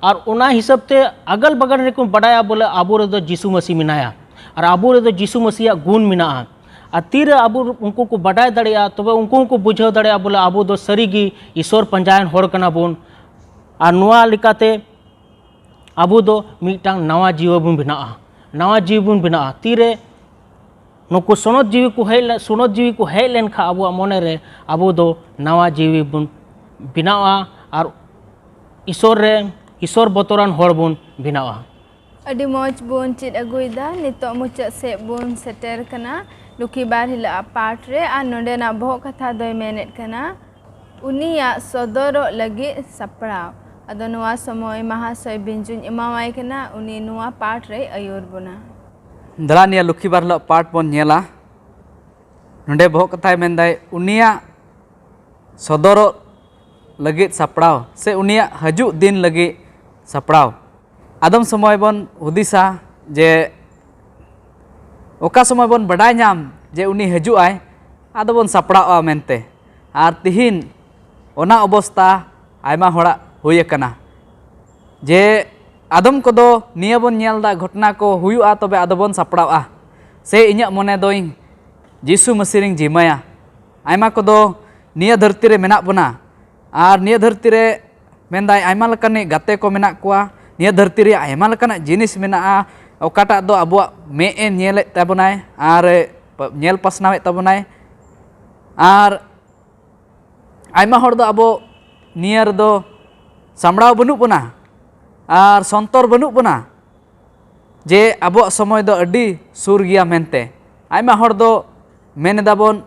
ᱟᱨ ᱚᱱᱟ ᱦᱤᱥᱟᱹᱵ ᱛᱮ ᱟᱜᱟᱞ ᱵᱟᱜᱟᱞ ᱨᱮᱠᱚ ᱵᱟᱰᱟᱭᱟ, ᱵᱚᱞᱮ, ᱟᱵᱚ ᱨᱮᱫᱚ ᱡᱤᱥᱩ ᱢᱟᱹᱥᱤ ᱢᱮᱱᱟᱭᱟ ᱟᱨ ᱟᱵᱚ ᱨᱮᱫᱚ ᱡᱤᱥᱩ ᱢᱟᱹᱥᱤᱭᱟᱜ ᱜᱩᱱ ᱢᱮᱱᱟᱜᱼᱟ᱾ ᱟᱨ ᱛᱤᱨᱮ ᱟᱵᱚ ᱩᱱᱠᱩ ᱠᱚ ᱵᱟᱰᱟᱭ ᱫᱟᱲᱮᱭᱟᱜᱼᱟ, ᱛᱚᱵᱮ ᱩᱱᱠᱩ ᱦᱚᱸᱠᱚ ᱵᱩᱡᱷᱟᱹᱣ ᱫᱟᱲᱮᱭᱟᱜᱼᱟ, ᱵᱚᱞᱮ, ᱟᱵᱚ ᱫᱚ ᱥᱟᱹᱨᱤᱜᱮ ᱤᱥᱚᱨ ᱯᱟᱸᱡᱟᱭᱟᱱ ᱦᱚᱲ ᱠᱟᱱᱟ ᱵᱚᱱ᱾ ᱟᱨ ᱱᱚᱣᱟ ᱞᱮᱠᱟᱛᱮ ᱟᱵᱚ ᱫᱚ ᱢᱤᱫᱴᱟᱝ ᱱᱟᱣᱟ ᱡᱤᱣᱤ ᱵᱚᱱ ᱵᱮᱱᱟᱜᱼᱟ, ᱱᱟᱣᱟ ᱡᱤᱣᱤ ᱵᱚᱱ ᱵᱮᱱᱟᱜᱼᱟ᱾ ᱛᱤᱨᱮ ᱱᱩᱠᱩ ᱥᱚᱱᱚᱛ ᱡᱤᱣᱤ ᱠᱚ ᱦᱮᱡ ᱞᱮ-, ᱥᱚᱱᱚᱛ ᱡᱤᱣᱤ ᱠᱚ ᱦᱮᱡ ᱞᱮᱱᱠᱷᱟᱱ ᱟᱵᱚᱣᱟᱜ ᱢᱚᱱᱮ ᱨᱮ, ᱟᱵᱚ ᱫᱚ ᱱᱟᱣᱟ ᱡᱤᱣᱤ ᱵᱚᱱ ᱵᱮᱱᱟᱣᱟ ᱟᱨ ᱤᱥᱚᱨ ᱨᱮ, ᱤᱥᱚᱨ ᱵᱚᱛᱚᱨᱟᱱ ᱦᱚᱲ ᱵᱚᱱ ᱵᱮᱱᱟᱣᱟ᱾ ᱟᱹᱰᱤ ᱢᱚᱡᱽ ᱵᱚᱱ ᱪᱮᱫ ᱟᱹᱜᱩᱭᱮᱫᱟ᱾ ᱱᱤᱛᱚᱜ ᱢᱩᱪᱟᱹᱫ ᱥᱮᱫ ᱵᱚᱱ ᱥᱮᱴᱮᱨ ᱠᱟᱱᱟ ᱞᱩᱠᱷᱤ ᱵᱟᱨ ᱦᱤᱞᱳᱜ ᱟᱜ ᱯᱟᱴ ᱨᱮ, ᱟᱨ ᱱᱚᱰᱮᱱᱟᱜ ᱵᱚᱦᱚᱜ ᱠᱟᱛᱷᱟ ᱫᱚᱭ ᱢᱮᱱᱮᱫ ᱠᱟᱱᱟ, ᱩᱱᱤᱭᱟᱜ ᱥᱚᱫᱚᱨᱚᱜ ᱞᱟᱹᱜᱤᱫ ᱥᱟᱯᱲᱟᱣ᱾ ᱟᱫᱚ ᱱᱚᱣᱟ ᱥᱚᱢᱚᱭ ᱢᱟᱦᱟᱥᱚᱭ ᱵᱤᱧᱡᱩᱧ ᱮᱢᱟᱣᱟᱭ ᱠᱟᱱᱟ, ᱩᱱᱤ ᱱᱚᱣᱟ ᱯᱟᱴ ᱨᱮᱭ ᱟᱹᱭᱩᱨ ᱵᱚᱱᱟ᱾ ᱫᱟᱬᱟᱱᱤᱭᱟᱹ ᱞᱩᱠᱷᱤ ᱵᱟᱨ ᱦᱤᱞᱳᱜ ᱯᱟᱴ ᱵᱚᱱ ᱧᱮᱞᱟ᱾ ᱱᱚᱰᱮ ᱵᱚᱦᱚᱜ ᱠᱟᱛᱷᱟᱭ ᱢᱮᱱᱫᱟᱭ ᱩᱱᱤᱭᱟᱜ ᱥᱚᱫᱚᱨᱚᱜ ᱞᱟᱹᱜᱤᱫ ᱥᱟᱯᱲᱟᱣ ᱥᱮ ᱩᱱᱤᱭᱟᱜ ᱦᱤᱡᱩᱜ ᱫᱤᱱ ᱞᱟᱹᱜᱤᱫ ᱥᱟᱯᱲᱟᱣ᱾ ᱟᱫᱚᱢ ᱥᱚᱢᱚᱭ ᱵᱚᱱ ᱦᱩᱫᱤᱥᱟ ᱡᱮ ᱚᱠᱟ ᱥᱚᱢᱚᱭ ᱵᱚᱱ ᱵᱟᱰᱟᱭ ᱧᱟᱢ ᱡᱮ ᱩᱱᱤ ᱦᱤᱡᱩᱜ ᱟᱭ, ᱟᱫᱚ ᱵᱚᱱ ᱥᱟᱯᱲᱟᱣᱜᱼᱟ ᱢᱮᱱᱛᱮ᱾ ᱟᱨ ᱛᱤᱦᱤᱧ ᱚᱱᱟ ᱚᱵᱚᱥᱛᱟ ᱟᱭᱢᱟ ᱦᱚᱲᱟᱜ ᱦᱩᱭ ᱟᱠᱟᱱᱟ᱾ ᱡᱮ ᱟᱫᱚᱢ ᱠᱚᱫᱚ ᱱᱤᱭᱟᱹ ᱵᱚᱱ ᱧᱮᱞ ᱮᱫᱟ, ᱜᱷᱚᱴᱚᱱᱟ ᱠᱚ ᱦᱩᱭᱩᱜᱼᱟ, ᱛᱚᱵᱮ ᱟᱫᱚ ᱵᱚᱱ ᱥᱟᱯᱲᱟᱣᱜᱼᱟ᱾ ᱥᱮ ᱤᱧᱟᱹᱜ ᱢᱚᱱᱮ ᱫᱚᱧ ᱡᱤᱥᱩ ᱢᱟᱹᱥᱤ ᱨᱤᱧ ᱡᱤᱢᱟᱹᱭᱟ᱾ ᱟᱭᱢᱟ ᱠᱚᱫᱚ ᱱᱤᱭᱟᱹ ᱫᱷᱟᱹᱨᱛᱤ ᱨᱮ ᱢᱮᱱᱟᱜ ᱵᱚᱱᱟ, ᱟᱨ ᱱᱤᱭᱟᱹ ᱫᱷᱟᱹᱨᱛᱤ ᱨᱮ ᱢᱮᱱᱫᱟᱭ ᱟᱭᱢᱟ ᱞᱮᱠᱟᱱᱤᱡ ᱜᱟᱛᱮ ᱠᱚ ᱢᱮᱱᱟᱜ ᱠᱚᱣᱟ, ᱱᱤᱭᱟᱹ ᱫᱷᱟᱹᱨᱛᱤ ᱨᱮ ᱟᱭᱢᱟ ᱞᱮᱠᱟᱱᱟᱜ ᱡᱤᱱᱤᱥ ᱢᱮᱱᱟᱜᱼᱟ, ᱚᱠᱟᱴᱟᱜ ᱫᱚ ᱟᱵᱚᱣᱟᱜ ᱢᱮᱫ ᱮ ᱧᱮᱞᱮᱫ ᱛᱟᱵᱚᱱᱟᱭ ᱟᱨ ᱧᱮᱞ ᱯᱟᱥᱱᱟᱣᱮᱫ ᱛᱟᱵᱚᱱᱟᱭ᱾ ᱟᱨ ᱟᱭᱢᱟ ᱦᱚᱲ ᱫᱚ ᱟᱵᱚ ᱱᱤᱭᱟᱹ ᱨᱮᱫᱚ ᱥᱟᱢᱵᱲᱟᱣ ᱵᱟᱹᱱᱩᱜ ᱵᱚᱱᱟ ᱟᱨ ᱥᱚᱱᱛᱚᱨ ᱵᱟᱹᱱᱩᱜ ᱵᱚᱱᱟ ᱡᱮ ᱟᱵᱚᱣᱟᱜ ᱥᱚᱢᱚᱭ ᱫᱚ ᱟᱹᱰᱤ ᱥᱩᱨ ᱜᱮᱭᱟ ᱢᱮᱱᱛᱮ᱾ ᱟᱭᱢᱟ ᱦᱚᱲ ᱫᱚ ᱢᱮᱱ ᱮᱫᱟ ᱵᱚᱱ,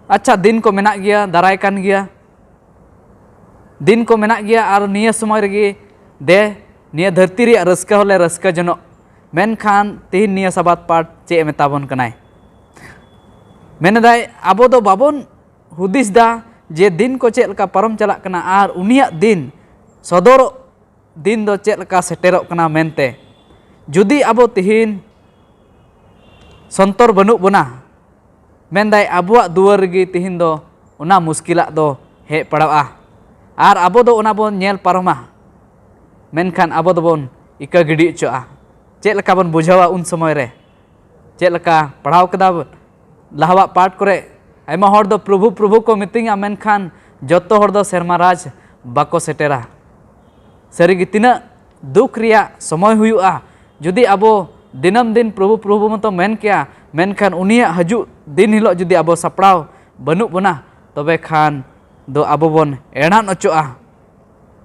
ᱟᱪᱪᱷᱟ, ᱫᱤᱱ ᱠᱚ ᱢᱮᱱᱟᱜ ᱜᱮᱭᱟ, ᱫᱟᱨᱟᱭ ᱠᱟᱱ ᱜᱮᱭᱟ, ᱫᱤᱱ ᱠᱚ ᱢᱮᱱᱟᱜ ᱜᱮᱭᱟ, ᱟᱨ ᱱᱤᱭᱟᱹ ᱥᱚᱢᱚᱭ ᱨᱮᱜᱮ ᱫᱮ, ᱱᱤᱭᱟᱹ ᱫᱷᱟᱹᱨᱛᱤ ᱨᱮᱭᱟᱜ ᱨᱟᱹᱥᱠᱟᱹ ᱦᱚᱸᱞᱮ ᱨᱟᱹᱥᱠᱟᱹ ᱡᱚᱱᱚᱜ᱾ ᱢᱮᱱᱠᱷᱟᱱ ᱛᱤᱦᱤᱧ ᱱᱤᱭᱟᱹ ᱥᱟᱵᱟᱛ ᱯᱟᱴ ᱪᱮᱫ ᱮ ᱢᱮᱛᱟ ᱵᱚᱱ ᱠᱟᱱᱟᱭ? ᱢᱮᱱ ᱮᱫᱟᱭ, ᱟᱵᱚ ᱫᱚ ᱵᱟᱵᱚᱱ ᱦᱩᱫᱤᱥ ᱫᱟ ᱡᱮ ᱫᱤᱱ ᱠᱚ ᱪᱮᱫ ᱞᱮᱠᱟ ᱯᱟᱨᱚᱢ ᱪᱟᱞᱟᱜ ᱠᱟᱱᱟ ᱟᱨ ᱩᱱᱤᱭᱟᱜ ᱫᱤᱱ, ᱥᱚᱫᱚᱨᱚᱜ ᱫᱤᱱ ᱫᱚ ᱪᱮᱫ ᱞᱮᱠᱟ ᱥᱮᱴᱮᱨᱚᱜ ᱠᱟᱱᱟ ᱢᱮᱱᱛᱮ᱾ ᱡᱩᱫᱤ ᱟᱵᱚ ᱛᱤᱦᱤᱧ ᱥᱚᱱᱛᱚᱨ ᱵᱟᱹᱱᱩᱜ ᱵᱚᱱᱟ, ᱢᱮᱱᱫᱟᱭ ᱟᱵᱚᱣᱟᱜ ᱫᱩᱣᱟᱹᱨ ᱨᱮᱜᱮ ᱛᱤᱦᱤᱧ ᱫᱚ ᱚᱱᱟ ᱢᱩᱥᱠᱤᱞᱟᱜ ᱫᱚ ᱦᱮᱡ ᱯᱟᱲᱟᱣᱜᱼᱟ᱾ ᱟᱨ ᱟᱵᱚ ᱫᱚ ᱚᱱᱟ ᱵᱚᱱ ᱧᱮᱞ ᱯᱟᱨᱚᱢᱟ, ᱢᱮᱱᱠᱷᱟᱱ ᱟᱵᱚ ᱫᱚᱵᱚᱱ ᱤᱠᱟᱹ ᱜᱤᱰᱤ ᱦᱚᱪᱚᱜᱼᱟ᱾ ᱪᱮᱫ ᱞᱮᱠᱟ ᱵᱚᱱ ᱵᱩᱡᱷᱟᱹᱣᱟ ᱩᱱ ᱥᱚᱢᱚᱭ ᱨᱮ? ᱪᱮᱫ ᱞᱮᱠᱟ ᱯᱟᱲᱦᱟᱣ ᱠᱮᱫᱟ ᱵᱚᱱ ᱞᱟᱦᱟᱣᱟᱜ ᱯᱟᱴ ᱠᱚᱨᱮ, ᱟᱭᱢᱟ ᱦᱚᱲ ᱫᱚ ᱯᱨᱚᱵᱷᱩ ᱯᱨᱚᱵᱷᱩ ᱠᱚ ᱢᱤᱛᱟᱹᱧᱟ, ᱢᱮᱱᱠᱷᱟᱱ ᱡᱚᱛᱚ ᱦᱚᱲ ᱫᱚ ᱥᱮᱨᱢᱟ ᱨᱟᱡᱽ ᱵᱟᱠᱚ ᱥᱮᱴᱮᱨᱟ᱾ ᱥᱟᱹᱨᱤᱜᱮ ᱛᱤᱱᱟᱹᱜ ᱫᱩᱠ ᱨᱮᱭᱟᱜ ᱥᱚᱢᱚᱭ ᱦᱩᱭᱩᱜᱼᱟ, ᱡᱩᱫᱤ ᱟᱵᱚ ᱫᱤᱱᱟᱹᱢ ᱫᱤᱱ ᱯᱨᱚᱵᱷᱩ ᱯᱨᱚᱵᱷᱩ ᱢᱚᱛᱚ ᱢᱮᱱ ᱠᱮᱭᱟ, ᱢᱮᱱᱠᱷᱟᱱ ᱩᱱᱤᱭᱟᱜ ᱦᱤᱡᱩᱜ ᱫᱤᱱ ᱦᱤᱞᱳᱜ ᱡᱩᱫᱤ ᱟᱵᱚ ᱥᱟᱯᱲᱟᱣ ᱵᱟᱹᱱᱩᱜ ᱵᱚᱱᱟ, ᱛᱚᱵᱮ ᱠᱷᱟᱱ ᱫᱚ ᱟᱵᱚ ᱵᱚᱱ ᱮᱲᱟᱱ ᱚᱪᱚᱜᱼᱟ᱾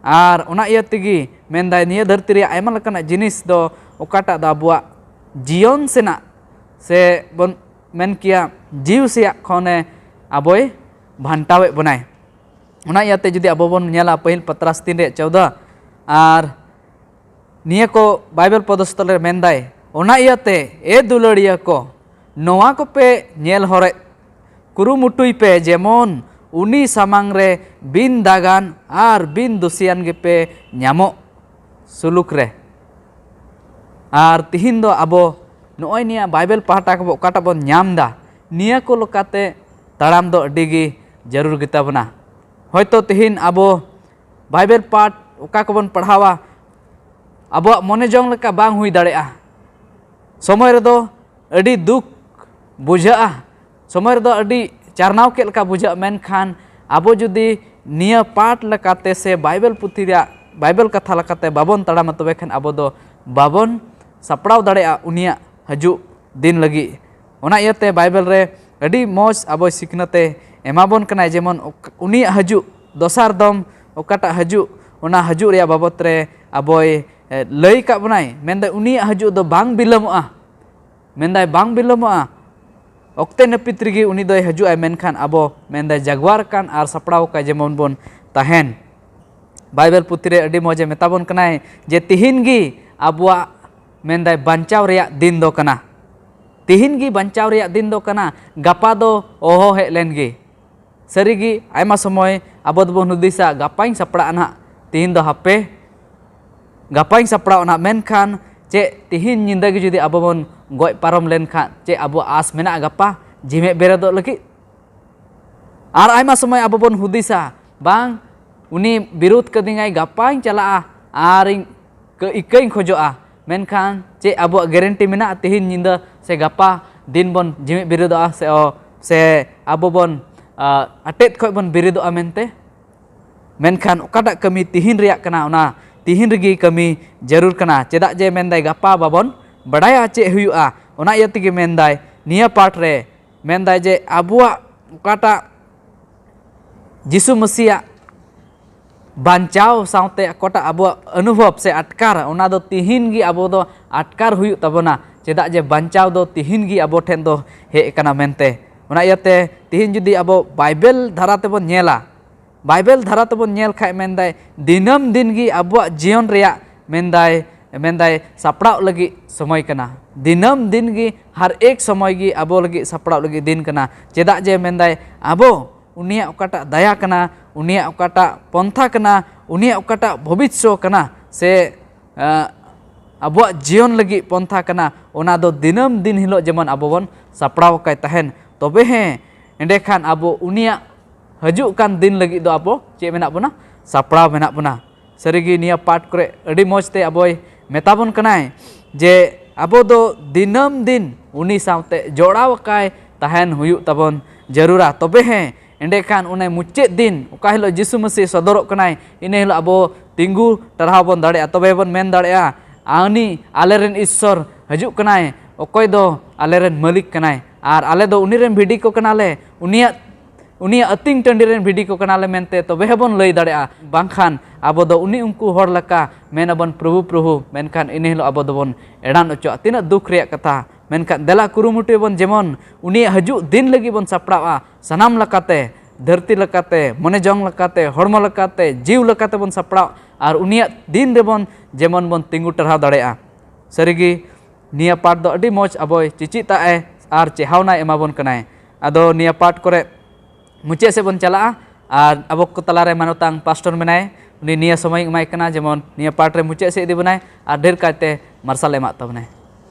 ᱟᱨ ᱚᱱᱟ ᱤᱭᱟᱹ ᱛᱮᱜᱮ ᱢᱮᱱᱫᱟᱭ, ᱱᱤᱭᱟᱹ ᱫᱷᱟᱹᱨᱛᱤ ᱨᱮᱭᱟᱜ ᱟᱭᱢᱟ ᱞᱮᱠᱟᱱᱟᱜ ᱡᱤᱱᱤᱥ ᱫᱚ ᱚᱠᱟᱴᱟᱜ ᱫᱚ ᱟᱵᱚᱣᱟᱜ ᱡᱤᱭᱚᱱ ᱥᱮᱱᱟᱜ ᱥᱮ ᱵᱚᱱ ᱢᱮᱱ ᱠᱮᱭᱟ ᱡᱤᱣᱤ ᱥᱮᱭᱟᱜ ᱠᱷᱚᱱᱮ ᱟᱵᱚᱭ ᱵᱷᱟᱱᱴᱟᱣᱮᱫ ᱵᱚᱱᱟᱭ᱾ ᱚᱱᱟ ᱤᱭᱟᱹᱛᱮ ᱡᱩᱫᱤ ᱟᱵᱚ ᱵᱚᱱ ᱧᱮᱞᱟ ᱯᱟᱹᱦᱤᱞ ᱯᱟᱛᱨᱟᱥ ᱛᱤᱱ ᱨᱮᱭᱟᱜ ᱪᱳᱣᱫᱟ, ᱟᱨ ᱱᱤᱭᱟᱹ ᱠᱚ ᱵᱟᱭᱵᱮᱞ ᱯᱚᱫᱚᱥᱛᱚᱞ ᱨᱮ ᱢᱮᱱᱫᱟᱭ, ᱚᱱᱟ ᱤᱭᱟᱹᱛᱮ ᱮ ᱫᱩᱞᱟᱹᱲᱤᱭᱟᱹ ᱠᱚ, ᱱᱚᱣᱟ ᱠᱚᱯᱮ ᱧᱮᱞ ᱦᱚᱨᱮᱫ, ᱠᱩᱨᱩᱢᱩᱴᱩᱭ ᱯᱮ ᱡᱮᱢᱚᱱ ᱩᱱᱤ ᱥᱟᱢᱟᱝ ᱨᱮ ᱵᱤᱱ ᱫᱟᱜᱟᱱ ᱟᱨ ᱵᱤᱱ ᱫᱩᱥᱤᱭᱟᱱ ᱜᱮᱯᱮ ᱧᱟᱢᱚᱜ ᱥᱩᱞᱩᱠ ᱨᱮ᱾ ᱟᱨ ᱛᱤᱦᱤᱧ ᱫᱚ ᱟᱵᱚ ᱱᱚᱜᱼᱚᱭ ᱱᱤᱭᱟᱹ ᱵᱟᱭᱵᱮᱞ ᱯᱟᱦᱴᱟ ᱠᱚᱵᱚ ᱚᱠᱟᱴᱟᱜ ᱵᱚᱱ ᱧᱟᱢ ᱮᱫᱟ, ᱱᱤᱭᱟᱹ ᱠᱚ ᱞᱮᱠᱟᱛᱮ ᱛᱟᱲᱟᱢ ᱫᱚ ᱟᱹᱰᱤ ᱜᱮ ᱡᱟᱹᱨᱩᱲ ᱜᱮᱛᱟ ᱵᱚᱱᱟ᱾ ᱦᱚᱭᱛᱳ ᱛᱤᱦᱤᱧ ᱟᱵᱚ ᱵᱟᱭᱵᱮᱞ ᱯᱟᱴ ᱚᱠᱟ ᱠᱚᱵᱚᱱ ᱯᱟᱲᱦᱟᱣᱟ, ᱟᱵᱚᱣᱟᱜ ᱢᱚᱱᱮ ᱡᱚᱝ ᱞᱮᱠᱟ ᱵᱟᱝ ᱦᱩᱭ ᱫᱟᱲᱮᱭᱟᱜᱼᱟ᱾ ᱥᱚᱢᱚᱭ ᱨᱮᱫᱚ ᱟᱹᱰᱤ ᱫᱩᱠ ᱵᱩᱡᱷᱟᱹᱜᱼᱟ, ᱥᱚᱢᱚᱭ ᱨᱮᱫᱚ ᱟᱹᱰᱤ ᱪᱟᱨᱱᱟᱣ ᱠᱮᱫ ᱞᱮᱠᱟ ᱵᱩᱡᱷᱟᱹᱜᱼᱟ, ᱢᱮᱱᱠᱷᱟᱱ ᱟᱵᱚ ᱡᱩᱫᱤ ᱱᱤᱭᱟᱹ ᱯᱟᱴ ᱞᱮᱠᱟᱛᱮ ᱥᱮ ᱵᱟᱭᱵᱮᱞ ᱯᱩᱛᱷᱤ ᱨᱮᱭᱟᱜ, ᱵᱟᱭᱵᱮᱞ ᱠᱟᱛᱷᱟ ᱞᱮᱠᱟᱛᱮ ᱵᱟᱵᱚᱱ ᱛᱟᱲᱟᱢᱟ, ᱛᱚᱵᱮ ᱠᱷᱟᱱ ᱟᱵᱚ ᱫᱚ ᱵᱟᱵᱚᱱ ᱥᱟᱯᱲᱟᱣ ᱫᱟᱲᱮᱭᱟᱜᱼᱟ ᱩᱱᱤᱭᱟᱜ ᱦᱤᱡᱩᱜ ᱫᱤᱱ ᱞᱟᱹᱜᱤᱫ᱾ ᱚᱱᱟ ᱤᱭᱟᱹᱛᱮ ᱵᱟᱭᱵᱮᱞ ᱨᱮ ᱟᱹᱰᱤ ᱢᱚᱡᱽ ᱟᱵᱚᱭ ᱥᱤᱠᱷᱱᱟᱹᱛᱮ ᱮᱢᱟ ᱵᱚᱱ ᱠᱟᱱᱟᱭ, ᱡᱮᱢᱚᱱ ᱚᱠ-, ᱩᱱᱤᱭᱟᱜ ᱦᱤᱡᱩᱜ, ᱫᱚᱥᱟᱨ ᱫᱚᱢ ᱚᱠᱟᱴᱟᱜ ᱦᱤᱡᱩᱜ, ᱚᱱᱟ ᱦᱤᱡᱩᱜ ᱨᱮᱭᱟᱜ ᱵᱟᱵᱚᱛ ᱨᱮ ᱟᱵᱚᱭ, ᱮ, ᱞᱟᱹᱭ ᱠᱟᱜ ᱵᱚᱱᱟᱭ᱾ ᱢᱮᱱᱫᱚ ᱩᱱᱤᱭᱟᱜ ᱦᱤᱡᱩᱜ ᱫᱚ ᱵᱟᱝ ᱵᱤᱞᱚᱢᱚᱜᱼᱟ᱾ ᱢᱮᱱᱫᱟᱭ, ᱵᱟᱝ ᱵᱤᱞᱚᱢᱚᱜᱼᱟ, ᱚᱠᱛᱮ ᱱᱟᱹᱯᱤᱛ ᱨᱮᱜᱮ ᱩᱱᱤ ᱫᱚᱭ ᱦᱤᱡᱩᱜᱼᱟᱭ, ᱢᱮᱱᱠᱷᱟᱱ ᱟᱵᱚ, ᱢᱮᱱᱫᱟᱭ, ᱡᱟᱜᱽᱣᱟᱨ ᱠᱟᱱ ᱟᱨ ᱥᱟᱯᱲᱟᱣ ᱟᱠᱟᱱ ᱡᱮᱢᱚᱱ ᱵᱚᱱ ᱛᱟᱦᱮᱱ᱾ ᱵᱟᱭᱵᱮᱞ ᱯᱩᱛᱷᱤ ᱨᱮ ᱟᱹᱰᱤ ᱢᱚᱡᱽ ᱮ ᱢᱮᱛᱟ ᱵᱚᱱ ᱠᱟᱱᱟᱭ ᱡᱮ ᱛᱤᱦᱤᱧ ᱜᱮ ᱟᱵᱚᱣᱟᱜ, ᱢᱮᱱᱫᱟᱭ, ᱵᱟᱧᱪᱟᱣ ᱨᱮᱭᱟᱜ ᱫᱤᱱ ᱫᱚ ᱠᱟᱱᱟ᱾ ᱛᱤᱦᱤᱧ ᱜᱮ ᱵᱟᱧᱪᱟᱣ ᱨᱮᱭᱟᱜ ᱫᱤᱱ ᱫᱚ ᱠᱟᱱᱟ, ᱜᱟᱯᱟ ᱫᱚ ᱚᱦᱚ ᱦᱮᱡ ᱞᱮᱱ ᱜᱮ᱾ ᱥᱟᱹᱨᱤᱜᱮ ᱟᱭᱢᱟ ᱥᱚᱢᱚᱭ ᱟᱵᱚ ᱫᱚᱵᱚᱱ ᱦᱩᱫᱤᱥᱟ, ᱜᱟᱯᱟᱧ ᱥᱟᱯᱲᱟᱜᱼᱟ ᱱᱟᱦᱟᱜ, ᱛᱤᱦᱤᱧ ᱫᱚ ᱦᱟᱯᱮ, ᱜᱟᱯᱟᱧ ᱥᱟᱯᱲᱟᱜᱼᱟ ᱱᱟᱦᱟᱜ, ᱢᱮᱱᱠᱷᱟᱱ ᱪᱮᱫ ᱛᱤᱦᱤᱧ ᱧᱤᱫᱟᱹ ᱜᱮ ᱡᱩᱫᱤ ᱟᱵᱚ ᱵᱚᱱ ᱜᱚᱡ ᱯᱟᱨᱚᱢ ᱞᱮᱱᱠᱷᱟᱱ ᱪᱮᱫ ᱟᱵᱚᱣᱟᱜ ᱟᱸᱥ ᱢᱮᱱᱟᱜᱼᱟ ᱜᱟᱯᱟ ᱡᱤᱣᱮᱫ ᱵᱮᱨᱮᱫᱚᱜ ᱞᱟᱹᱜᱤᱫ? ᱟᱨ ᱟᱭᱢᱟ ᱥᱚᱢᱚᱭ ᱟᱵᱚ ᱵᱚᱱ ᱦᱩᱫᱤᱥᱟ, ᱵᱟᱝ, ᱩᱱᱤ ᱵᱤᱨᱳᱫ ᱠᱟᱹᱫᱤᱧᱟᱭ, ᱜᱟᱯᱟᱧ ᱪᱟᱞᱟᱜᱼᱟ ᱟᱨᱤᱧ ᱠᱟᱹ-, ᱤᱠᱟᱹᱧ ᱠᱷᱚᱡᱚᱜᱼᱟ, ᱢᱮᱱᱠᱷᱟᱱ ᱪᱮᱫ ᱟᱵᱚᱣᱟᱜ guarantee ᱢᱮᱱᱟᱜᱼᱟ ᱛᱮᱦᱮᱧ ᱧᱤᱫᱟᱹ ᱥᱮ ᱜᱟᱯᱟ ᱫᱤᱱ ᱵᱚᱱ ᱡᱤᱣᱮᱫ ᱵᱮᱨᱮᱫᱚᱜᱼᱟ ᱥᱮ, ᱥᱮ ᱟᱵᱚ ᱵᱚᱱ, ᱟ, ᱟᱴᱮᱫ ᱠᱷᱚᱡ ᱵᱚᱱ ᱵᱮᱨᱮᱫᱚᱜᱼᱟ ᱢᱮᱱᱛᱮ? ᱢᱮᱱᱠᱷᱟᱱ ᱚᱠᱟᱴᱟᱜ ᱠᱟᱹᱢᱤ ᱛᱤᱦᱤᱧ ᱨᱮᱭᱟᱜ ᱠᱟᱱᱟ, ᱚᱱᱟ ᱛᱤᱦᱤᱧ ᱨᱮᱜᱮ ᱠᱟᱹᱢᱤ ᱡᱟᱹᱨᱩᱲ ᱠᱟᱱᱟ᱾ ᱪᱮᱫᱟᱜ ᱡᱮ ᱢᱮᱱᱫᱟᱭ, ᱜᱟᱯᱟ ᱵᱟᱵᱚᱱ ᱵᱟᱰᱟᱭᱟ ᱪᱮᱫ ᱦᱩᱭᱩᱜᱼᱟ᱾ ᱚᱱᱟ ᱤᱭᱟᱹ ᱛᱮᱜᱮ ᱢᱮᱱᱫᱟᱭ ᱱᱤᱭᱟᱹ ᱯᱟᱴ ᱨᱮ, ᱢᱮᱱᱫᱟᱭ ᱡᱮ ᱟᱵᱚᱣᱟᱜ ᱚᱠᱟᱴᱟᱜ ᱡᱤᱥᱩ ᱢᱟᱹᱥᱤᱭᱟᱜ ᱵᱟᱧᱪᱟᱣ ᱥᱟᱶᱛᱮ ᱚᱠᱟᱴᱟᱜ ᱟᱵᱚᱣᱟᱜ ᱚᱱᱩᱵᱷᱚᱵ ᱥᱮ ᱟᱴᱠᱟᱨ, ᱚᱱᱟ ᱫᱚ ᱛᱤᱦᱤᱧ ᱜᱮ ᱟᱵᱚ ᱫᱚ ᱟᱴᱠᱟᱨ ᱦᱩᱭᱩᱜ ᱛᱟᱵᱚᱱᱟ᱾ ᱪᱮᱫᱟᱜ ᱡᱮ ᱵᱟᱧᱪᱟᱣ ᱫᱚ ᱛᱤᱦᱤᱧ ᱜᱮ ᱟᱵᱚ ᱴᱷᱮᱱ ᱫᱚ ᱦᱮᱡ ᱟᱠᱟᱱᱟ ᱢᱮᱱᱛᱮ᱾ ᱚᱱᱟ ᱤᱭᱟᱹᱛᱮ ᱛᱤᱦᱤᱧ ᱡᱩᱫᱤ ᱟᱵᱚ ᱵᱟᱭᱵᱮᱞ ᱫᱷᱟᱨᱟ ᱛᱮᱵᱚᱱ ᱧᱮᱞᱟ, ᱵᱟᱭᱵᱮᱞ ᱫᱷᱟᱨᱟ ᱛᱮᱵᱚᱱ ᱧᱮᱞ ᱠᱷᱟᱡ ᱢᱮᱱᱫᱟᱭ, ᱫᱤᱱᱟᱹᱢ ᱫᱤᱱ ᱜᱮ ᱟᱵᱚᱣᱟᱜ ᱡᱤᱭᱚᱱ ᱨᱮᱭᱟᱜ ᱢᱮᱱᱫᱟᱭ, ᱢᱮᱱᱫᱟᱭ ᱥᱟᱯᱲᱟᱣ ᱞᱟᱹᱜᱤᱫ ᱥᱚᱢᱚᱭ ᱠᱟᱱᱟ᱾ ᱫᱤᱱᱟᱹᱢ ᱫᱤᱱ ᱜᱮ, ᱦᱟᱨ ᱮᱠ ᱥᱚᱢᱚᱭ ᱜᱮ ᱟᱵᱚ ᱞᱟᱹᱜᱤᱫ ᱥᱟᱯᱲᱟᱣ ᱞᱟᱹᱜᱤᱫ ᱫᱤᱱ ᱠᱟᱱᱟ᱾ ᱪᱮᱫᱟᱜ ᱡᱮ ᱢᱮᱱᱫᱟᱭ ᱟᱵᱚ ᱩᱱᱤᱭᱟᱜ ᱚᱠᱟᱴᱟᱜ ᱫᱟᱭᱟ ᱠᱟᱱᱟ, ᱩᱱᱤᱭᱟᱜ ᱚᱠᱟᱴᱟᱜ ᱯᱚᱱᱛᱷᱟ ᱠᱟᱱᱟ, ᱩᱱᱤᱭᱟᱜ ᱚᱠᱟᱴᱟᱜ ᱵᱷᱚᱵᱤᱥᱥᱚ ᱠᱟᱱᱟ, ᱥᱮ ᱟᱵᱚᱣᱟᱜ ᱡᱤᱭᱚᱱ ᱞᱟᱹᱜᱤᱫ ᱯᱚᱱᱛᱷᱟ ᱠᱟᱱᱟ, ᱚᱱᱟ ᱫᱚ ᱫᱤᱱᱟᱹᱢ ᱫᱤᱱ ᱦᱤᱞᱳᱜ ᱡᱮᱢᱚᱱ ᱟᱵᱚ ᱵᱚᱱ ᱥᱟᱯᱲᱟᱣ ᱟᱠᱟᱭ ᱛᱟᱦᱮᱱ, ᱛᱚᱵᱮ ᱦᱮᱸ, ᱮᱸᱰᱮᱠᱷᱟᱱ ᱟᱵᱚ ᱩᱱᱤᱭᱟᱜ ᱦᱤᱡᱩᱜ ᱠᱟᱱ ᱫᱤᱱ ᱞᱟᱹᱜᱤᱫ ᱫᱚ ᱟᱵᱚ ᱪᱮᱫ ᱢᱮᱱᱟᱜ ᱵᱚᱱᱟ? ᱥᱟᱯᱲᱟᱣ ᱢᱮᱱᱟᱜ ᱵᱚᱱᱟ᱾ ᱥᱟᱹᱨᱤᱜᱮ ᱱᱤᱭᱟᱹ ᱯᱟᱴ ᱠᱚᱨᱮ ᱟᱹᱰᱤ ᱢᱚᱡᱽ ᱛᱮ ᱟᱵᱚᱭ ᱢᱮᱛᱟ ᱵᱚᱱ ᱠᱟᱱᱟᱭ ᱡᱮ ᱟᱵᱚ ᱫᱚ ᱫᱤᱱᱟᱹᱢ ᱫᱤᱱ ᱩᱱᱤ ᱥᱟᱶᱛᱮ ᱡᱚᱲᱟᱣ ᱟᱠᱟᱭ ᱛᱟᱦᱮᱱ ᱦᱩᱭᱩᱜ ᱛᱟᱵᱚᱱ ᱡᱟᱹᱨᱩᱲᱟ᱾ ᱛᱚᱵᱮ ᱦᱮᱸ, ᱮᱸᱰᱮᱠᱷᱟᱱ ᱚᱱᱮ ᱢᱩᱪᱟᱹᱫ ᱫᱤᱱ ᱚᱠᱟ ᱦᱤᱞᱳᱜ ᱡᱤᱥᱩ ᱢᱟᱹᱥᱤ ᱥᱚᱫᱚᱨᱚᱜ ᱠᱟᱱᱟᱭ, ᱤᱱᱟᱹ ᱦᱤᱞᱳᱜ ᱟᱵᱚ ᱛᱤᱸᱜᱩ ᱴᱟᱨᱦᱟᱣ ᱵᱚᱱ ᱫᱟᱲᱮᱭᱟᱜᱼᱟ᱾ ᱛᱚᱵᱮ ᱵᱚᱱ ᱢᱮᱱ ᱫᱟᱲᱮᱭᱟᱜᱼᱟ, ᱟᱨ ᱩᱱᱤ ᱟᱞᱮᱨᱮᱱ ᱤᱥᱥᱚᱨ ᱦᱤᱡᱩᱜ ᱠᱟᱱᱟᱭ, ᱚᱠᱚᱭ ᱫᱚ ᱟᱞᱮᱨᱮᱱ ᱢᱟᱹᱞᱤᱠ ᱠᱟᱱᱟᱭ, ᱟᱨ ᱟᱞᱮ ᱫᱚ ᱩᱱᱤ ᱨᱮᱱ ᱵᱷᱤᱰᱤ ᱠᱚ ᱠᱟᱱᱟᱞᱮ, ᱩᱱᱤᱭᱟᱜ ᱩᱱᱤᱭᱟᱜ ᱟᱹᱛᱤᱧ ᱴᱟᱺᱰᱤ ᱨᱮᱱ ᱵᱷᱤᱰᱤ ᱠᱚ ᱠᱟᱱᱟᱞᱮ ᱢᱮᱱᱛᱮ ᱛᱚᱵᱮ ᱦᱚᱸᱵᱚᱱ ᱞᱟᱹᱭ ᱫᱟᱲᱮᱭᱟᱜᱼᱟ᱾ ᱵᱟᱝᱠᱷᱟᱱ ᱟᱵᱚ ᱫᱚ ᱩᱱᱤ ᱩᱱᱠᱩ ᱦᱚᱲ ᱞᱮᱠᱟ ᱢᱮᱱ ᱟᱵᱚᱱ, "ᱯᱨᱚᱵᱷᱩ, ᱯᱨᱚᱵᱷᱩ," ᱢᱮᱱᱠᱷᱟᱱ ᱤᱱᱟᱹ ᱦᱤᱞᱳᱜ ᱟᱵᱚ ᱫᱚᱵᱚᱱ ᱮᱲᱟᱱ ᱚᱪᱚᱜᱼᱟ᱾ ᱛᱤᱱᱟᱹᱜ ᱫᱩᱠ ᱨᱮᱭᱟᱜ ᱠᱟᱛᱷᱟ! ᱢᱮᱱᱠᱷᱟᱱ ᱫᱮᱞᱟ ᱠᱩᱨᱩᱢᱩᱴᱩᱭ ᱵᱚᱱ, ᱡᱮᱢᱚᱱ ᱩᱱᱤᱭᱟᱜ ᱦᱤᱡᱩᱜ ᱫᱤᱱ ᱞᱟᱹᱜᱤᱫ ᱵᱚᱱ ᱥᱟᱯᱲᱟᱜᱼᱟ, ᱥᱟᱱᱟᱢ ᱞᱮᱠᱟᱛᱮ, ᱫᱷᱟᱹᱨᱛᱤ ᱞᱮᱠᱟᱛᱮ, ᱢᱚᱱᱮ ᱡᱚᱝ ᱞᱮᱠᱟᱛᱮ, ᱦᱚᱲᱢᱚ ᱞᱮᱠᱟᱛᱮ, ᱡᱤᱣᱤ ᱞᱮᱠᱟᱛᱮ ᱵᱚᱱ ᱥᱟᱯᱲᱟᱜ ᱟᱨ ᱩᱱᱤᱭᱟᱜ ᱫᱤᱱ ᱨᱮᱵᱚᱱ ᱡᱮᱢᱚᱱ ᱵᱚᱱ ᱛᱤᱸᱜᱩ ᱴᱟᱨᱦᱟᱣ ᱫᱟᱲᱮᱭᱟᱜᱼᱟ᱾ ᱥᱟᱹᱨᱤᱜᱮ ᱱᱤᱭᱟᱹ ᱯᱟᱴ ᱫᱚ ᱟᱹᱰᱤ ᱢᱚᱡᱽ ᱟᱵᱚᱭ ᱪᱮᱪᱮᱫ ᱟᱜ ᱮ ᱟᱨ ᱪᱮᱦᱟᱣᱱᱟᱭ ᱮᱢᱟ ᱵᱚᱱ ᱠᱟᱱᱟᱭ᱾ ᱟᱫᱚ ᱱᱤᱭᱟᱹ ᱯᱟᱴ ᱠᱚᱨᱮ ᱢᱩᱪᱟᱹᱫ ᱥᱮᱫ ᱵᱚᱱ ᱪᱟᱞᱟᱜᱼᱟ ᱟᱨ ᱟᱵᱚ ᱠᱚ ᱛᱟᱞᱟᱨᱮ ᱢᱟᱱᱚᱛᱟᱝ ᱯᱟᱥᱴᱚᱨ ᱢᱮᱱᱟᱭ, ᱩᱱᱤ ᱱᱤᱭᱟᱹ ᱥᱚᱢᱚᱭ ᱮᱢᱟᱭ ᱠᱟᱱᱟ, ᱡᱮᱢᱚᱱ ᱱᱤᱭᱟᱹ ᱯᱟᱴ ᱨᱮ ᱢᱩᱪᱟᱹᱫ ᱥᱮᱫ ᱤᱫᱤ ᱵᱚᱱᱟᱭ ᱟᱨ ᱰᱷᱮᱨ ᱠᱟᱭᱛᱮ ᱢᱟᱨᱥᱟᱞ ᱮᱢᱟᱜ ᱛᱟᱵᱚᱱᱟᱭ᱾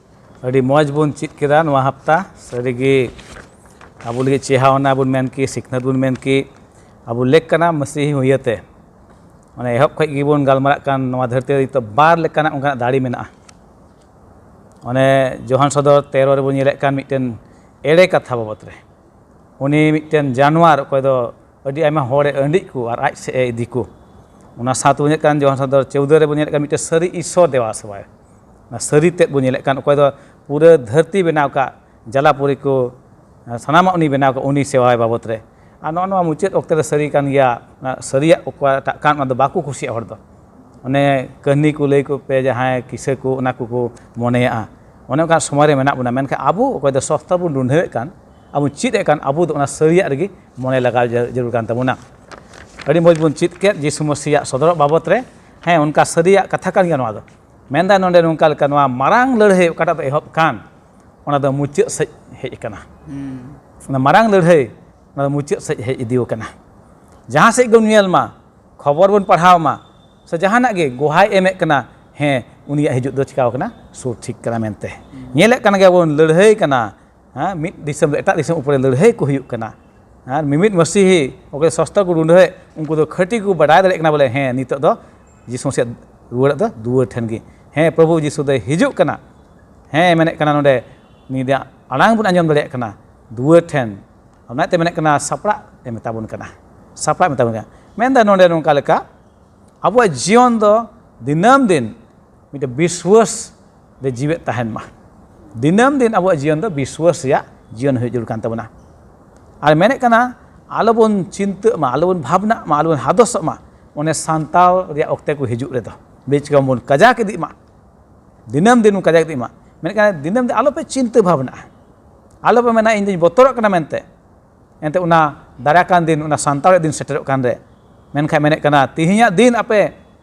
ᱟᱹᱰᱤ ᱢᱚᱡᱽ ᱵᱚᱱ ᱪᱮᱫ ᱠᱮᱫᱟ ᱱᱚᱣᱟ ᱦᱟᱯᱛᱟ᱾ ᱥᱟᱹᱨᱤᱜᱮ ᱟᱵᱚ ᱞᱟᱹᱜᱤᱫ ᱪᱮᱦᱟᱣᱱᱟ ᱵᱚᱱ ᱢᱮᱱ ᱠᱮ, ᱥᱤᱠᱷᱱᱟᱹᱛ ᱵᱚᱱ ᱢᱮᱱ ᱠᱮ, ᱟᱵᱚ ᱞᱮᱠ ᱠᱟᱱᱟ ᱢᱟᱹᱥᱤ ᱦᱩᱭᱟᱛᱮ᱾ ᱢᱟᱱᱮ ᱮᱦᱚᱵ ᱠᱷᱚᱱ ᱜᱮᱵᱚᱱ ᱜᱟᱞᱢᱟᱨᱟᱜ ᱠᱟᱱ ᱱᱚᱣᱟ ᱫᱷᱟᱹᱨᱛᱤ ᱨᱮ ᱱᱤᱛᱚᱜ ᱵᱟᱨ ᱞᱮᱠᱟᱱᱟᱜ ᱚᱱᱠᱟᱱᱟᱜ ᱫᱟᱲᱮ ᱢᱮᱱᱟᱜᱼᱟ᱾ ᱚᱱᱮ ᱡᱳᱦᱟᱱ ᱥᱚᱫᱚᱨ ᱛᱮᱨᱚ ᱨᱮᱵᱚᱱ ᱧᱮᱞᱮᱫ ᱠᱟᱱ ᱢᱤᱫᱴᱮᱱ ᱮᱲᱮ ᱠᱟᱛᱷᱟ ᱵᱟᱵᱚᱛ ᱨᱮ, ᱩᱱᱤ ᱢᱤᱫᱴᱮᱱ ᱡᱟᱱᱣᱟᱨ ᱚᱠᱚᱭ ᱫᱚ ᱟᱹᱰᱤ ᱟᱭᱢᱟ ᱦᱚᱲᱮ ᱟᱹᱰᱤᱡ ᱠᱚ ᱟᱨ ᱟᱡ ᱥᱮᱫ ᱮ ᱤᱫᱤ ᱠᱚ᱾ ᱚᱱᱟ ᱥᱟᱶ ᱛᱮᱵᱚᱱ ᱧᱮᱞᱮᱫ ᱠᱟᱱ ᱡᱳᱦᱟᱱ ᱥᱚᱫᱚᱨ ᱪᱳᱣᱫᱟᱹ ᱨᱮᱵᱚᱱ ᱧᱮᱞᱮᱫ ᱠᱟᱱ ᱢᱤᱫᱴᱮᱱ ᱥᱟᱹᱨᱤ ᱤᱥᱥᱚᱨ ᱫᱮᱵᱟ ᱥᱮᱵᱟᱭ, ᱚᱱᱟ ᱥᱟᱹᱨᱤ ᱛᱮᱫ ᱵᱚᱱ ᱧᱮᱞᱮᱫ ᱠᱟᱱ, ᱚᱠᱚᱭ ᱫᱚ ᱯᱩᱨᱟᱹ ᱫᱷᱟᱹᱨᱛᱤ ᱵᱮᱱᱟᱣ ᱠᱟᱜ, ᱡᱟᱞᱟᱯᱩᱨᱤ ᱠᱚ, ᱥᱟᱱᱟᱢᱟᱜ ᱩᱱᱤ ᱵᱮᱱᱟᱣ ᱠᱟᱜ, ᱩᱱᱤ ᱥᱮᱵᱟᱭ ᱵᱟᱵᱚᱛ ᱨᱮ᱾ ᱟᱨ ᱱᱚᱜᱼᱚ ᱱᱚᱣᱟ ᱢᱩᱪᱟᱹᱫ ᱚᱠᱛᱮ ᱨᱮ ᱥᱟᱹᱨᱤ ᱠᱟᱱ ᱜᱮᱭᱟ, ᱚᱱᱟ ᱥᱟᱹᱨᱤᱭᱟᱜ ᱚᱠᱟᱴᱟᱜ ᱠᱟᱱ ᱚᱱᱟ ᱫᱚ ᱵᱟᱠᱚ ᱠᱩᱥᱤᱭᱟᱜᱼᱟ ᱦᱚᱲ ᱫᱚ᱾ ᱚᱱᱮ ᱠᱟᱹᱦᱱᱤ ᱠᱚ ᱞᱟᱹᱭ ᱠᱚ ᱯᱮ, ᱡᱟᱦᱟᱸᱭ ᱠᱤᱥᱟᱹ ᱠᱚ, ᱚᱱᱟ ᱠᱚᱠᱚ ᱢᱚᱱᱮᱭᱟᱜᱼᱟ᱾ ᱚᱱᱮ ᱚᱱᱠᱟ ᱥᱚᱢᱚᱭ ᱨᱮ ᱢᱮᱱᱟᱜ ᱵᱚᱱᱟ, ᱢᱮᱱᱠᱷᱟᱱ ᱟᱵᱚ ᱚᱠᱚᱭ ᱫᱚ ᱥᱚᱥᱛᱟ ᱵᱚᱱ ᱰᱩᱸᱰᱷᱟᱹᱣᱮᱫ ᱠᱟᱱ, ᱟᱵᱚ ᱪᱮᱫ ᱮᱫ ᱠᱟᱱ, ᱟᱵᱚ ᱫᱚ ᱚᱱᱟ ᱥᱟᱹᱨᱤᱭᱟᱜ ᱨᱮᱜᱮ ᱢᱚᱱᱮ ᱞᱟᱜᱟᱣ ᱡᱟᱹ-, ᱡᱟᱹᱨᱩᱲ ᱠᱟᱱ ᱛᱟᱵᱚᱱᱟ᱾ ᱟᱹᱰᱤ ᱢᱚᱡᱽ ᱵᱚᱱ ᱪᱮᱫ ᱠᱮᱫ ᱡᱤᱥᱩ ᱢᱟᱹᱥᱤᱭᱟᱜ ᱥᱚᱫᱚᱨᱚᱜ ᱵᱟᱵᱚᱛ ᱨᱮ᱾ ᱦᱮᱸ, ᱚᱱᱠᱟ ᱥᱟᱹᱨᱤᱭᱟᱜ ᱠᱟᱛᱷᱟ ᱠᱟᱱ ᱜᱮᱭᱟ ᱱᱚᱣᱟ ᱫᱚ᱾ ᱢᱮᱱᱫᱟ ᱱᱚᱰᱮ ᱱᱚᱝᱠᱟ ᱞᱮᱠᱟ, ᱱᱚᱣᱟ ᱢᱟᱨᱟᱝ ᱞᱟᱹᱲᱦᱟᱹᱭ ᱚᱠᱟᱴᱟᱜ ᱫᱚ ᱮᱦᱚᱵ ᱠᱟᱱ, ᱚᱱᱟ ᱫᱚ ᱢᱩᱪᱟᱹᱫ ᱥᱮᱫ ᱦᱮᱡ ᱟᱠᱟᱱᱟ᱾ ᱚᱱᱟ ᱢᱟᱨᱟᱝ ᱞᱟᱹᱲᱦᱟᱹᱭ, ᱚᱱᱟ ᱫᱚ ᱢᱩᱪᱟᱹᱫ ᱥᱮᱫ ᱦᱮᱡ ᱤᱫᱤ ᱟᱠᱟᱱᱟ᱾ ᱡᱟᱦᱟᱸ ᱥᱮᱫ ᱜᱮᱵᱚᱱ ᱧᱮᱞ ᱢᱟ, ᱠᱷᱚᱵᱚᱨ ᱵᱚᱱ ᱯᱟᱲᱦᱟᱣ ᱢᱟ, ᱥᱮ ᱡᱟᱦᱟᱱᱟᱜ ᱜᱮ ᱜᱚᱦᱟᱭ ᱮᱢᱮᱫ ᱠᱟᱱᱟ, ᱦᱮᱸ, ᱩᱱᱤᱭᱟᱜ ᱦᱤᱡᱩᱜ ᱫᱚ ᱪᱤᱠᱟᱣ ᱠᱟᱱᱟ? ᱥᱩᱨ ᱴᱷᱤᱠ ᱠᱟᱱᱟ ᱢᱮᱱᱛᱮ᱾ ᱧᱮᱞᱮᱫ ᱠᱟᱱ ᱜᱮᱭᱟ ᱵᱚᱱ, ᱞᱟᱹᱲᱦᱟᱹᱭ ᱠᱟᱱᱟ, ᱦᱮᱸ, ᱢᱤᱫ ᱫᱤᱥᱚᱢ ᱫᱚ ᱮᱴᱟᱜ ᱫᱤᱥᱚᱢ ᱩᱯᱚᱨᱮ ᱞᱟᱹᱲᱦᱟᱹᱭ ᱠᱚ ᱦᱩᱭᱩᱜ ᱠᱟᱱᱟ᱾ ᱟᱨ ᱢᱤᱢᱤᱫ ᱢᱟᱹᱥᱤᱦᱤ ᱚᱠᱚᱭ ᱥᱚᱥᱛᱨᱚ ᱠᱚ ᱨᱩᱸᱰᱟᱹᱭᱮᱫ, ᱩᱱᱠᱩ ᱫᱚ ᱠᱷᱟᱹᱴᱤ ᱠᱚ ᱵᱟᱰᱟᱭ ᱫᱟᱲᱮᱭᱟᱜ ᱠᱟᱱᱟ ᱵᱚᱞᱮ, ᱦᱮᱸ, ᱱᱤᱛᱚᱜ ᱫᱚ ᱡᱤᱥᱩ ᱢᱟᱹᱥᱤᱭᱟᱜ ᱨᱩᱣᱟᱹᱲᱟᱜ ᱫᱚ ᱫᱩᱣᱟᱹᱨ ᱴᱷᱮᱱ ᱜᱮ᱾ ᱦᱮᱸ, ᱯᱨᱚᱵᱷᱩ ᱡᱤᱥᱩ ᱫᱚᱭ ᱦᱤᱡᱩᱜ ᱠᱟᱱᱟ᱾ ᱦᱮᱸ, ᱢᱮᱱᱮᱫ ᱠᱟᱱᱟ ᱱᱚᱰᱮ, ᱱᱤᱭᱟᱹ ᱟᱲᱟᱝ ᱵᱚᱱ ᱟᱸᱡᱚᱢ ᱫᱟᱲᱮᱭᱟᱜ ᱠᱟᱱᱟ ᱫᱩᱣᱟᱹᱨ ᱴᱷᱮᱱ᱾ ᱚᱱᱟᱛᱮ ᱢᱮᱱᱮᱫ ᱠᱟᱱᱟ, ᱥᱟᱯᱲᱟᱜ ᱮ ᱢᱮᱛᱟ ᱵᱚᱱ ᱠᱟᱱᱟ, ᱥᱟᱯᱲᱟᱜ ᱮ ᱢᱮᱛᱟ ᱵᱚᱱ ᱠᱟᱱᱟ᱾ ᱢᱮᱱᱫᱟ ᱱᱚᱰᱮ ᱱᱚᱝᱠᱟ ᱞᱮᱠᱟ, ᱟᱵᱚᱣᱟᱜ ᱡᱤᱭᱚᱱ ᱫᱚ ᱫᱤᱱᱟᱹᱢ ᱫᱤᱱ ᱢᱤᱫᱴᱮᱱ ᱵᱤᱥᱣᱟᱹᱥ ᱨᱮ ᱡᱤᱣᱮᱫ ᱛᱟᱦᱮᱱ ᱢᱟ᱾ ᱫᱤᱱᱟᱹᱢ ᱫᱤᱱ ᱟᱵᱚᱣᱟᱜ ᱡᱤᱭᱚᱱ ᱫᱚ ᱵᱤᱥᱣᱟᱹᱥ ᱨᱮᱭᱟᱜ ᱡᱤᱭᱚᱱ ᱦᱩᱭᱩᱜ ᱡᱟᱹᱨᱩᱲ ᱠᱟᱱ ᱛᱟᱵᱚᱱᱟ᱾ ᱟᱨ ᱢᱮᱱᱮᱫ ᱠᱟᱱᱟ, ᱟᱞᱚᱵᱚᱱ ᱪᱤᱱᱛᱟᱹᱜ ᱢᱟ, ᱟᱞᱚᱵᱚᱱ ᱵᱷᱟᱵᱽᱱᱟᱜ ᱢᱟ, ᱟᱞᱚᱵᱚᱱ ᱦᱟᱫᱚᱥᱚᱜ ᱢᱟ᱾ ᱚᱱᱮ ᱥᱟᱱᱛᱟᱣ ᱨᱮᱭᱟᱜ ᱚᱠᱛᱮ ᱠᱚ ᱦᱤᱡᱩᱜ ᱨᱮᱫᱚ ᱵᱮᱪ ᱠᱚᱢ ᱵᱚᱱ ᱠᱟᱡᱟᱠ ᱤᱫᱤᱜ ᱢᱟ, ᱫᱤᱱᱟᱹᱢ ᱫᱤᱱ ᱵᱚᱱ ᱠᱟᱡᱟᱠ ᱤᱫᱤᱜ ᱢᱟ᱾ ᱢᱮᱱᱮᱫ ᱠᱟᱱᱟ, ᱫᱤᱱᱟᱹᱢ ᱫᱤᱱ ᱟᱞᱚᱯᱮ ᱪᱤᱱᱛᱟᱹ ᱵᱷᱟᱵᱽᱱᱟᱜᱼᱟ, ᱟᱞᱚᱯᱮ ᱢᱮᱱᱟ, "ᱤᱧ ᱫᱚᱧ ᱵᱚᱛᱚᱨᱚᱜ ᱠᱟᱱᱟ" ᱢᱮᱱᱛᱮ᱾ ᱮᱱᱛᱮ ᱚᱱᱟ ᱫᱟᱨᱟᱭ ᱠᱟᱱ ᱫᱤᱱ, ᱚᱱᱟ ᱥᱟᱱᱛᱟᱣ ᱨᱮᱭᱟᱜ ᱫᱤᱱ ᱥᱮᱴᱮᱨᱚᱜ ᱠᱟᱱ ᱨᱮ, ᱢᱮᱱᱠᱷᱟᱱ ᱢᱮᱱᱮᱫ ᱠᱟᱱᱟ, ᱛᱮᱦᱮᱧᱟᱜ ᱫᱤᱱ ᱟᱯᱮ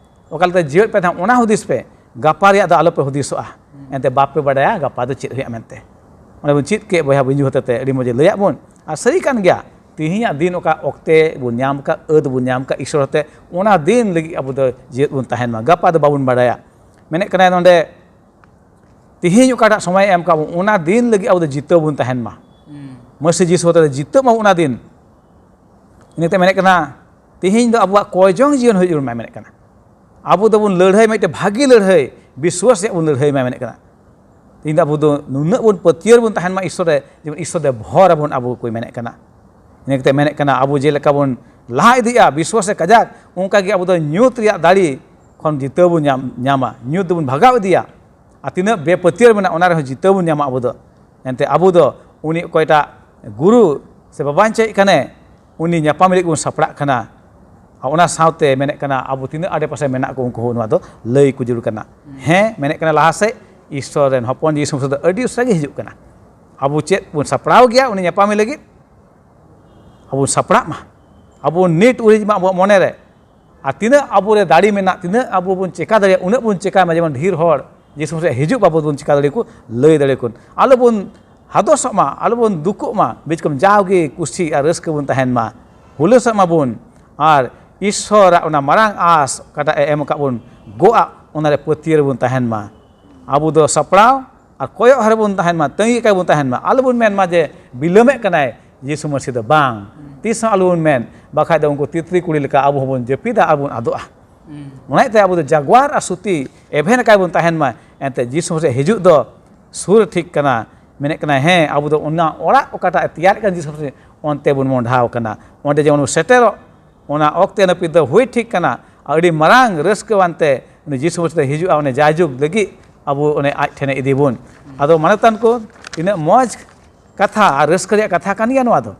ᱚᱠᱟ ᱞᱮᱠᱟᱛᱮ ᱡᱤᱣᱮᱫ ᱯᱮ ᱛᱟᱦᱮᱸᱫ, ᱚᱱᱟ ᱦᱩᱫᱤᱥ ᱯᱮ, ᱜᱟᱯᱟ ᱨᱮᱭᱟᱜ ᱫᱚ ᱟᱞᱚᱯᱮ ᱦᱩᱫᱤᱥᱚᱜᱼᱟ᱾ ᱮᱱᱛᱮ ᱵᱟᱯᱮ ᱵᱟᱰᱟᱭᱟ ᱜᱟᱯᱟ ᱫᱚ ᱪᱮᱫ ᱦᱩᱭᱩᱜᱼᱟ ᱢᱮᱱᱛᱮ᱾ ᱚᱸᱰᱮ ᱵᱚᱱ ᱪᱮᱫ ᱠᱮᱫ ᱵᱚᱭᱦᱟ ᱵᱤᱧᱡᱩ ᱦᱚᱛᱮᱛᱮ, ᱟᱹᱰᱤ ᱢᱚᱡᱽ ᱮ ᱞᱟᱹᱭᱟᱫ ᱵᱚᱱ᱾ ᱟᱨ ᱥᱟᱹᱨᱤ ᱠᱟᱱ ᱜᱮᱭᱟ, ᱛᱮᱦᱮᱧᱟᱜ ᱫᱤᱱ ᱚᱠᱟ ᱚᱠᱛᱮ ᱵᱚᱱ ᱧᱟᱢ ᱟᱠᱟᱫ, ᱟᱹᱫ ᱵᱚᱱ ᱧᱟᱢ ᱟᱠᱟᱫ ᱤᱥᱚᱨ ᱦᱚᱛᱮ, ᱚᱱᱟ ᱫᱤᱱ ᱞᱟᱹᱜᱤᱫ ᱟᱵᱚ ᱫᱚ ᱡᱤᱣᱮᱫ ᱵᱚᱱ ᱛᱟᱦᱮᱱ ᱢᱟ, ᱜᱟᱯᱟ ᱫᱚ ᱵᱟᱵᱚᱱ ᱵᱟᱰᱟᱭᱟ᱾ ᱢᱮᱱᱮᱫ ᱠᱟᱱᱟᱭ ᱱᱚᱰᱮ, ᱛᱮᱦᱮᱧ ᱚᱠᱟᱴᱟᱜ ᱥᱚᱢᱚᱭ ᱮ ᱮᱢ ᱠᱟᱜ ᱵᱚᱱ, ᱚᱱᱟ ᱫᱤᱱ ᱞᱟᱹᱜᱤᱫ ᱟᱵᱚ ᱫᱚ ᱡᱤᱛᱟᱹᱣ ᱵᱚᱱ ᱛᱟᱦᱮᱱ ᱢᱟ᱾ ᱢᱟᱹᱥᱤ ᱡᱤᱥᱩ ᱦᱚᱛᱮᱛᱮ ᱡᱤᱛᱟᱹᱜ ᱢᱟᱵᱚᱱ ᱚᱱᱟ ᱫᱤᱱ᱾ ᱤᱱᱟᱹᱛᱮ ᱢᱮᱱᱮᱫ ᱠᱟᱱᱟ, ᱛᱮᱦᱮᱧ ᱫᱚ ᱟᱵᱚᱣᱟᱜ ᱠᱚᱭ ᱡᱚᱝ ᱡᱤᱭᱚᱱ ᱦᱩᱭᱩᱜ ᱢᱟ ᱢᱮᱱᱮᱫ ᱠᱟᱱᱟ᱾ ᱟᱵᱚ ᱫᱚᱵᱚᱱ ᱞᱟᱹᱲᱦᱟᱹᱭ, ᱢᱤᱫᱴᱮᱱ ᱵᱷᱟᱹᱜᱤ ᱞᱟᱹᱲᱦᱟᱹᱭ, ᱵᱤᱥᱣᱟᱥ ᱨᱮᱭᱟᱜ ᱵᱚᱱ ᱞᱟᱹᱲᱦᱟᱹᱭ ᱢᱟ ᱢᱮᱱᱮᱫ ᱠᱟᱱᱟ᱾ ᱛᱮᱦᱮᱧ ᱫᱚ ᱟᱵᱚ ᱫᱚ ᱱᱩᱱᱟᱹᱜ ᱵᱚᱱ ᱯᱟᱹᱛᱭᱟᱹᱣ ᱵᱚᱱ ᱛᱟᱦᱮᱱ ᱢᱟ ᱤᱥᱥᱚᱨ ᱨᱮ, ᱡᱮᱢᱚᱱ ᱤᱥᱥᱚᱨ ᱫᱚ ᱵᱷᱚᱨ ᱟᱵᱚᱱ, ᱟᱵᱚ ᱠᱚᱭ ᱢᱮᱱᱮᱫ ᱠᱟᱱᱟ᱾ ᱤᱱᱟᱹ ᱠᱟᱛᱮ ᱢᱮᱱᱮᱫ ᱠᱟᱱᱟ, ᱟᱵᱚ ᱡᱮᱞᱮᱠᱟ ᱵᱚᱱ ᱞᱟᱦᱟ ᱤᱫᱤᱜᱼᱟ ᱵᱤᱥᱣᱟᱥ ᱨᱮ ᱠᱟᱡᱟᱠ, ᱚᱱᱠᱟ ᱜᱮ ᱟᱵᱚ ᱫᱚ ᱧᱩᱛ ᱨᱮᱭᱟᱜ ᱫᱟᱲᱮ ᱠᱷᱚᱱ ᱡᱤᱛᱟᱹᱣ ᱵᱚᱱ ᱧᱟᱢ, ᱧᱟᱢᱟ, ᱧᱩᱛ ᱫᱚᱵᱚᱱ ᱵᱷᱟᱜᱟᱣ ᱤᱫᱤᱭᱟ᱾ ᱟᱨ ᱛᱤᱱᱟᱹᱜ ᱵᱮᱯᱟᱹᱛᱭᱟᱹᱣ ᱢᱮᱱᱟᱜᱼᱟ, ᱚᱱᱟ ᱨᱮᱦᱚᱸ ᱡᱤᱛᱟᱹᱣ ᱵᱚᱱ ᱧᱟᱢᱟ ᱟᱵᱚ ᱫᱚ᱾ ᱮᱱᱛᱮ ᱟᱵᱚ ᱫᱚ ᱩᱱᱤ ᱚᱠᱚᱭᱴᱟᱜ ᱜᱩᱨᱩ ᱥᱮ ᱵᱟᱵᱟᱧᱪᱟᱭᱤᱡ ᱠᱟᱱᱮ, ᱩᱱᱤ ᱧᱟᱯᱟᱢ ᱞᱟᱹᱜᱤᱫ ᱵᱚᱱ ᱥᱟᱯᱲᱟᱜ ᱠᱟᱱᱟ᱾ ᱟᱨ ᱚᱱᱟ ᱥᱟᱶᱛᱮ ᱢᱮᱱᱮᱫ ᱠᱟᱱᱟ, ᱟᱵᱚ ᱛᱤᱱᱟᱹᱜ ᱟᱰᱮᱯᱟᱥᱮ ᱢᱮᱱᱟᱜ ᱠᱚ, ᱩᱱᱠᱩ ᱦᱚᱸ ᱱᱚᱣᱟ ᱫᱚ ᱞᱟᱹᱭ ᱠᱚ ᱡᱟᱹᱨᱩᱲ ᱠᱟᱱᱟ᱾ ᱦᱮᱸ, ᱢᱮᱱᱮᱫ ᱠᱟᱱᱟ, ᱞᱟᱦᱟ ᱥᱮᱫ ᱤᱥᱥᱚᱨ ᱨᱮᱱ ᱦᱚᱯᱚᱱ ᱡᱤᱥᱩ ᱢᱟᱹᱥᱤ ᱫᱚ ᱟᱹᱰᱤ ᱩᱥᱟᱹᱨᱟ ᱜᱮ ᱦᱤᱡᱩᱜ ᱠᱟᱱᱟ᱾ ᱟᱵᱚ ᱪᱮᱫ ᱵᱚᱱ ᱥᱟᱯᱲᱟᱣ ᱜᱮᱭᱟ ᱩᱱᱤ ᱧᱟᱯᱟᱢᱮ ᱞᱟᱹᱜᱤᱫ? ᱟᱵᱚ ᱵᱚᱱ ᱥᱟᱯᱲᱟᱜ ᱢᱟ, ᱟᱵᱚ ᱱᱤᱴ ᱩᱨᱤᱡ ᱢᱟ ᱟᱵᱚᱣᱟᱜ ᱢᱚᱱᱮ ᱨᱮ᱾ ᱟᱨ ᱛᱤᱱᱟᱹᱜ ᱟᱵᱚᱨᱮ ᱫᱟᱲᱮ ᱢᱮᱱᱟᱜ, ᱛᱤᱱᱟᱹᱜ ᱟᱵᱚ ᱵᱚᱱ ᱪᱮᱠᱟ ᱫᱟᱲᱮᱭᱟᱜᱼᱟ, ᱩᱱᱟᱹᱜ ᱵᱚᱱ ᱪᱮᱠᱟᱭ ᱢᱟ, ᱡᱮᱢᱚᱱ ᱰᱷᱮᱨ ᱦᱚᱲ ᱡᱤᱥᱩ ᱢᱟᱥᱤ ᱦᱤᱡᱩᱜ ᱵᱟᱵᱚᱫ ᱵᱚᱱ ᱪᱮᱠᱟ ᱫᱟᱲᱮᱭᱟᱠᱚ, ᱞᱟᱹᱭ ᱫᱟᱲᱮᱭᱟᱠᱚ᱾ ᱟᱞᱚ ᱵᱚᱱ ᱦᱟᱫᱚᱥᱚᱜ ᱢᱟ, ᱟᱞᱚ ᱵᱚᱱ ᱫᱩᱠᱚᱜ ᱢᱟ, ᱵᱤᱪᱠᱚᱢ ᱡᱟᱣᱜᱮ ᱠᱩᱥᱤ ᱟᱨ ᱨᱟᱹᱥᱠᱟᱹ ᱵᱚᱱ ᱛᱟᱦᱮᱱ ᱢᱟ, ᱦᱩᱞᱟᱹᱥᱚᱜ ᱢᱟᱵᱚᱱ᱾ ᱟᱨ ᱤᱥᱥᱚᱨᱟᱜ ᱚᱱᱟ ᱢᱟᱨᱟᱝ ᱟᱸᱥ ᱚᱠᱟᱴᱟᱜ ᱮ ᱮᱢ ᱟᱠᱟᱫ ᱵᱚᱱ, ᱜᱚᱜᱼᱟ, ᱚᱱᱟᱨᱮ ᱯᱟᱹᱛᱭᱟᱹᱣ ᱨᱮᱵᱚᱱ ᱛᱟᱦᱮᱱ ᱢᱟ᱾ ᱟᱵᱚ ᱫᱚ ᱥᱟᱯᱲᱟᱣ ᱟᱨ ᱠᱚᱭᱚᱜ ᱦᱚᱨ ᱨᱮᱵᱚᱱ ᱛᱟᱦᱮᱱ ᱢᱟ, ᱛᱟᱺᱜᱤ ᱠᱟᱭ ᱵᱚᱱ ᱛᱟᱦᱮᱱ ᱢᱟ᱾ ᱟᱞᱚᱵᱚᱱ ᱢᱮᱱ ᱢᱟ ᱡᱮ ᱵᱤᱞᱚᱢᱮᱫ ᱠᱟᱱᱟᱭ ᱡᱤᱥᱩ ᱢᱟᱹᱥᱤ ᱫᱚ, ᱵᱟᱝ᱾ ᱛᱤᱥ ᱦᱚᱸ ᱟᱞᱚᱵᱚᱱ ᱢᱮᱱ, ᱵᱟᱠᱷᱟᱡ ᱫᱚ ᱩᱱᱠᱩ ᱛᱤᱛᱨᱤ ᱠᱩᱲᱤ ᱞᱮᱠᱟ ᱟᱵᱚ ᱦᱚᱸᱵᱚᱱ ᱡᱟᱹᱯᱤᱫᱟ ᱟᱨ ᱵᱚᱱ ᱟᱫᱚᱜᱼᱟ᱾ ᱚᱱᱟ ᱤᱭᱟᱹᱛᱮ ᱟᱵᱚ ᱫᱚ ᱡᱟᱜᱣᱟᱨ ᱟᱨ ᱥᱩᱛᱤ ᱮᱵᱷᱮᱱ ᱟᱠᱟᱭ ᱵᱚᱱ ᱛᱟᱦᱮᱱ ᱢᱟ᱾ ᱮᱱᱛᱮ ᱡᱤᱥᱩ ᱢᱟᱹᱥᱤ ᱦᱤᱡᱩᱜ ᱫᱚ ᱥᱩᱨ ᱴᱷᱤᱠ ᱠᱟᱱᱟ, ᱢᱮᱱᱮᱫ ᱠᱟᱱᱟᱭ, ᱦᱮᱸ, ᱟᱵᱚ ᱫᱚ ᱚᱱᱟ ᱚᱲᱟᱜ ᱚᱠᱟᱴᱟᱜ ᱮ ᱛᱮᱭᱟᱨᱮᱫ ᱠᱟᱱ ᱡᱤᱥᱩ ᱢᱟᱹᱥᱤ, ᱚᱱᱛᱮ ᱵᱚᱱ ᱢᱚᱦᱰᱟᱣ ᱠᱟᱱᱟ᱾ ᱚᱸᱰᱮ ᱡᱮᱢᱚᱱ ᱵᱚᱱ ᱥᱮᱴᱮᱨᱚᱜ, ᱚᱱᱟ ᱚᱠᱛᱮ ᱱᱟᱹᱯᱤᱛ ᱫᱚ ᱦᱩᱭ ᱴᱷᱤᱠ ᱠᱟᱱᱟ᱾ ᱟᱹᱰᱤ ᱢᱟᱨᱟᱝ ᱨᱟᱹᱥᱠᱟᱹᱣᱟᱱ ᱛᱮ ᱩᱱᱤ ᱡᱤᱥᱩ ᱢᱟᱹᱥᱤ ᱫᱚ ᱦᱤᱡᱩᱜᱼᱟ, ᱚᱱᱮ ᱡᱟᱭᱡᱩᱜᱽ ᱞᱟᱹᱜᱤᱫ ᱟᱵᱚ ᱚᱱᱮ ᱟᱡ ᱴᱷᱮᱱᱮ ᱤᱫᱤ ᱵᱚᱱ᱾ ᱟᱫᱚ ᱢᱟᱱᱚᱛᱟᱱ ᱠᱚ, ᱛᱤᱱᱟᱹᱜ ᱢᱚᱡᱽ ᱠᱟᱛᱷᱟ ᱟᱨ ᱨᱟᱹᱥᱠᱟᱹ ᱨᱮᱭᱟᱜ ᱠᱟᱛᱷᱟ ᱠᱟᱱ ᱜᱮᱭᱟ ᱱᱚᱣᱟ ᱫᱚ᱾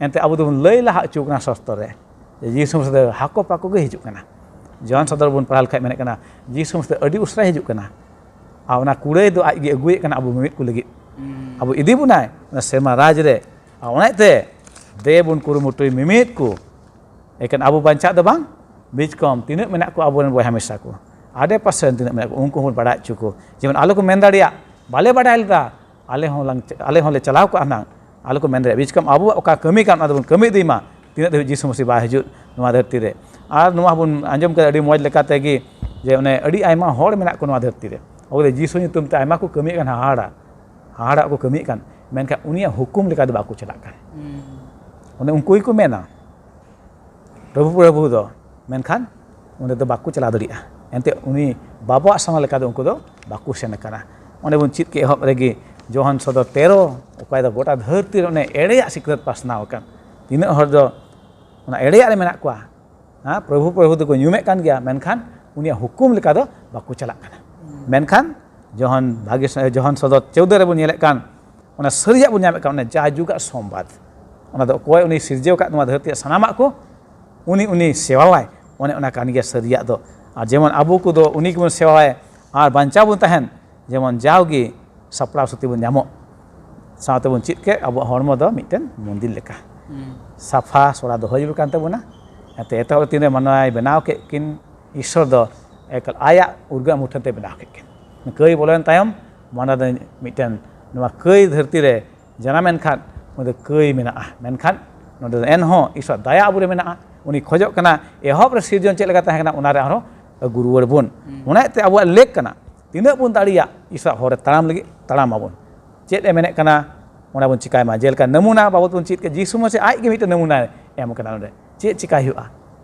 ᱮᱱᱛᱮ ᱟᱵᱚ ᱫᱚᱵᱚᱱ ᱞᱟᱹᱭ ᱞᱟᱦᱟ ᱦᱚᱪᱚ ᱠᱟᱱᱟ ᱥᱚᱥᱛᱚ ᱨᱮ ᱡᱮ ᱡᱤᱥᱩ ᱢᱟᱹᱥᱤ ᱫᱚ ᱦᱟᱠᱚ ᱯᱟᱠᱚ ᱜᱮ ᱦᱤᱡᱩᱜ ᱠᱟᱱᱟ᱾ ᱡᱚᱦᱟᱱ ᱥᱚᱫᱚᱨ ᱵᱚᱱ ᱯᱟᱲᱦᱟᱣ ᱞᱮᱠᱷᱟᱡ ᱢᱮᱱᱮᱫ ᱠᱟᱱᱟ, ᱡᱤᱥᱩ ᱢᱟᱹᱥᱤ ᱫᱚ ᱟᱹᱰᱤ ᱩᱥᱟᱹᱨᱟ ᱦᱤᱡᱩᱜ ᱠᱟᱱᱟ᱾ ᱟᱨ ᱚᱱᱟ ᱠᱩᱲᱟᱹᱭ ᱫᱚ ᱟᱡ ᱜᱮ ᱟᱹᱜᱩᱭᱮᱫ ᱠᱟᱱᱟ ᱟᱵᱚ ᱢᱤᱢᱤᱫ ᱠᱚ ᱞᱟᱹᱜᱤᱫ᱾ ᱟᱵᱚ ᱤᱫᱤ ᱵᱚᱱᱟᱭ ᱚᱱᱟ ᱥᱮᱨᱢᱟ ᱨᱟᱡᱽ ᱨᱮ᱾ ᱟᱨ ᱚᱱᱟ ᱤᱭᱟᱹᱛᱮ ᱫᱮ ᱵᱚᱱ ᱠᱩᱨᱩᱢᱩᱴᱩᱭ ᱢᱤᱢᱤᱫ ᱠᱚ᱾ ᱮᱠᱮᱱ ᱟᱵᱚ ᱵᱟᱧᱪᱟᱜ ᱫᱚ ᱵᱟᱝ, ᱵᱤᱪᱠᱚᱢ ᱛᱤᱱᱟᱹᱜ ᱢᱮᱱᱟᱜ ᱠᱚ ᱟᱵᱚᱨᱮᱱ ᱵᱚᱭᱦᱟ ᱢᱤᱥᱨᱟ ᱠᱚ, ᱟᱰᱮ ᱯᱟᱥᱮ ᱨᱮᱱ ᱛᱤᱱᱟᱹᱜ ᱢᱮᱱᱟᱜ ᱠᱚ, ᱩᱱᱠᱩ ᱦᱚᱸᱵᱚᱱ ᱵᱟᱲᱟᱭ ᱦᱚᱪᱚ ᱠᱚ᱾ ᱡᱮᱢᱚᱱ ᱟᱞᱚ ᱠᱚ ᱢᱮᱱ ᱫᱟᱲᱮᱭᱟᱜ, "ᱵᱟᱞᱮ ᱵᱟᱰᱟᱭ ᱞᱮᱫᱟ, ᱟᱞᱮ ᱦᱚᱸ ᱞᱟᱝ, ᱟᱞᱮ ᱦᱚᱸᱞᱮ ᱪᱟᱞᱟᱣ ᱠᱚᱜᱼᱟ ᱦᱩᱱᱟᱹᱝ", ᱟᱞᱚ ᱠᱚ ᱢᱮᱱ ᱫᱟᱲᱮᱭᱟᱜ᱾ ᱵᱤᱪᱠᱚᱢ ᱟᱵᱚᱣᱟᱜ ᱚᱠᱟ ᱠᱟᱹᱢᱤ ᱠᱟᱱ, ᱚᱱᱟ ᱫᱚᱵᱚᱱ ᱠᱟᱹᱢᱤ ᱤᱫᱤᱭ ᱢᱟ, ᱛᱤᱱᱟᱹᱜ ᱫᱷᱟᱹᱵᱤᱡ ᱡᱤᱥᱩ ᱢᱟᱹᱥᱤ ᱵᱟᱭ ᱦᱤᱡᱩᱜ ᱱᱚᱣᱟ ᱫᱷᱟᱹᱨᱛᱤ ᱨᱮ᱾ ᱟᱨ ᱱᱚᱣᱟ ᱵᱚᱱ ᱟᱸᱡᱚᱢ ᱠᱮᱫᱟ ᱟᱹᱰᱤ ᱢᱚᱡᱽ ᱞᱮᱠᱟᱛᱮ ᱜᱮ, ᱡᱮ ᱚᱱᱮ ᱟᱹᱰᱤ ᱟᱭᱢᱟ ᱦᱚᱲ ᱢᱮᱱᱟᱜ ᱠᱚ ᱱᱚᱣᱟ ᱫᱷᱟᱹᱨᱛᱤ ᱨᱮ, ᱚᱠᱚᱭ ᱫᱚ ᱡᱤᱥᱩ ᱧᱩᱛᱩᱢ ᱛᱮ ᱟᱭᱢᱟ ᱠᱚ ᱠᱟᱹᱢᱤᱭᱮᱫ ᱠᱟᱱ, ᱦᱟᱦᱟᱲᱟ, ᱦᱟᱦᱟᱲᱟᱜ ᱠᱚ ᱠᱟᱹᱢᱤᱭᱮᱫ ᱠᱟᱱ, ᱢᱮᱱᱠᱷᱟᱱ ᱩᱱᱤᱭᱟᱜ ᱦᱩᱠᱩᱢ ᱞᱮᱠᱟ ᱫᱚ ᱵᱟᱠᱚ ᱪᱟᱞᱟᱜ ᱠᱟᱱ᱾ ᱚᱱᱮ ᱩᱱᱠᱩ ᱜᱮᱠᱚ ᱢᱮᱱᱟ, "ᱯᱨᱚᱵᱷᱩ, ᱯᱨᱚᱵᱷᱩ" ᱫᱚ, ᱢᱮᱱᱠᱷᱟᱱ ᱚᱸᱰᱮ ᱫᱚ ᱵᱟᱠᱚ ᱪᱟᱞᱟᱣ ᱫᱟᱲᱮᱭᱟᱜᱼᱟ᱾ ᱮᱱᱛᱮ ᱩᱱᱤ ᱵᱟᱵᱟᱣᱟᱜ ᱥᱟᱢᱟᱝ ᱞᱮᱠᱟ ᱫᱚ ᱩᱱᱠᱩ ᱫᱚ ᱵᱟᱠᱚ ᱥᱮᱱ ᱟᱠᱟᱱᱟ᱾ ᱚᱸᱰᱮ ᱵᱚᱱ ᱪᱮᱫ ᱠᱮᱫ ᱮᱦᱚᱵ ᱨᱮᱜᱮ, ᱡᱚᱦᱟᱱ ᱥᱚᱫᱚᱨ ᱛᱮᱨᱚ, ᱚᱠᱚᱭ ᱫᱚ ᱜᱚᱴᱟ ᱫᱷᱟᱹᱨᱛᱤ ᱨᱮ ᱚᱱᱮ ᱮᱲᱮᱭᱟᱜ ᱥᱤᱠᱷᱱᱟᱹᱛ ᱯᱟᱥᱱᱟᱣ ᱟᱠᱟᱱ᱾ ᱛᱤᱱᱟᱹᱜ ᱦᱚᱲ ᱫᱚ ᱚᱱᱟ ᱮᱲᱮᱭᱟᱜ ᱨᱮ ᱢᱮᱱᱟᱜ ᱠᱚᱣᱟ, ᱦᱮᱸ, ᱯᱨᱚᱵᱷᱩ, ᱯᱨᱚᱵᱷᱩ ᱫᱚᱠᱚ ᱧᱩᱢᱮᱫ ᱠᱟᱱ ᱜᱮᱭᱟ, ᱢᱮᱱᱠᱷᱟᱱ ᱩᱱᱤᱭᱟᱜ ᱦᱩᱠᱩᱢ ᱞᱮᱠᱟ ᱫᱚ ᱵᱟᱠᱚ ᱪᱟᱞᱟᱜ ᱠᱟᱱᱟ᱾ ᱢᱮᱱᱠᱷᱟᱱ ᱡᱚᱦᱟᱱ ᱵᱷᱟᱜᱮ ᱥᱚ-, ᱡᱚᱦᱟᱱ ᱥᱚᱫᱚᱨ ᱪᱳᱣᱫᱟᱹ ᱨᱮᱵᱚᱱ ᱧᱮᱞᱮᱫ ᱠᱟᱱ, ᱚᱱᱟ ᱥᱟᱹᱨᱤᱭᱟᱜ ᱵᱚᱱ ᱧᱟᱢᱮᱫ ᱠᱟᱱ, ᱚᱱᱟ ᱡᱟᱭᱡᱩᱜᱽ ᱟᱜ ᱥᱚᱢᱵᱟᱫ, ᱚᱱᱟ ᱫᱚ ᱚᱠᱚᱭ ᱩᱱᱤ ᱥᱤᱨᱡᱟᱹᱣ ᱟᱠᱟᱫ ᱱᱚᱣᱟ ᱫᱷᱟᱹᱨᱛᱤ ᱨᱮ ᱥᱟᱱᱟᱢᱟᱜ ᱠᱚ, ᱩᱱᱤ, ᱩᱱᱤ ᱥᱮᱵᱟᱣᱟᱭ, ᱚᱱᱮ ᱚᱱᱟ ᱠᱟᱱ ᱜᱮᱭᱟ ᱥᱟᱹᱨᱤᱭᱟᱜ ᱫᱚ᱾ ᱟᱨ ᱡᱮᱢᱚᱱ ᱟᱵᱚ ᱠᱚᱫᱚ ᱩᱱᱤ ᱜᱮᱵᱚᱱ ᱥᱮᱵᱟᱣᱟᱭ ᱟᱨ ᱵᱟᱧᱪᱟᱣ ᱵᱚᱱ ᱛᱟᱦᱮᱱ, ᱡᱮᱢᱚᱱ ᱡᱟᱣᱜᱮ ᱥᱟᱯᱲᱟᱣ ᱥᱩᱛᱤ ᱵᱚᱱ ᱧᱟᱢᱚᱜ᱾ ᱥᱟᱶᱛᱮ ᱵᱚᱱ ᱪᱮᱫ ᱠᱮᱫ, ᱟᱵᱚᱣᱟᱜ ᱦᱚᱲᱢᱚ ᱫᱚ ᱢᱤᱫᱴᱮᱱ ᱢᱚᱱᱫᱤᱨ ᱞᱮᱠᱟ᱾ ᱥᱟᱯᱷᱟ ᱥᱚᱲᱟ ᱫᱚᱦᱚᱭ ᱡᱟᱹᱨᱩᱲ ᱠᱟᱱ ᱛᱟᱵᱚᱱᱟ᱾ ᱮᱱᱛᱮ ᱮᱛᱚᱦᱚᱵ ᱨᱮ ᱛᱤᱱᱨᱮ ᱢᱟᱱᱣᱟᱭ ᱵᱮᱱᱟᱣ ᱠᱮᱫ ᱠᱤᱱ, ᱤᱥᱥᱚᱨ ᱫᱚ ᱮᱠᱟᱞ ᱟᱭᱟᱜ ᱩᱨᱜᱟᱹ ᱢᱩᱴᱷᱟᱹᱱ ᱛᱮ ᱵᱮᱱᱟᱣ ᱠᱮᱫ ᱠᱤᱱ᱾ ᱠᱟᱹᱭ ᱵᱚᱞᱚᱭᱮᱱ ᱛᱟᱭᱚᱢ ᱢᱟᱱᱣᱟ ᱫᱚ ᱢᱤᱫᱴᱮᱱ ᱱᱚᱣᱟ ᱠᱟᱹᱭ ᱫᱷᱟᱹᱨᱛᱤ ᱨᱮ ᱡᱟᱱᱟᱢᱮᱱ ᱠᱷᱟᱱ ᱩᱱᱤ ᱫᱚ ᱠᱟᱹᱭ ᱢᱮᱱᱟᱜᱼᱟ, ᱢᱮᱱᱠᱷᱟᱱ ᱱᱚᱰᱮ ᱫᱚ ᱮᱱᱦᱚᱸ ᱤᱥᱥᱚᱨ ᱫᱟᱭᱟ ᱟᱵᱚᱨᱮ ᱢᱮᱱᱟᱜᱼᱟ᱾ ᱩᱱᱤ ᱠᱷᱚᱡᱚᱜ ᱠᱟᱱᱟ ᱮᱦᱚᱵ ᱨᱮ ᱥᱤᱨᱡᱚᱱ ᱪᱮᱫ ᱞᱮᱠᱟ ᱛᱟᱦᱮᱸ ᱠᱟᱱᱟ ᱚᱱᱟᱨᱮ ᱟᱨᱦᱚᱸ ᱟᱹᱜᱩ ᱨᱩᱣᱟᱹᱲ ᱵᱚᱱ᱾ ᱚᱱᱟ ᱤᱭᱟᱹᱛᱮ ᱟᱵᱚᱣᱟᱜ ᱞᱮᱠ ᱠᱟᱱᱟ, ᱛᱤᱱᱟᱹᱜ ᱵᱚᱱ ᱫᱟᱲᱮᱭᱟᱜ ᱤᱥᱥᱚᱨᱟᱜ ᱦᱚᱨ ᱨᱮ ᱛᱟᱲᱟᱢ ᱞᱟᱹᱜᱤᱫ ᱛᱟᱲᱟᱢ ᱟᱵᱚᱱ᱾ ᱪᱮᱫ ᱮ ᱢᱮᱱᱮᱫ ᱠᱟᱱᱟ ᱚᱱᱟ ᱵᱚᱱ ᱪᱤᱠᱟᱭ ᱢᱟ᱾ ᱡᱮᱞᱮᱠᱟ ᱱᱟᱢᱩᱱᱟ ᱵᱟᱵᱚᱫ ᱵᱚᱱ ᱪᱮᱫ ᱠᱮᱫ, ᱡᱤᱥᱩ ᱢᱟᱥᱮ ᱟᱡ ᱜᱮ ᱢᱤᱫᱴᱮᱱ ᱱᱟᱢᱩᱱᱟᱭ ᱮᱢ ᱠᱟᱱᱟ ᱱᱚᱰᱮ᱾ ᱪᱮᱫ ᱪᱤᱠᱟᱭ ᱦᱩᱭᱩᱜᱼᱟ,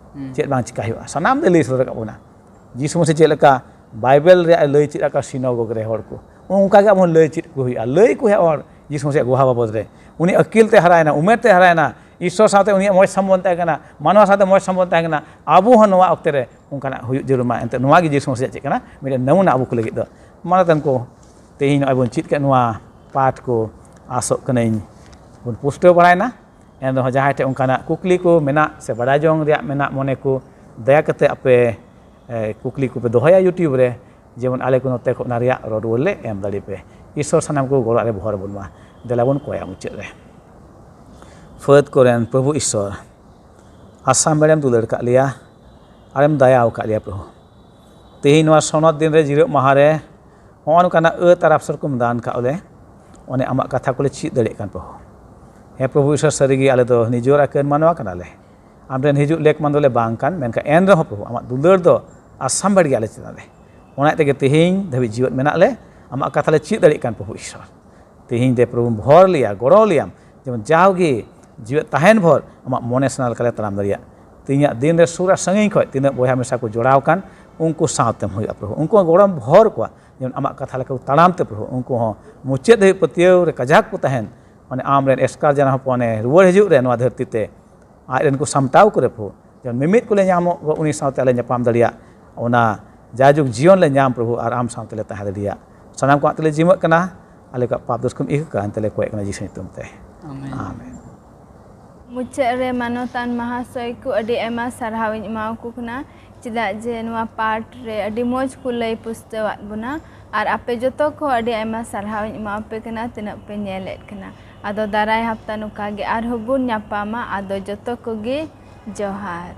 ᱪᱮᱫ ᱵᱟᱝ ᱪᱤᱠᱟᱭ ᱦᱩᱭᱩᱜᱼᱟ, ᱥᱟᱱᱟᱢ ᱫᱚᱭ ᱞᱟᱹᱭ ᱥᱚᱫᱚᱨ ᱟᱠᱟᱫ ᱵᱚᱱᱟ᱾ ᱡᱤᱥᱩ ᱢᱟᱥᱮ ᱪᱮᱫ ᱞᱮᱠᱟ ᱵᱟᱭᱵᱮᱞ ᱨᱮᱭᱟᱜ ᱮ ᱞᱟᱹᱭ ᱪᱮᱫ ᱟᱠᱟᱫ ᱥᱤᱱᱚᱜᱚᱜᱽ ᱨᱮ ᱦᱚᱲ ᱠᱚ, ᱚᱱᱠᱟ ᱜᱮ ᱟᱵᱚ ᱞᱟᱹᱭ ᱪᱮᱫ ᱠᱚ ᱦᱩᱭᱩᱜᱼᱟ, ᱞᱟᱹᱭ ᱠᱚ ᱦᱩᱭᱩᱜᱼᱟ ᱦᱚᱲ ᱡᱤᱥᱩ ᱢᱟᱥᱮᱭᱟᱜ ᱜᱚᱦᱟ ᱵᱟᱵᱚᱫ ᱨᱮ᱾ ᱩᱱᱤ ᱟᱹᱠᱤᱞ ᱛᱮ ᱦᱟᱨᱟᱭᱮᱱᱟ, ᱩᱢᱮᱨ ᱛᱮ ᱦᱟᱨᱟᱭᱮᱱᱟ, ᱤᱥᱥᱚᱨ ᱥᱟᱶᱛᱮ ᱩᱱᱤᱭᱟᱜ ᱢᱚᱡᱽ ᱥᱚᱢᱵᱚᱱᱫᱷ ᱛᱟᱦᱮᱸ ᱠᱟᱱᱟ, ᱢᱟᱱᱣᱟ ᱥᱟᱶᱛᱮ ᱢᱚᱡᱽ ᱥᱚᱢᱵᱚᱱᱫᱷ ᱛᱟᱦᱮᱸ ᱠᱟᱱᱟ᱾ ᱟᱵᱚ ᱦᱚᱸ ᱱᱚᱣᱟ ᱚᱠᱛᱮ ᱨᱮ ᱚᱱᱠᱟᱱᱟᱜ ᱦᱩᱭᱩᱜ ᱡᱟᱹᱨᱩᱲ ᱢᱟ᱾ ᱮᱱᱛᱮ ᱱᱚᱣᱟ ᱜᱮ ᱡᱤᱥᱩ ᱢᱟᱥᱮᱭᱟᱜ ᱪᱮᱫ ᱠᱟᱱᱟ, ᱢᱤᱫᱴᱮᱱ ᱱᱟᱢᱩᱱᱟ ᱟᱵᱚ ᱠᱚ ᱞᱟᱹᱜᱤᱫ ᱫᱚ᱾ ᱢᱟᱱᱚᱛᱟᱱ ᱠᱚ, ᱛᱮᱦᱮᱧ ᱱᱚᱜᱼᱚᱭ ᱵᱚᱱ ᱪᱮᱫ ᱠᱮᱫ ᱱᱚᱣᱟ ᱯᱟᱴ ᱠᱚ, ᱟᱥᱚᱜ ᱠᱟᱹᱱᱟᱹᱧ ᱵᱚᱱ ᱯᱩᱥᱴᱟᱹᱣ ᱵᱟᱲᱟᱭᱮᱱᱟ᱾ ᱮᱱ ᱨᱮᱦᱚᱸ ᱡᱟᱦᱟᱸᱭ ᱴᱷᱮᱱ ᱚᱱᱠᱟᱱᱟᱜ ᱠᱩᱠᱞᱤ ᱠᱚ ᱢᱮᱱᱟᱜ ᱥᱮ ᱵᱟᱰᱟᱭ ᱡᱚᱝ ᱨᱮᱭᱟᱜ ᱢᱮᱱᱟᱜ ᱢᱚᱱᱮ ᱠᱚ, ᱫᱟᱭᱟ ᱠᱟᱛᱮ ᱟᱯᱮ, ᱮ, ᱠᱩᱠᱞᱤ ᱠᱚᱯᱮ ᱫᱚᱦᱚᱭᱟ YouTube ᱨᱮ, ᱡᱮᱢᱚᱱ ᱟᱞᱮ ᱠᱚ ᱱᱚᱛᱮ ᱠᱷᱚᱱ ᱚᱱᱟ ᱨᱮᱭᱟᱜ ᱨᱚᱲ ᱨᱩᱣᱟᱹᱲ ᱞᱮ ᱮᱢ ᱫᱟᱲᱮ ᱯᱮ᱾ ᱤᱥᱥᱚᱨ ᱥᱟᱱᱟᱢ ᱠᱚ ᱜᱚᱲᱚ ᱨᱮ ᱵᱷᱚᱨ ᱵᱚᱱ ᱢᱟ᱾ ᱫᱮᱞᱟ ᱵᱚᱱ ᱠᱚᱭᱟ ᱢᱩᱪᱟᱹᱫ ᱨᱮ᱾ ᱯᱷᱟᱹᱫ ᱠᱚᱨᱮᱱ ᱯᱨᱚᱵᱷᱩ ᱤᱥᱥᱚᱨ, ᱟᱥᱟᱢ ᱵᱮᱲᱮᱢ ᱫᱩᱞᱟᱹᱲ ᱠᱟᱜ ᱞᱮᱭᱟ, ᱟᱨᱮᱢ ᱫᱟᱭᱟ ᱟᱠᱟᱫ ᱞᱮᱭᱟ ᱯᱨᱚᱵᱷᱩ᱾ ᱛᱮᱦᱮᱧ ᱱᱚᱣᱟ ᱥᱚᱱᱚᱛ ᱫᱤᱱ ᱨᱮ ᱡᱤᱨᱟᱹᱜ ᱢᱟᱦᱟ ᱨᱮ ᱦᱚᱸᱜᱼᱚ ᱱᱚᱝᱠᱟᱱᱟᱜ ᱟᱹᱛ ᱟᱨ ᱟᱯᱥᱚᱨ ᱠᱚᱢ ᱫᱟᱱ ᱠᱟᱜ ᱞᱮ, ᱚᱱᱮ ᱟᱢᱟᱜ ᱠᱟᱛᱷᱟ ᱠᱚᱞᱮ ᱪᱮᱫ ᱫᱟᱲᱮᱭᱟᱜ ᱠᱟᱱ ᱯᱨᱚᱵᱷᱩ᱾ ᱦᱮᱸ ᱯᱨᱚᱵᱷᱩ ᱤᱥᱥᱚᱨ, ᱥᱟᱹᱨᱤᱜᱮ ᱟᱞᱮ ᱫᱚ ᱱᱤᱡᱚᱨ ᱟᱠᱟᱱ ᱢᱟᱱᱣᱟ ᱠᱟᱱᱟᱞᱮ᱾ ᱟᱢ ᱴᱷᱮᱱ ᱦᱤᱡᱩᱜ ᱞᱮᱠ ᱢᱟᱱ ᱫᱚᱞᱮ ᱵᱟᱝ ᱠᱟᱱ, ᱢᱮᱱᱠᱷᱟᱱ ᱮᱱ ᱨᱮᱦᱚᱸ ᱯᱨᱚᱵᱷᱩ ᱟᱢᱟᱜ ᱫᱩᱞᱟᱹᱲ ᱫᱚ ᱟᱥᱟᱢ ᱵᱟᱲᱜᱮ ᱟᱞᱮ ᱪᱮᱛᱟᱱ ᱨᱮ᱾ ᱚᱱᱟ ᱛᱮᱜᱮ ᱛᱮᱦᱮᱧ ᱫᱷᱟᱹᱵᱤᱡ ᱡᱤᱣᱮᱫ ᱢᱮᱱᱟᱜ ᱞᱮ, ᱟᱢᱟᱜ ᱠᱟᱛᱷᱟ ᱞᱮ ᱪᱮᱫ ᱫᱟᱲᱮᱭᱟᱜ ᱠᱟᱱ ᱯᱨᱚᱵᱷᱩ ᱤᱥᱥᱚᱨ᱾ ᱛᱮᱦᱮᱧ ᱫᱮ ᱯᱨᱚᱵᱷᱩᱢ ᱵᱷᱚᱨ ᱞᱮᱭᱟ, ᱜᱚᱲᱚ ᱞᱮᱭᱟᱢ, ᱡᱮᱢᱚᱱ ᱡᱟᱣᱜᱮ ᱡᱤᱣᱮᱫ ᱛᱟᱦᱮᱱ ᱵᱷᱳᱨ ᱟᱢᱟᱜ ᱢᱚᱱᱮ ᱥᱟᱱᱟ ᱞᱮᱠᱟᱞᱮ ᱛᱟᱲᱟᱢ ᱫᱟᱲᱮᱭᱟᱜ᱾ ᱛᱮᱦᱮᱧᱟᱜ ᱫᱤᱱ ᱨᱮ ᱥᱩᱨ ᱟᱨ ᱥᱟᱺᱜᱤᱧ ᱠᱷᱚᱱ ᱛᱤᱱᱟᱹᱜ ᱵᱚᱭᱦᱟ ᱢᱤᱥᱨᱟ ᱠᱚ ᱡᱚᱲᱟᱣ ᱟᱠᱟᱱ, ᱩᱱᱠᱩ ᱥᱟᱶᱛᱮᱢ ᱦᱩᱭᱩᱜᱼᱟ ᱯᱨᱚᱵᱷᱩ᱾ ᱩᱱᱠᱩ ᱜᱚᱲᱚᱢ ᱵᱷᱚᱨ ᱠᱚᱣᱟ, ᱡᱮᱢᱚᱱ ᱟᱢᱟᱜ ᱠᱟᱛᱷᱟ ᱞᱮᱠᱟ ᱠᱚ ᱛᱟᱲᱟᱢ ᱛᱮ ᱯᱨᱚᱵᱷᱩ᱾ ᱩᱱᱠᱩ ᱦᱚᱸ ᱢᱩᱪᱟᱹᱫ ᱫᱷᱟᱹᱵᱤᱡ ᱯᱟᱹᱛᱭᱟᱹᱣ ᱨᱮ ᱠᱟᱡᱟᱠ ᱠᱚ ᱛᱟᱦᱮᱱ, ᱢᱟᱱᱮ ᱟᱢ ᱨᱮᱱ ᱮᱥᱠᱟᱨ ᱡᱟᱱᱟᱢ ᱦᱚᱯᱚᱱᱮ ᱨᱩᱣᱟᱹᱲ ᱦᱤᱡᱩᱜ ᱨᱮ ᱱᱚᱣᱟ ᱫᱷᱟᱹᱨᱛᱤ ᱛᱮ ᱟᱡ ᱨᱮᱱ ᱠᱚ ᱥᱟᱢᱴᱟᱣ ᱠᱚᱨᱮ ᱯᱨᱚᱵᱷᱩ, ᱡᱮᱢᱚᱱ ᱢᱤᱢᱤᱫ ᱠᱚᱞᱮ ᱧᱟᱢᱚᱜ, ᱩᱱᱤ ᱥᱟᱶᱛᱮ ᱟᱞᱮ ᱧᱟᱯᱟᱢ ᱫᱟᱲᱮᱭᱟᱜ, ᱚᱱᱟ ᱡᱟᱭᱡᱩᱜᱽ ᱡᱤᱭᱚᱱ ᱞᱮ ᱧᱟᱢ ᱯᱨᱚᱵᱷᱩ, ᱟᱨ ᱟᱢ ᱥᱟᱶᱛᱮ ᱞᱮ ᱛᱟᱦᱮᱸ ᱫᱟᱲᱮᱭᱟᱜ᱾ ᱥᱟᱱᱟᱢ ᱠᱚᱣᱟᱜ ᱛᱮᱞᱮ ᱡᱤᱢᱟᱹᱜ ᱠᱟᱱᱟ, ᱟᱞᱮ ᱠᱚᱣᱟᱜ ᱯᱟᱯ ᱫᱳᱥ ᱠᱚᱢ ᱤᱠᱟᱹ ᱠᱟᱜᱼᱟ, ᱮᱱᱛᱮ ᱞᱮ ᱠᱚᱭᱮᱜ ᱠᱟᱱᱟ ᱡᱤᱥᱩ ᱧᱩᱛᱩᱢ ᱛᱮ᱾ ᱟᱢᱮᱱ᱾ ᱟᱢᱮᱱ᱾ ᱢᱩᱪᱟᱹᱫ ᱨᱮ ᱢᱟᱱᱚᱛᱟᱱ ᱢᱟᱦᱟᱥᱚᱭ ᱠᱚ ᱟᱹᱰᱤ ᱟᱭᱢᱟ ᱥᱟᱨᱦᱟᱣ ᱤᱧ ᱮᱢᱟ ᱠᱚ ᱠᱟᱱᱟ, ᱪᱮᱫᱟᱜ ᱡᱮ ᱱᱚᱣᱟ ᱯᱟᱴ ᱨᱮ ᱟᱹᱰᱤ ᱢᱚᱡᱽ ᱠᱚ ᱞᱟᱹᱭ ᱯᱩᱥᱴᱟᱹᱣᱟᱫ ᱵᱚᱱᱟ᱾ ᱟᱨ ᱟᱯᱮ ᱡᱚᱛᱚ ᱠᱚ ᱟᱹᱰᱤ ᱟᱭᱢᱟ ᱥᱟᱨᱦᱟᱣ ᱤᱧ ᱮᱢᱟ ᱯᱮ ᱠᱟᱱᱟ, ᱛᱤᱱᱟᱹᱜ ᱯᱮ ᱧᱮᱞᱮᱫ ᱠᱟᱱᱟ᱾ ᱟᱫᱚ ᱫᱟᱨᱟᱭ ᱦᱟᱯᱛᱟ ᱱᱚᱝᱠᱟ ᱜᱮ ᱟᱨᱦᱚᱸ ᱵᱚᱱ ᱧᱟᱯᱟᱢᱟ᱾ ᱟᱫᱚ ᱡᱚᱛᱚ ᱠᱚᱜᱮ ᱡᱚᱦᱟᱨ᱾